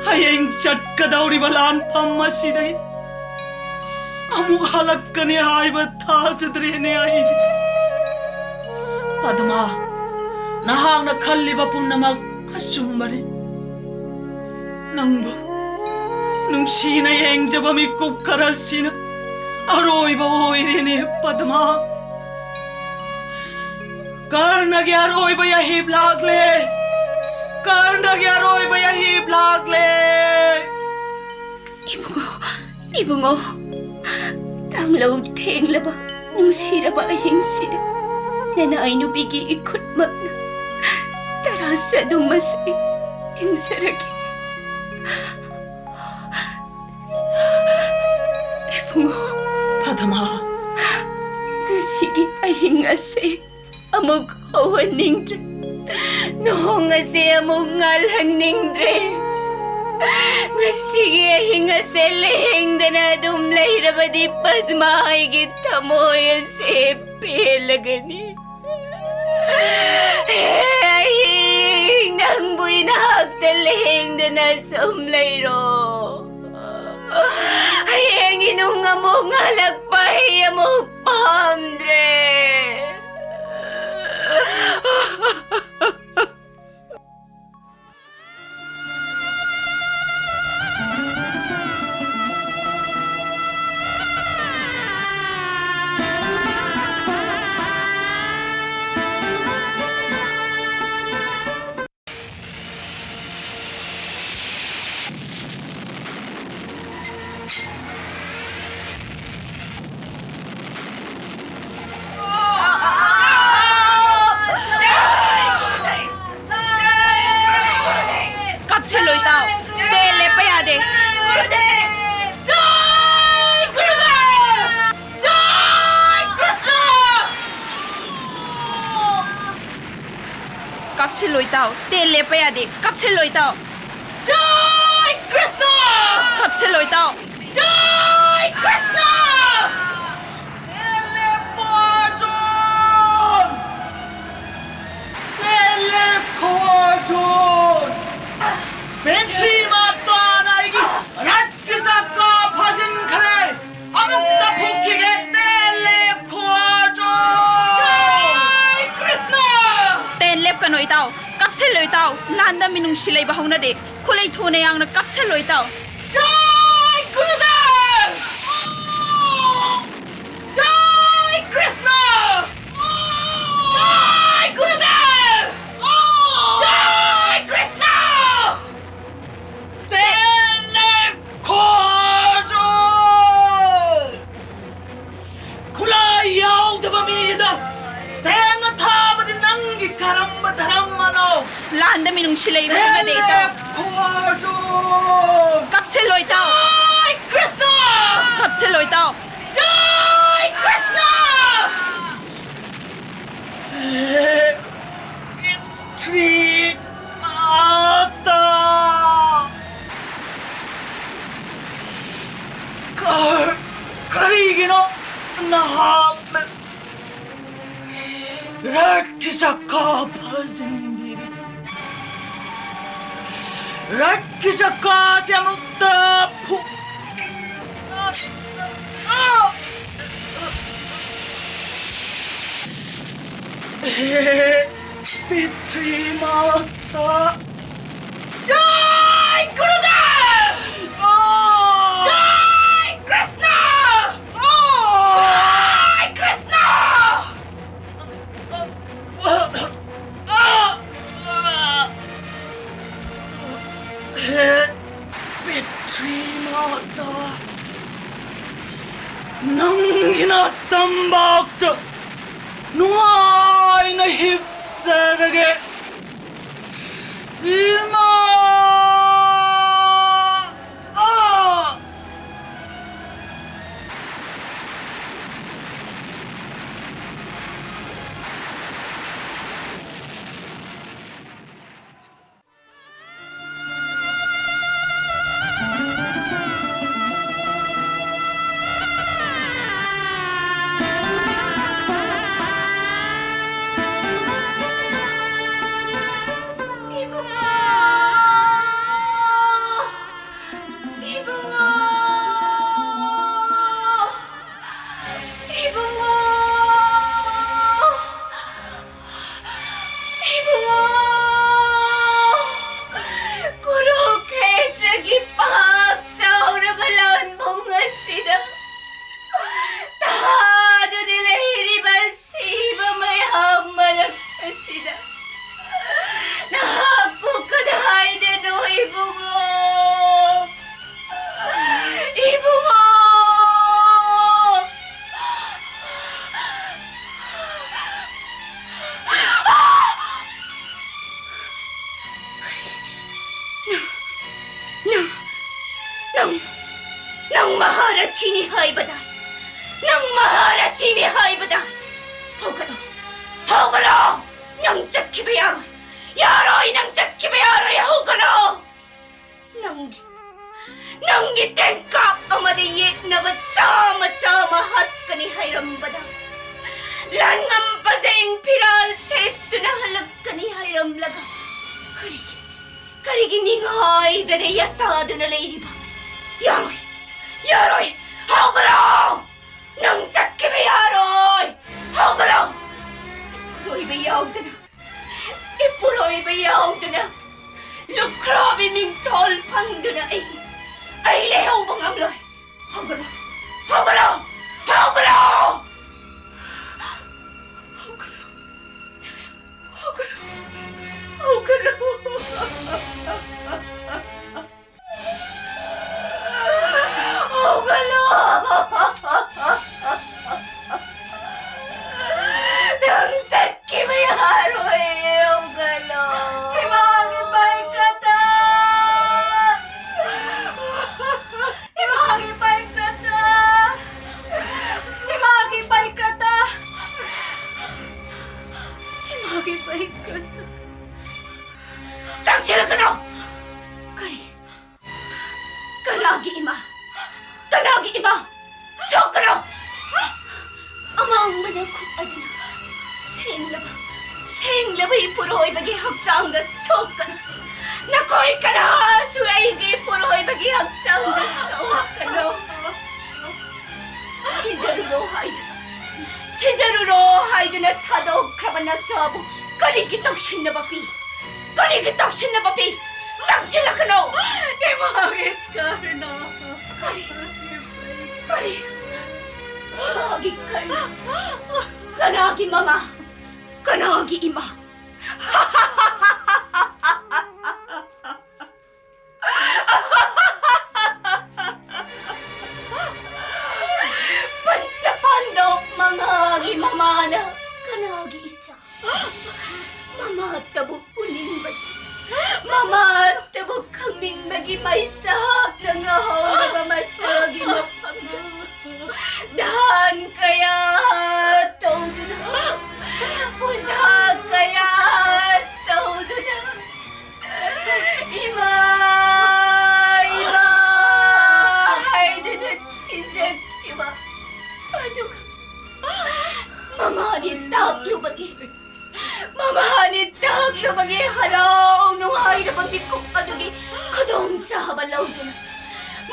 ꯍꯌꯦꯡ ꯆꯠꯀꯗꯧꯔꯤꯕ ꯂꯥꯟꯐꯝ ꯑꯁꯤꯗꯒꯤ ꯑꯃꯨꯛ ꯍꯜꯂꯛꯀꯅꯤ ꯍꯥꯏꯕ ꯊꯥꯖꯗ꯭ꯔꯦꯅꯦ ꯑꯩꯗꯤ꯫ ꯄꯗꯃꯥ, ꯅꯍꯥꯛꯅ ꯈꯜꯂꯤꯕ ꯄꯨꯝꯅꯃꯛ ꯑꯆꯨꯝꯕꯅꯤ꯫ ꯅꯪꯕꯨ ꯅꯨꯡꯁꯤꯅ ꯌꯦꯡꯖꯕ ꯃꯤꯀꯨꯞ ꯈꯔꯁꯤꯅ ꯑꯔꯣꯏꯕ ꯑꯣꯏꯔꯦꯅꯦ, ꯄꯗꯃꯥ꯫ ꯀꯔꯅꯒꯤ ꯑꯔꯣꯏꯕ ꯌꯥꯍꯤꯞ ꯂꯥꯛꯂꯦ꯫ ꯀꯔꯅꯒꯤ ꯑꯔꯣꯏꯕ ꯌꯥꯍꯤꯞ ꯂꯥꯛꯂꯦ꯫ ꯏꯕꯨꯡꯉꯣ, ꯏꯕꯨꯡꯉꯣ, ꯇꯥꯡꯂꯧ ꯊꯦꯡꯂꯕ ꯅꯨꯡꯁꯤꯔꯕ ꯑꯍꯤꯡꯁꯤꯗ ꯅꯅꯥꯏ ꯅꯨꯄꯤꯒꯤ ꯏꯈꯨꯠꯃꯛꯅ ꯇꯔꯥ ꯆꯗꯨꯝ ꯑꯁꯤ ꯏꯟꯖꯔꯒꯦ꯫ ꯏꯕꯨꯡꯉꯣ꯫ ꯄꯗꯃꯥ꯫ ꯉꯁꯤꯒꯤ ꯑꯍꯤꯡ ꯑꯁꯤ ꯑꯃꯨꯛ ꯍꯧꯍꯟꯅꯤꯡꯗ꯭ꯔꯦ꯫ ꯅꯣꯡ ꯑꯁꯦ ꯑꯃꯨꯛ ꯉꯥꯜꯍꯟꯅꯤꯡꯗ꯭ꯔꯦ꯫ ꯉꯁꯤꯒꯤ ꯑꯍꯤꯡ ꯑꯁꯦ ꯂꯦꯡꯗꯅ ꯑꯗꯨꯝ ꯂꯩꯔꯕꯗꯤ ꯄꯗꯃꯥ, ꯑꯩꯒꯤ ꯊꯃꯣꯏ ꯑꯁꯦ ꯄꯦꯜꯂꯒꯅꯤ꯫ ꯍꯦ ꯑꯍꯤꯡ, ꯅꯪꯕꯨ ꯏꯅꯥꯛꯇ ꯂꯦꯡꯗꯅ ꯁꯨꯝ ꯂꯩꯔꯣ꯫ ꯍꯌꯦꯡꯒꯤ ꯅꯨꯡ ꯑꯃꯨꯛ ꯉꯥꯜꯂꯛꯄ ꯑꯩ ꯑꯃꯨꯛ ꯄꯥꯝꯗ꯭ꯔꯦ꯫ ꯀꯞꯁꯤꯜꯂꯣ ꯏꯇꯥꯎ, ꯇꯦꯟ ꯂꯦꯞꯄ ꯌꯥꯗꯦ꯫ ꯀꯞꯁꯤꯜꯂꯣ ꯏꯇꯥꯎ, ꯇꯦꯟ ꯂꯦꯞꯄ ꯌꯥꯗꯦ꯫ ꯀꯞꯁꯤꯜꯂꯣ ꯏꯇꯥꯎ꯫ ꯀꯞꯁꯤꯜꯂꯣ ꯏꯇꯥꯎ꯫ ꯖꯥꯏ ꯀ꯭ꯔꯤꯁꯅ! ꯇꯦꯟ ꯂꯦꯞꯈꯣ ꯑꯔꯖꯨꯟ! ꯇꯦꯟ ꯂꯦꯞꯈꯣ ꯑꯔꯖꯨꯟ! ꯄ꯭ꯔꯤꯊꯤ ꯃꯥꯇꯥꯅ ꯑꯩꯒꯤ ꯔꯠꯀꯤ ꯆꯀꯥ ꯐꯥꯖꯤꯟꯈ꯭ꯔꯦ! ꯑꯃꯨꯛꯇ ꯐꯨꯛꯈꯤꯒꯦ, ꯇꯦꯟ ꯂꯦꯞꯈꯣ ꯑꯔꯖꯨꯟ! ꯖꯥꯏ ꯀ꯭ꯔꯤꯁꯅ! ꯇꯦꯟ ꯂꯦꯞꯀꯅꯨ ꯏꯇꯥꯎ, ꯀꯞꯁꯤꯜꯂꯨ ꯏꯇꯥꯎ꯫ ꯂꯥꯟꯗ ꯃꯤꯅꯨꯡꯁꯤ ꯂꯩꯕ ꯍꯧꯅꯗꯦ꯫ ꯈꯨꯠꯂꯩ ꯊꯨꯅ ꯌꯥꯡꯅ ꯀꯥꯞꯁꯤꯜꯂꯣ ꯏꯇꯥꯎ꯫ ꯖꯥꯏ ꯒꯨꯔꯨꯗꯦꯕ! ꯖꯥꯏ ꯀ꯭ꯔꯤꯁꯅ! ꯖꯥꯏ ꯒꯨꯔꯨꯗꯦꯕ! ꯖꯥꯏ ꯀ꯭ꯔꯤꯁꯅ! ꯇꯦꯟꯂꯦ ꯈꯣꯔꯖꯣꯏ! ꯈꯨꯠꯂꯥꯏ ꯌꯥꯎꯗꯕ ꯃꯤꯗ ꯇꯦꯟꯅ ꯊꯥꯕꯗꯤ ꯅꯪꯒꯤ ꯀꯔꯝꯕ ꯙꯔꯃꯅꯣ? ꯂꯥꯟꯗ ꯃꯤꯅꯨꯡꯁꯤ ꯂꯩꯕ ꯍꯩꯅꯗꯦ, ꯏꯇꯥꯎ꯫ ꯇꯦꯟꯂꯦ ꯈꯣꯔꯖꯣꯏ! ꯀꯞꯁꯤꯜꯂꯣ, ꯏꯇꯥꯎ꯫ ꯖꯥꯏ ꯀ꯭ꯔꯤꯁꯅ! ꯀꯞꯁꯤꯜꯂꯣ, ꯏꯇꯥꯎ꯫ ꯖꯥꯏ ꯀ꯭ꯔꯤꯁꯅ! ꯍꯦ ꯄ꯭ꯔꯤꯊ꯭ꯋꯤ ꯃꯥꯇꯥ! ꯀꯔ-, ꯀꯔꯤꯒꯤꯅꯣ ꯅꯍꯥꯛꯅ ꯔꯠꯀꯤ ꯆꯀꯥ ꯐꯥꯖꯤꯟꯕꯤꯔꯤ? ꯔꯠꯀꯤ ꯆꯀꯥꯁꯦ ꯑꯃꯨꯛꯇ ꯐꯨ-, ꯍꯦ ꯄ꯭ꯔꯤꯊ꯭ꯋꯤ ꯃꯥꯇꯥ! ꯖꯥꯏ ꯒꯨꯔꯨꯗꯦꯕ! ꯑꯥ! ꯖꯥꯏ ꯀ꯭ꯔꯤꯁꯅ! ꯑꯥ! ꯖꯥꯏ ꯀ꯭ꯔꯤꯁꯅ! ꯍꯦ ꯄ꯭ꯔꯤꯊ꯭ꯋꯤ ꯃꯥꯇꯥ! ꯅꯪꯒꯤ ꯅꯇꯝꯕꯥꯛꯇ ꯅꯨꯡꯉꯥꯏꯅ ꯍꯤꯞꯆꯔꯒꯦ꯫ ꯏꯃꯥ! ꯑꯥ! ꯏꯕꯨꯡꯉꯣ! ꯏꯕꯨꯡꯉꯣ! ꯏꯕꯨꯡꯉꯣ! ꯏꯕꯨꯡꯉꯣ! ꯁꯤꯅꯤ ꯍꯥꯏꯕꯗ, ꯅꯪ ꯃꯍꯥꯔꯥꯖꯤꯅꯤ ꯍꯥꯏꯕꯗ, ꯍꯧꯒꯠꯂꯣ, ꯍꯧꯒꯠꯂꯣ! ꯅꯪ ꯆꯠꯈꯤꯕ ꯌꯥꯔꯣꯏ, ꯌꯥꯔꯣꯏ! ꯅꯪ ꯆꯠꯈꯤꯕ ꯌꯥꯔꯣꯏ! ꯍꯧꯒꯠꯂꯣ! ꯅꯪꯒꯤ, ꯅꯪꯒꯤ ꯇꯦꯟꯀꯥꯞ ꯑꯃꯗ ꯌꯦꯛꯅꯕ ꯆꯥꯝꯃ ꯆꯥꯝꯃ ꯍꯥꯠꯀꯅꯤ ꯍꯥꯏꯔꯝꯕꯗ, ꯂꯥꯟ ꯉꯝꯕꯁꯤꯡ ꯐꯤꯔꯥꯜ ꯊꯦꯠꯇꯨꯅ ꯍꯜꯂꯛꯀꯅꯤ ꯍꯥꯏꯔꯝꯂꯒ, ꯀꯔꯤꯒꯤ, ꯀꯔꯤꯒꯤ ꯅꯤꯡꯉꯥꯏꯗꯅ ꯌꯥꯇꯥꯗꯨꯅ ꯂꯩꯔꯤꯕ? ꯌꯥꯔꯣꯏ, ꯌꯥꯔꯣꯏ! ꯍꯧꯒꯠꯂꯣ! ꯅꯪ ꯆꯠꯈꯤꯕ ꯌꯥꯔꯣꯏ! ꯍꯧꯒꯠꯂꯣ! ꯏꯄꯨꯔꯣꯏꯕ ꯌꯥꯎꯗꯅ, ꯏꯄꯨꯔꯣꯏꯕ ꯌꯥꯎꯗꯅ ꯂꯨꯈ꯭ꯔꯥꯕꯤ ꯃꯤꯡꯊꯣꯜ ꯐꯪꯗꯨꯅ ꯑꯩ, ꯑꯩ ꯂꯩꯍꯧꯕ ꯉꯝꯂꯣꯏ! ꯍꯧꯒꯠꯂꯣ! ꯍꯧꯒꯠꯂꯣ! ꯍꯧꯒꯠꯂꯣ! ꯍꯧꯒꯠꯂꯣ! ꯍꯧꯒꯠꯂꯣ! ꯍꯧꯒꯠꯂꯣ! ꯍꯧꯒꯠꯂꯣ! ꯅꯪ ꯆꯠꯈꯤꯕ ꯌꯥꯔꯣꯏ! ꯍꯧꯒꯠꯂꯣ! ꯏꯃꯥꯒꯤ ꯄꯩꯀ꯭ꯔꯇ! ꯏꯃꯥꯒꯤ ꯄꯩꯀ꯭ꯔꯇ! ꯏꯃꯥꯒꯤ ꯄꯩꯀ꯭ꯔꯇ! ꯏꯃꯥꯒꯤ ꯄꯩꯀ꯭ꯔꯇ! ꯆꯪꯁꯤꯜꯂꯛꯀꯅꯣ! ꯀꯔꯤ? ꯀꯅꯥꯒꯤ ꯏꯃꯥ? ꯀꯅꯥꯒꯤ ꯏꯃꯥ? ꯁꯣꯛꯀꯅꯨ! ꯑꯃꯥꯡꯕꯅ ꯈꯨꯠ ꯑꯗꯨꯅ ꯁꯦꯡꯂꯕ, ꯁꯦꯡꯂꯕ ꯏꯄꯨꯔꯣꯏꯕꯒꯤ ꯍꯛꯆꯥꯡꯗ ꯁꯣꯛꯀꯅꯨ! ꯅꯈꯣꯏ ꯀꯅꯥꯁꯨ ꯑꯩꯒꯤ ꯏꯄꯨꯔꯣꯏꯕꯒꯤ ꯍꯛꯆꯥꯡꯗ ꯁꯣꯛꯀꯅꯨ! ꯁꯤꯖꯔꯨꯔꯣ ꯍꯥꯏꯗꯨꯅ, ꯁꯤꯖꯔꯨꯔꯣ ꯍꯥꯏꯗꯨꯅ ꯊꯥꯗꯣꯛꯈ꯭ꯔꯕ ꯅꯆꯥꯕꯨ ꯀꯔꯤꯒꯤ ꯇꯧꯁꯤꯟꯅꯕ ꯄꯤ? ꯀꯔꯤꯒꯤ ꯇꯧꯁꯤꯟꯅꯕ ꯄꯤ? ꯆꯪꯁꯤꯜꯂꯛꯀꯅꯨ! ꯏꯃꯥꯒꯤ ꯀꯔꯅ! ꯀꯔꯤ? ꯀꯔꯤ? ꯏꯃꯥꯒꯤ ꯀꯔꯅ! ꯀꯅꯥꯒꯤ ꯃꯃꯥ? ꯀꯅꯥꯒꯤ ꯏꯃꯥ? ꯄꯟꯆ ꯄꯥꯟꯗꯣꯞ ꯃꯉꯥꯒꯤ ꯃꯃꯥꯅ ꯀꯅꯥꯒꯤ ꯏꯆꯥ? ꯃꯃꯥꯇꯕꯨ ꯎꯅꯤꯡꯕꯒꯤ, ꯃꯃꯥꯇꯕꯨ ꯈꯪꯅꯤꯡꯕꯒꯤ ꯃꯩꯁꯥꯛꯅ ꯉꯥꯍꯧꯔꯕ ꯃꯁꯥꯒꯤ ꯃꯐꯝꯗ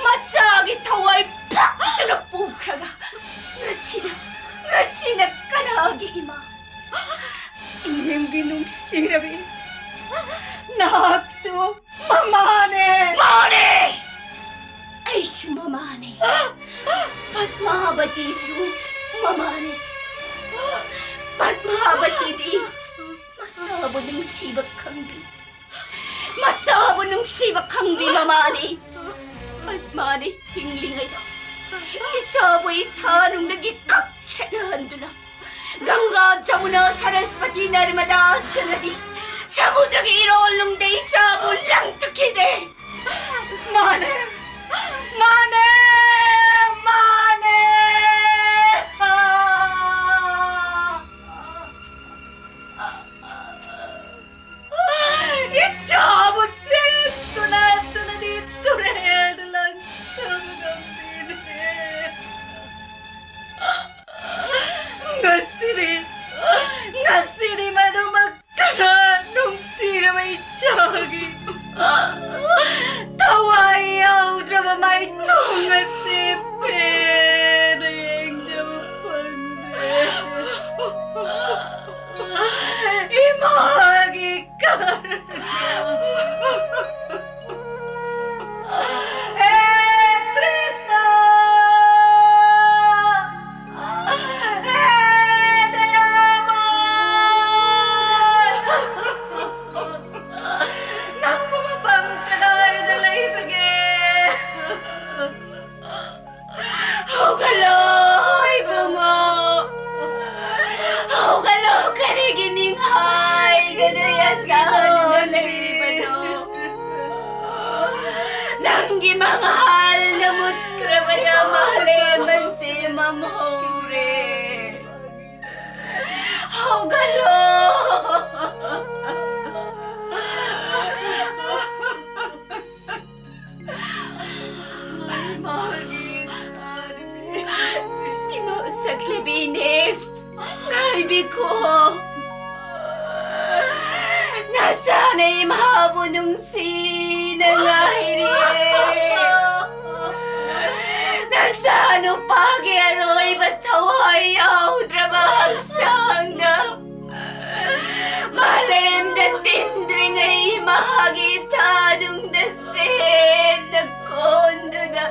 ꯃꯆꯥꯒꯤ ꯊꯋꯥꯏ ꯐꯛꯇꯨꯅ ꯄꯨꯈ꯭ꯔꯒ ꯉꯁꯤꯅ, ꯉꯁꯤꯅ ꯀꯅꯥꯒꯤ ꯏꯃꯥ? ꯏꯅꯦꯝꯒꯤ ꯅꯨꯡꯁꯤꯔꯕꯤ, ꯅꯍꯥꯛꯁꯨ ꯃꯃꯥꯅꯦ꯫ ꯃꯥꯅꯦ! ꯑꯩꯁꯨ ꯃꯃꯥꯅꯦ꯫ ꯄꯗꯃꯥꯕꯇꯤꯁꯨ ꯃꯃꯥꯅꯦ꯫ ꯄꯗꯃꯥꯕꯇꯤꯗꯤ ꯃꯆꯥꯕꯨ ꯅꯨꯡꯁꯤꯕ ꯈꯪꯕꯤ, ꯃꯆꯥꯕꯨ ꯅꯨꯡꯁꯤꯕ ꯈꯪꯕꯤ ꯃꯃꯥꯅꯤ꯫ ꯄꯗꯃꯥꯅ ꯍꯤꯡꯂꯤꯉꯩꯗ ꯏꯆꯥꯕꯨ ꯏꯊꯥꯅꯨꯡꯗꯒꯤ ꯀꯞꯁꯠꯅꯍꯟꯗꯨꯅ ꯒꯪꯒꯥ, ꯖꯃꯨꯅꯥ, ꯁꯔꯁꯄꯇꯤ, ꯅꯔꯃꯗꯥ, ꯁꯨꯅꯗꯤ, ꯁꯃꯨꯗ꯭ꯔꯒꯤ ꯏꯔꯣꯜꯅꯨꯡꯗ ꯏꯆꯥꯕꯨ ꯂꯪꯊꯈꯤꯗꯦ꯫ ꯃꯥꯅꯦ, ꯃꯥꯅꯦ, ꯃꯥꯅꯦ꯫ ꯏꯆꯥꯕꯨ ꯁꯤꯠꯇꯨꯅ ꯁꯨꯅꯗꯤ ꯇꯨꯔꯦꯜꯗ ꯂꯪꯊꯕ ꯉꯝꯕꯤꯗꯦ꯫ ꯉꯁꯤꯗꯤ, ꯉꯁꯤꯗꯤ ꯃꯗꯨꯃꯛꯇꯅ ꯅꯨꯡꯁꯤꯔꯕ ꯏꯆꯥꯒꯤ ꯊꯋꯥꯏ ꯌꯥꯎꯗ꯭ꯔꯕ ꯃꯥꯏꯊꯣꯡ ꯑꯁꯤ ꯄꯦꯟꯅ ꯌꯦꯡꯖꯕ ꯐꯪꯗꯦ꯫ ꯏꯃꯥꯒꯤ ꯀꯔꯨꯅꯥ꯫ ꯍꯦ ꯀ꯭ꯔꯤꯁꯅ! ꯍꯦ ꯗꯌꯥꯃꯌ! ꯅꯪꯕꯨ ꯃꯐꯝ ꯀꯗꯥꯏꯗ ꯂꯩꯕꯒꯦ? ꯍꯧꯒꯠꯂꯣ, ꯏꯕꯨꯡꯉꯣ! ꯍꯧꯒꯠꯂꯣ, ꯀꯔꯤꯒꯤ ꯅꯤꯡꯍꯥꯏꯗꯨꯅ ꯌꯥꯇꯥꯗꯨꯅ ꯂꯩꯔꯤꯕꯅꯣ? ꯅꯪꯒꯤ ꯃꯉꯥꯜꯅ ꯃꯨꯠꯈ꯭ꯔꯕꯗ ꯃꯥꯂꯦꯝ ꯑꯁꯤ ꯃꯝꯍꯧꯔꯦ꯫ ꯍꯧꯒꯠꯂꯣ! ꯏꯃꯥꯒꯤ ꯏꯃꯥꯒꯤ ꯏꯃꯥ ꯁꯛꯂꯕꯤꯅꯦ, ꯉꯥꯏꯕꯤꯈꯣ꯫ ꯅꯆꯥꯅ ꯏꯃꯥꯕꯨ ꯅꯨꯡꯁꯤꯅ ꯉꯥꯏꯔꯤꯌꯦ꯫ ꯅꯆꯥꯅꯨꯄꯥꯒꯤ ꯑꯔꯣꯏꯕ ꯊꯋꯥꯏ ꯌꯥꯎꯗ꯭ꯔꯕ ꯍꯛꯆꯥꯡꯗ ꯃꯥꯂꯦꯝꯗ ꯇꯤꯟꯗ꯭ꯔꯤꯉꯩ ꯃꯍꯥꯛꯀꯤ ꯏꯊꯥꯅꯨꯡꯗ ꯁꯦꯠꯅ ꯀꯣꯟꯗꯨꯅ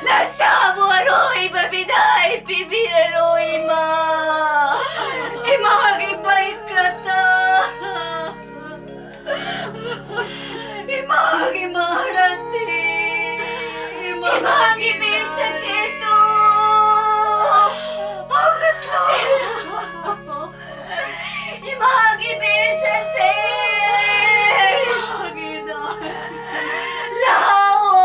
ꯅꯁꯥꯕꯨ ꯑꯔꯣꯏꯕ ꯕꯤꯗꯥꯏ ꯄꯤꯕꯤꯔꯔꯣ, ꯏꯃꯥ꯫ ꯏꯃꯥꯒꯤ ꯄꯩꯀ꯭ꯔꯇ꯫ ꯏꯃꯥꯒꯤ ꯃꯍꯥꯔꯥꯇꯤ꯫ ꯏꯃꯥꯒꯤ ꯕꯤꯔ ꯁꯀꯦꯇꯨ꯫ ꯍꯧꯒꯠꯂꯣ꯫ ꯏꯃꯥꯒꯤ ꯕꯤꯔ ꯁꯁꯦ꯫ ꯏꯃꯥꯒꯤ ꯗꯥꯏ꯫ ꯂꯥꯛꯑꯣ,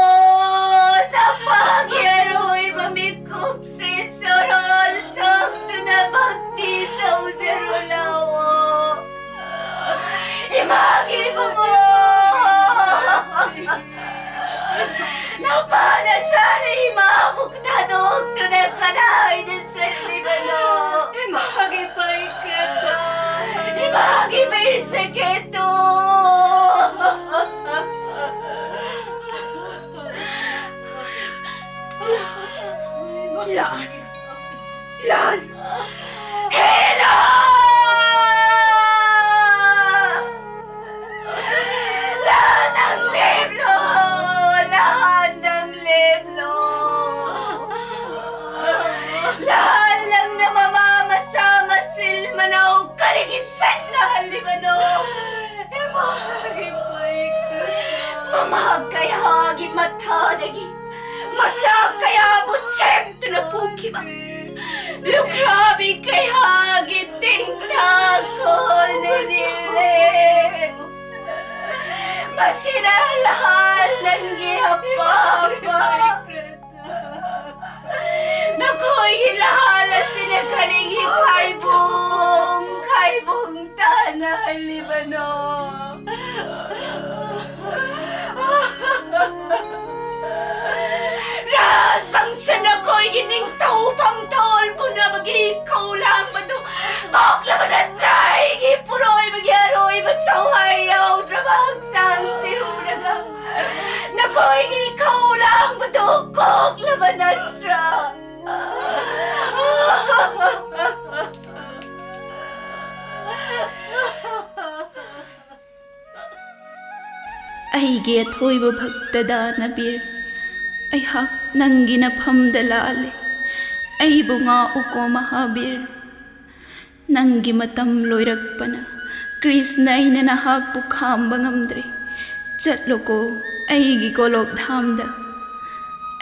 ꯅꯄꯥꯒꯤ ꯑꯔꯣꯏꯕ ꯃꯤꯀꯨꯞꯁꯦ ꯆꯣꯔꯣꯜ ꯁꯣꯛꯇꯨꯅ ꯚꯛꯇꯤ ꯇꯧꯖꯔꯣ ꯂꯥꯛꯑꯣ꯫ ꯏꯃꯥꯒꯤ ꯏꯕꯨꯡꯉꯣ! ꯅꯄꯥ ꯅꯆꯥꯅ ꯏꯃꯥꯕꯨ ꯊꯥꯗꯣꯛꯇꯨꯅ ꯀꯗꯥꯏꯗ ꯆꯠꯂꯤꯕꯅꯣ? ꯏꯃꯥꯒꯤ ꯄꯩꯀ꯭ꯔꯇ! ꯏꯃꯥꯒꯤ ꯕꯤꯔ ꯁꯀꯦꯇꯨ! ꯂꯥꯟ! ꯂꯥꯟ! ꯍꯦ ꯂꯥꯟ! ꯂꯥꯟ, ꯅꯪ ꯂꯦꯞꯂꯣ! ꯂꯥꯟ, ꯅꯪ ꯂꯦꯞꯂꯣ! ꯂꯥꯟ, ꯅꯪꯅ ꯃꯃꯥ, ꯃꯆꯥ, ꯃꯆꯤꯜ, ꯃꯅꯥꯎ ꯀꯔꯤꯒꯤ ꯆꯠꯅꯍꯜꯂꯤꯕꯅꯣ? ꯏꯃꯥꯒꯤ ꯄꯩꯀ꯭ꯔꯇ! ꯃꯃꯥ ꯀꯌꯥꯒꯤ ꯃꯊꯥꯗꯒꯤ ꯃꯆꯥ ꯀꯌꯥꯕꯨ ꯁꯦꯝꯗꯨꯅ ꯄꯨꯈꯤꯕ ꯂꯨꯈ꯭ꯔꯥꯕꯤ ꯀꯌꯥꯒꯤ ꯇꯤꯟꯊꯥ ꯀꯣꯜꯅ ꯅꯤꯜꯂꯦ꯫ ꯃꯁꯤꯅ ꯂꯥꯟ, ꯅꯪꯒꯤ ꯑꯄꯥꯝꯕ꯫ ꯅꯈꯣꯏꯒꯤ ꯂꯥꯟ ꯑꯁꯤꯅ ꯀꯔꯤꯒꯤ ꯈꯥꯏꯕꯨꯡ ꯈꯥꯏꯕꯨꯡ ꯇꯥꯅꯍꯜꯂꯤꯕꯅꯣ? ꯔꯥꯖꯕꯪꯁ ꯅꯈꯣꯏꯒꯤ ꯅꯤꯡꯊꯧ ꯄꯥꯡꯊꯣꯜ ꯄꯨꯅꯕꯒꯤ ꯏꯈꯧ ꯂꯥꯡꯕꯗꯨ ꯀꯣꯛꯂꯕ ꯅꯠꯇ꯭ꯔꯥ? ꯑꯩꯒꯤ ꯄꯨꯔꯣꯏꯕꯒꯤ ꯑꯔꯣꯏꯕ ꯊꯋꯥꯏ ꯌꯥꯎꯗ꯭ꯔꯕ ꯍꯛꯆꯥꯡꯁꯤꯕꯨ꯫ ꯑꯩꯒꯤ ꯏꯈꯧ ꯂꯥꯡꯕꯗꯨ ꯀꯣꯛꯂꯕ ꯅꯠꯇ꯭ꯔꯥ? ꯑꯩꯒꯤ ꯑꯊꯣꯏꯕ ꯚꯛꯇ ꯗꯥꯅꯕꯤꯔ, ꯑꯩꯍꯥꯛ ꯅꯪꯒꯤ ꯅꯐꯝꯗ ꯂꯥꯜꯂꯦ꯫ ꯑꯩꯕꯨ ꯉꯥꯛꯎꯀꯣ ꯃꯍꯥꯕꯤꯔ꯫ ꯅꯪꯒꯤ ꯃꯇꯝ ꯂꯣꯏꯔꯛꯄꯅ ꯀ꯭ꯔꯤꯁꯅ ꯑꯩꯅ ꯅꯍꯥꯛꯄꯨ ꯈꯥꯝꯕ ꯉꯝꯗ꯭ꯔꯦ꯫ ꯆꯠꯂꯣꯀꯣ, ꯑꯩꯒꯤ ꯒꯣꯂꯣꯞ ꯙꯥꯝꯗ꯫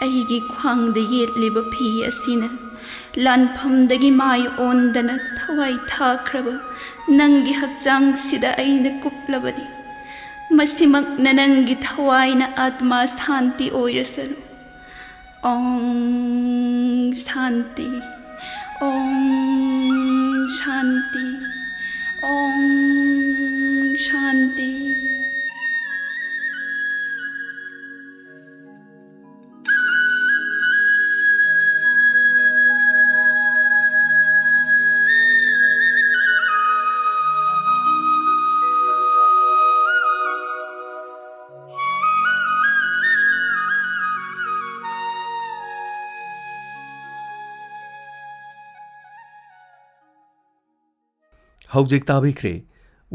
ꯑꯩꯒꯤ ꯈ꯭ꯋꯥꯡꯗ ꯌꯦꯠꯂꯤꯕ ꯐꯤ ꯑꯁꯤꯅ ꯂꯥꯟꯐꯝꯗꯒꯤ ꯃꯥꯏ ꯑꯣꯟꯗꯅ ꯊꯋꯥꯏ ꯊꯥꯈ꯭ꯔꯕ ꯅꯪꯒꯤ ꯍꯛꯆꯥꯡꯁꯤꯗ ꯑꯩꯅ ꯀꯨꯞꯂꯕꯅꯤ꯫ ꯃꯁꯤꯃꯛꯅ ꯅꯪꯒꯤ ꯊꯋꯥꯏꯅ ꯑꯥꯠꯃꯥ ꯁꯥꯟꯇꯤ ꯑꯣꯏꯔꯁꯅꯨ꯫ ॐ शान्ति। ॐ शान्ति। ॐ शान्ति। ꯍꯧꯖꯤꯛ ꯇꯥꯕꯤꯈ꯭ꯔꯦ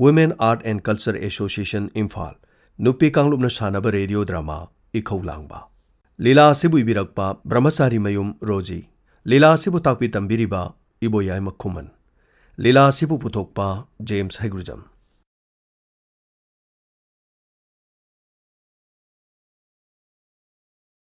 Women Art and Culture Association Imphal, ꯅꯨꯄꯤ ꯀꯥꯡꯂꯨꯞꯅ ꯁꯥꯟꯅꯕ ꯔꯦꯗꯤꯑꯣ ꯗ꯭ꯔꯃꯥ ꯏꯈꯧ ꯂꯥꯡꯕ꯫ ꯂꯤꯂꯥ ꯑꯁꯤꯕꯨ ꯏꯕꯤꯔꯛꯄ ꯕ꯭ꯔꯍ꯭ꯃꯆꯥꯔꯤ ꯃꯌꯨꯝ ꯔꯣꯖꯤ꯫ ꯂꯤꯂꯥ ꯑꯁꯤꯕꯨ ꯇꯥꯛꯄꯤ ꯇꯝꯕꯤꯔꯤꯕ ꯏꯕꯣꯌꯥꯏꯃ ꯈꯨꯃꯟ꯫ ꯂꯤꯂꯥ ꯑꯁꯤꯕꯨ ꯄꯨꯊꯣꯛꯄ ꯖꯦꯝꯁ ꯍꯩꯒ꯭ꯔꯨꯖꯝ꯫